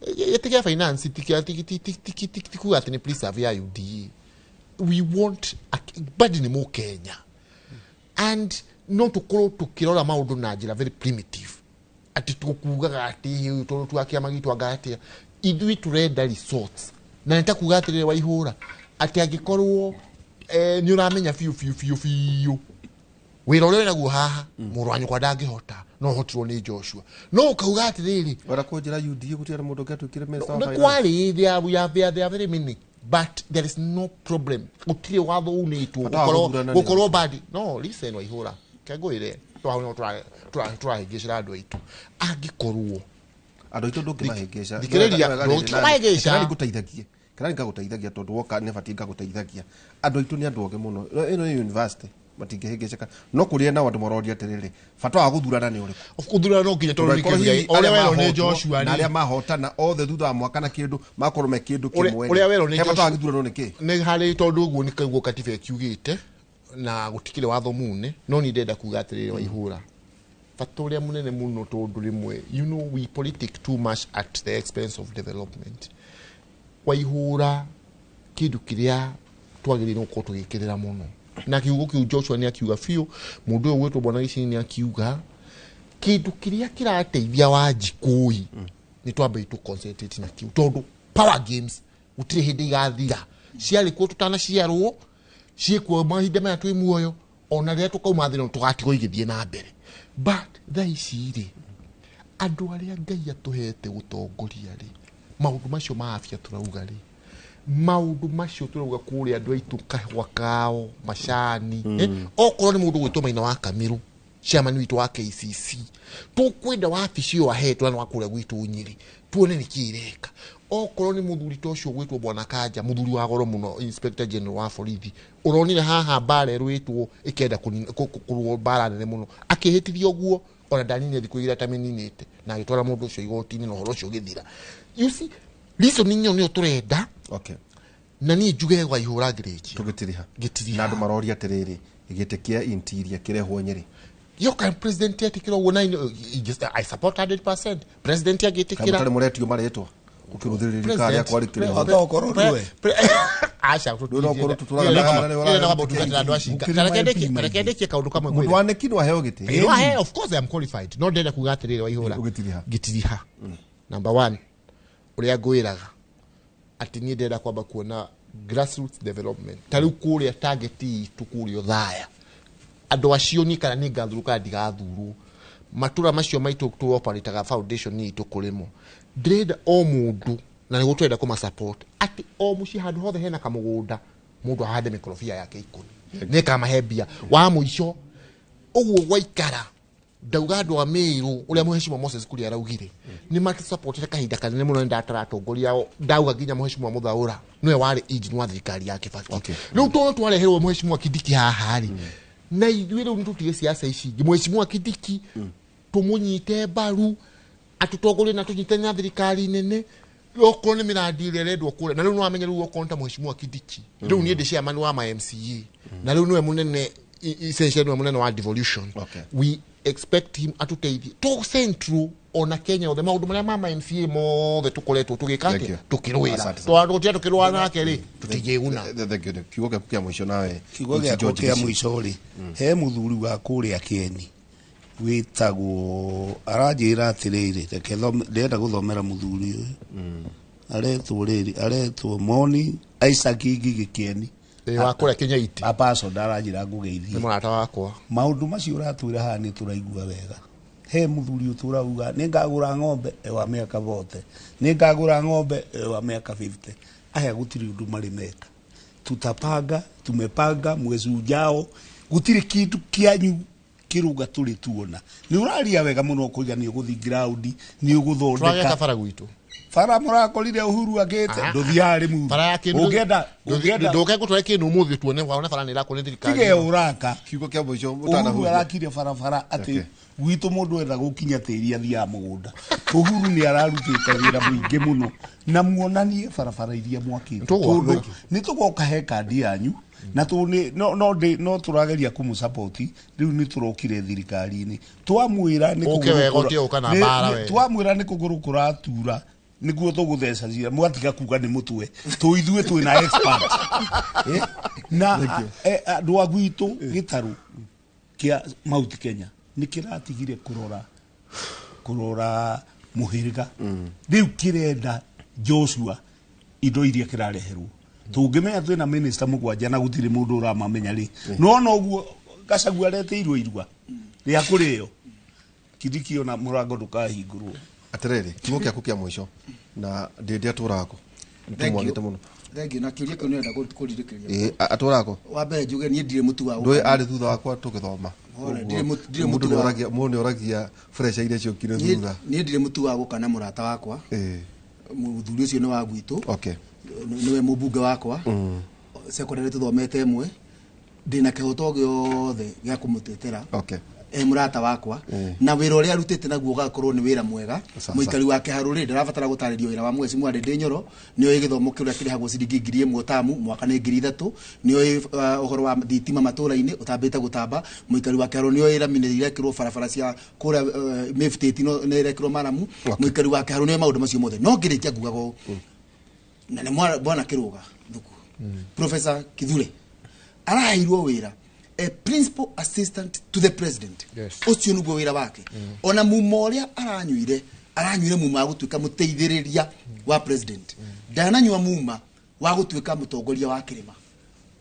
gĩtĩ gĩa finance ti kuga atĩ nĩ preserve ya UDA we want bado nĩ mũkenya and no tũkorwo tũkĩrora maũndũ na njĩra very primitive atĩ tũkugaga atĩ tondũ twa kĩama gitũ anga atĩa ithuĩ tũrenda results na nĩ ta kuga atĩrĩrĩ waihũra atĩ angĩkorwo nĩ ũramenya biũ biũ biũ biũ wĩra ũrĩa wĩnaguo haha mũrũ wa nyũkwa ndangĩhota no ũhotirwo nĩ Joshua no ũkauga atĩrĩrĩ Wenda kũnjĩra UDA gũtirĩ na mũndũ ũngĩ atuĩkire minister wa nĩ finance? kwarĩ they are very many but there is no problem gũtirĩ watho unĩtwo Bata wa gũthurana nĩ gũkorwo badi no listen waihũra kengwĩre tũrahĩngĩcĩra andũ aitũ angĩkorwo andũ aitũ ndũngĩmahĩngĩca Thikĩrĩria, ndũngĩmahĩngĩca. Kĩrani ngũteithagie kĩrani ngagũteithagia tondũ woka nĩ batiĩ ngagũteithagia andũ aitũ nĩ andũ ogĩ mũno ĩno nĩ university. Matingĩhĩngĩcĩka. No kũrĩa nao andũ maroria atĩrĩrĩ, bata wa gũthurana nĩ ũrĩkũ? Gũthurana no nginya tondũ Tondũ hihi nĩ ũrĩa arĩa werwo nĩ mahotwo Joshua na arĩa rĩ mahotana othe thutha wa mwaka na kĩndũ makorwo me kĩndũ kĩmwe. Ũrĩa werwo nĩ He bata wa Joshua- gĩthurano nĩ kĩ? Nĩ harĩ tondũ ũguo nĩ kaguo katiba ĩkiugĩte na gũtikĩrĩ watho mune, no niĩ ndĩrenda kuga atĩrĩrĩ, Waihũra, bata ũrĩa mũnene mũno, tondũ rĩmwe we politic too much at the expense of development. Waihũra, kĩndũ kĩrĩa twagĩrĩirwo gũkorwo tũgĩkĩrĩra mũno na kiugo kĩu Joshua nĩ akiuga biũ, mũndũ ũyũ gwĩtwo Bwana Gĩcini nĩ akiuga kĩndũ kĩrĩa kĩrateithia Wanjikũi nĩ twambe tũ concentrate na kiu, tondũ power games gũtirĩ hĩndĩ igathira. Ciarĩ kuo tũtanaciarwo, ciĩkuo mahinda maya twĩ muoyo, ona rĩrĩa tũkauma thĩ no tũgatigwo igĩthiĩ na mbere. But thaa ici rĩ, andũ arĩa Ngai atũhete gũtongoria rĩ, maũndũ macio ma afya tũrauga rĩ, maũndũ macio tũrauga kũrĩa andũ aitũ kahũa kao macani, okorwo nĩ mũndũ gwĩtwo Maina wa Kamĩrũ, chairman witũ wa KCC, tũkwenda wabici ĩyo ahetwo na wa kũrĩa gwitũ Nyĩrĩ, tuone nĩ kĩ ĩreka. Okorwo nĩ mũthuri ta ũcio gwĩtwo Bwana Kanja, mũthuri wa goro mũno, inspector general wa borithi, ũronire haha mbara ĩrũĩtwo ĩkenda kũrũo mbara nene mũno, akĩhĩtithio ũguo ona ndaninire thikũ igĩrĩ atamĩninĩte na agĩtwara mũndũ ũcio igoti-inĩ na ũhoro ũcio ũgĩthira. You see, reasoning ĩyo nĩyo tũrenda. Na niĩ njuge Waihũra ngĩrĩkia. Tũgĩtiriha. Ngĩtiriha. Na andũ maroria atĩrĩrĩ, gĩtĩ kĩa interior kĩrehwo Nyĩrĩ. Yo kan president etĩkĩra ũguo na I support 100% president Kana agĩtĩkĩra. mũtarĩ mũretio marĩtwa ũkĩrũthĩrĩria karĩa kwarĩ kĩrĩho? Otokorwo nĩwe. Aca. Rĩu no korwo tũtũraga na harĩa Gũtungatĩra andũ acinga. Tareke ndĩkie kaũndũ kamwe Mũndũ ngwĩre. wa neki no aheo gĩtĩ. No, of course I am qualified, no ndĩrenda kuga atĩrĩrĩ, Waihũra. Ũgĩtiriha. Ngĩtiriha, number one, ũrĩa ngwĩraga atĩ niĩ ndĩrenda kwamba kuona grassroots development, ta rĩu kũrĩa target itũ kũrĩa Othaya, andũ acio niĩ kana nĩ ngathurwo kana ndigathurwo, matũra macio maitũ tũoperataga foundation itũ kũrĩmo, ndĩrenda o mũndũ na nĩguo tũrenda kũma support atĩ o mũciĩ handũ hothe hena kamũgũnda, mũndũ ahande mĩkorobia yake ikũmi nĩ kamahe mbia wa mũico ũguo gwaikara. Ndauga andũ a Meru, ũrĩa Mheshimiwa Moses Kuria araugire, nĩ matũsupportete kahinda kanene mũno. Nĩ ndataratongoria ao, ndauga nginya Mheshimiwa Muthaura nĩwe warĩ engine wa thirikari ya Kibaki. Rĩu tondũ twareherwo Mheshimiwa Kindiki haha rĩ, na ithuĩ rĩu nĩtũtige siasa ici ingĩ, Mheshimiwa Kindiki tũmũnyite mbaru atũtongorie na tũnyite na thirikari nene, okorwo nĩ mĩrandi ĩrĩa ĩrendwo kũrĩa. Na rĩu nĩwamenya, rĩu okorwo nĩ ta Mheshimiwa Kindiki, rĩu niĩ ndĩ chairman wa ma MCA, na rĩu nĩwe mũnene, essentially nĩwe mũnene wa devolution. We expect him atũteithie to central ona Kenya yothe, maũndũ marĩa ma MCA mothe tũkoretwo tũgĩka Thank atĩa you. tũkĩrũĩra. Asante. Tondũ tũkĩrũa nake rĩ, tũtingĩguna. Thank you. Kiugo gĩaku kĩa mũico nawe. Kiugo gĩakwa George kĩa Gici. Mũico rĩ, he mũthuri wa kũrĩa Kĩeni wĩtagwo, aranjĩra atĩrĩrĩ, reke ndĩrenda gũthomera mũthuri ũyũ aretwo rĩrĩ, aretwo Moni Isaac Ngigĩ Kĩeni. Ĩ, wa kũrĩa Kĩnyaiti. Apaso ndaranjĩra ngũgeithie. Nĩ mũrata wakwa. Maũndũ macio ũratwĩra haha nĩ tũraigua wega. He mũthuri ũtũra uga nĩ ngagũra ng'ombe wa mĩaka 40, nĩ ngagũra ng'ombe wa mĩaka 50. Aya gũtirĩ ũndũ marĩ meka. Tutapanga, tumepanga mwezi ujao, gũtirĩ kĩndũ kĩanyu kĩrũga tũrĩ tuona. Nĩ ũraria wega mũno kũiga nĩ ũgũthiĩ ground, nĩ ũgũthondeka. Tũragĩaka bara gwitũ. Bara mũrakorire Uhuru akĩte ndũthiaga rĩmu. Bara ya kĩndũ. Ũngĩenda ũngĩenda Ndũke ngũtware kĩndũ ũmũthĩ tuone, wone bara nĩ ĩrakwo nĩ thirikari. Tige ũraka. Kiugo kĩa mũico. Uhuru Ũtanahuria. arakire barabara atĩ gwitũ mũndũ enda gũkinya tĩri athiaga mũgũnda. Uhuru nĩ ararutĩte wĩra mũingĩ mũno na muonanie barabara iria mwakĩte. Tũgwaka. Tondũ nĩ tũgoka he kandi yanyu na tũ no no ndĩ no tũrageria kũmũsupport. Rĩu nĩ tũrokire thirikari-inĩ, twamwĩra nĩ Ũke kũgũrũ wega, kũra- ũtige gũka na mbara we. Twamwĩra nĩ kũgũrũ kũratura nĩguo tũgũtheca cira, mwatiga kuga nĩ mũtwe tũ ithuĩ twĩna expert. Na andũ a gwitũ gĩtarũ kĩa Mount Kenya nĩ kĩratigire kũrora kũrora mũhĩrĩga, rĩu kĩrenda Joshua indo iria kĩrareherwo. Tũngĩmenya twĩna minister mũgwanja na gũtirĩ mũndũ ũramamenya rĩ, nona ũguo Gachagua aretĩirwo irua rĩa kũrĩo, Kindiki ona mũrango ndũkahingũrwo. Atĩrĩrĩ, kiugo gĩaku kĩa mũico na ndĩndĩ atũraga kũ? Thank you. Nĩtũmwagĩte mũno. Thank you. Na kĩũria kĩu nĩrenda kũrirĩkĩria. Ĩ, atũraga kũ? Wa mbere njuge niĩ ndirĩ mũtu wa Ndũĩ arĩ thutha wakwa tũgĩthoma. Hore, Ũguo, ndirĩ mũndũ mũtu wa- mũndũ nĩoragia fresh iria ciokire thutha. Niĩ ndirĩ mũtu wa gũka na mũrata wakwa. Mũthuri ũcio nĩ wa gwitũ. Nĩwe mũmbunge wakwa. Secondary tũthomete ĩmwe. Ndĩna kĩhoto gĩothe gĩa kũmũtetera. Okay. E mũrata wakwa na wĩra ũrĩa arutĩte naguo ũgakorwo nĩ wĩra mwega. Sasa. Mũikari wa Kĩharũ rĩ, ndarabatara gũtarĩrio wĩra wa mheshimiwa Ndĩndĩ Nyoro. Nĩoĩ gĩthomo kĩrĩa kĩrĩhagwo ciringi 1000 tamu mwaka nĩ 3000. Nĩoĩ ũhoro wa thitima matũra-inĩ ũtambĩte gũtamba. Mũikari wa Kĩharũ nĩoĩ rami nĩ irekĩrwo barabara cia kũrĩa Mĩbutĩti nĩ irekĩrwo maramu. Mũikari wa Kĩharũ nĩoĩ maũndũ macio mothe. No ngĩrĩkia ngugaga ũũ, na nĩ bwana Kĩrũga Thuku, Professor Kithure araheirwo wĩra a principal assistant to the president. Yes. Ũcio nĩguo wĩra wake. Ona muma ũrĩa aranyuire muma wa gũtuĩka mũteithĩrĩria wa president, ndananyua muma wa gũtuĩka mũtongoria wa kĩrĩma.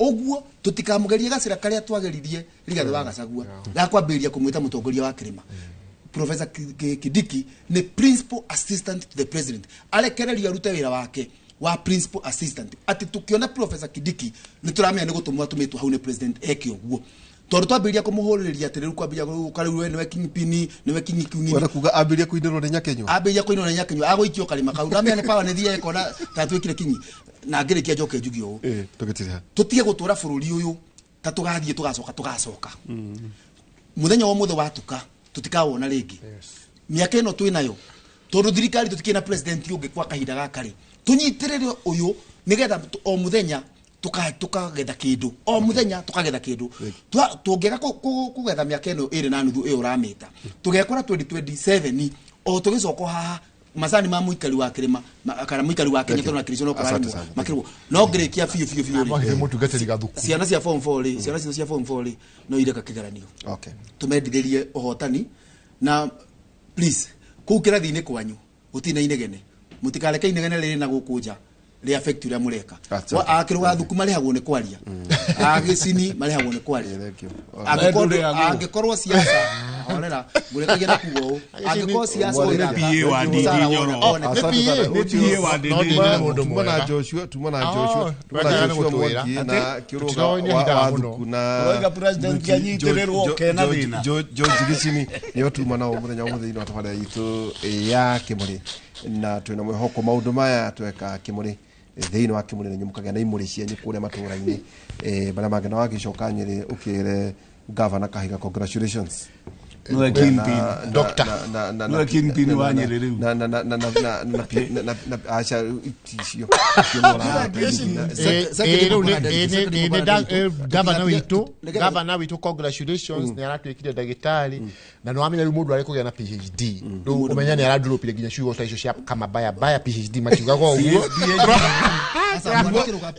Ũguo tũtikamũgerie gacĩra karĩa twageririe Rigathĩ wa Gachagua ga kwambĩrĩria kũmwĩta mũtongoria wa kĩrĩma. Professor Kindiki nĩ principal assistant to the president, arekererio arute wĩra wake wa principal assistant. Atĩ tũkĩona Professor Kindiki nĩ tũramenya nĩ gũtũmwo atũmĩtwo hau nĩ president eke ũguo, tondũ twambĩrĩria kũmũhũrĩrĩria atĩ rĩu kwambĩrĩria gũka rĩu we nĩwe kingpin, nĩwe kingi. Wenda kuga ambĩrĩria kũinĩrwo nĩ Nyakenywa? Ambĩrĩria kũinwo nĩ Nyakenywa, agũikio karima kau, ndamenya nĩ power nĩ thiaga ĩkona ta twĩkire kinyi. Na ngĩrĩkia njoke njuge ũũ, Tũgĩtiriha. Tũtige gũtũra bũrũri ũyũ ta tũgathiĩ tũgacoka tũgacoka. Mũthenya wa mũthĩ watuka tũtikawona rĩngĩ. Mĩaka ĩno twĩ nayo, tondũ thirikari tũtikĩrĩ na president ũngĩ kwa kahinda gaka rĩ, tũnyitĩrĩre ũyũ nĩgetha o mũthenya tukagetha kĩndũ, o mũthenya tukagetha kĩndũ. Tũngĩaga kũgetha mĩaka ĩno 2.5 ĩyo ũramĩta, tũgekora 2027 o tũgĩcoka haha macani ma mũikari wa kĩrĩma kana mũikari wa Kenya, tondũ na kĩrĩcio no Asante kũrarĩmwo sana. makĩrwo. No ngĩrĩkia biũ biũ biũ rĩ, Mwagire mũtungatĩri Gathuku. Ciana cia form 4 rĩ, ciana citũ cia form 4 rĩ, no ireka kĩgeranio, tũmendithĩrie ũhotani. Na please, kũu kĩrathi-inĩ kwanyu gũtirĩ na inegene, mũtikareke inegene rĩrĩ na gũkũ nja rĩ affect ũrĩa mũreka. Asante. Akĩrũga thuku marĩhagwo nĩ kwaria, agĩcini marĩhagwo nĩ kwaria. Thank you. Ndũrĩhagwo. Angĩkorwo siasa, horera, ngũrĩkagia na kuga ũũ, angĩkorwo siasa Nĩ ũraka, PA wa Ndindi mũcara Nyoro. woneka. Asante Nĩ sana. PA. Nĩ PA wa No, Ndindi Ndindi Nyoro. nĩ mũndũ Tuma na mwega. Joshua, tuma na Ah, Joshua, tuma na wega nĩ Joshua gũtwĩra. Mwangi na Kĩrũga Tũtiroĩ nĩ wa ahindaga wa mũno. Thuku na Ũroiga president anyitĩrĩrwo kena thĩna. George Gĩcini nĩo tuma nao mũthenya wa mũthenya wa tabarĩra itũ ya Kĩmũrĩ, na twĩna mwĩhoko maũndũ maya tweka Kĩmũrĩ thĩinĩ wa Kĩmũrĩ na mũkagĩa na imũrĩ cianyu kũrĩa matũũra-inĩ marĩa mangĩ. Na wagĩcoka Nyĩrĩ ũkĩre gavana Kahiga congratulations. Nĩwe kingpin. Doctor. Nĩwe kingpin wa Nyĩrĩ rĩu. Na aca icio. Rĩu gavana witũ, gavana witũ, congratulations, nĩ aratuĩkire ndagĩtarĩ, na nĩ wamenya rĩu mũndũ arĩ kũgĩa na PhD, rĩu ũmenya nĩ aradropire nginya ciugo ta icio cia kamabaya baya. PhD matiugaga ũguo,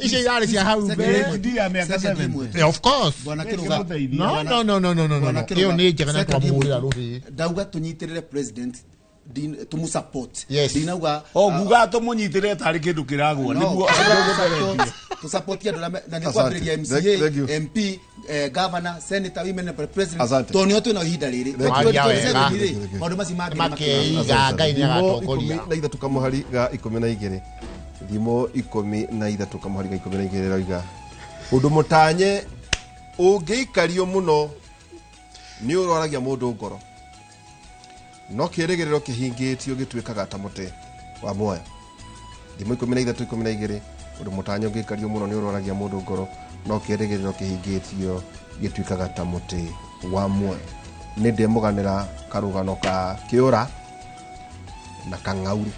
icio irarĩ cia hau mbere. PhD ya mĩaka 70. Yeah, of course. Bwana Kĩrũga. No, no, no, no, no, no, no, no. Ĩyo nĩ njega na twamũhũrĩra rũhĩ. Ndauga tũnyitĩrĩre president, tũmũ support. Yes. Ndinauga O nguga tũmũnyitĩre tarĩ kĩndũ kĩragwa no, nĩguo. Tũsupport andũ arĩa na nĩ Asante. kwambĩrĩria Thank you. MCA, MP, governor, senator, women president, Asante. tondũ nĩo twĩna ihinda rĩrĩ. Thank you. 2027 rĩ, maũndũ macio mangĩ nĩ Makeiga Ngai nĩ agatongoria. 13 kamũhari ga 12, thimo 13 kamũhari ga 12 ĩroiga ũndũ mũtanye ũngĩikario mũno nĩ ũrwaragia mũndũ ngoro, no kĩrĩgĩrĩro kĩhingĩtio gĩtuĩkaga ta mũtĩ wa muoyo. Thimo 13:12, ũndũ mũtanye ũngĩikario mũno nĩ ũrwaragia mũndũ ngoro, no kĩrĩgĩrĩro kĩhingĩtio gĩtuĩkaga ta mũtĩ wa muoyo. Nĩ ndĩmũganĩra karũgano ka kĩũra na kang'auru,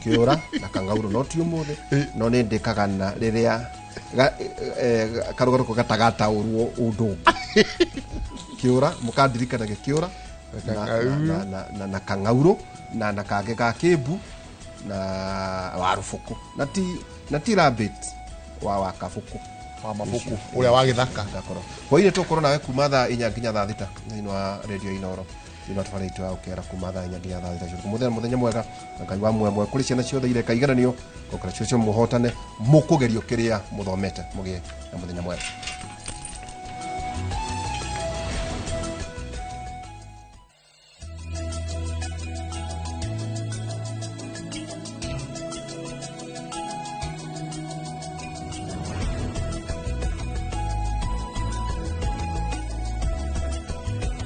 kĩũra na kang'auru, no ti ũmũthĩ, no nĩ ndĩkagana rĩrĩa karũgano kau gatagataũrwo ũndũ ũngĩ. Kĩũra, mũkandirikanage kĩũra na kang'aurũ na kangĩ ga kĩmbu na warũbũkũ na ti rabbit wa kabũkũ. Wa mabuku ũrĩa wa gĩthaka. Ngakorwo hwainĩ tũkorwo nawe kuma thaa 4 nginya thaa 6 thĩinĩ wa redio Inoro, thĩinĩ wa tabarĩra itũ ya ũkera, kuma thaa 4 nginya thaa 6. Mũthenya mũthenya mwega na Ngai wa muoyo mwega kũrĩ ciana ciothe ireka igeranio. Congratulations, mũhotane mũkũgerio kĩrĩa mũthomete, mũgĩe na mũthenya mwega.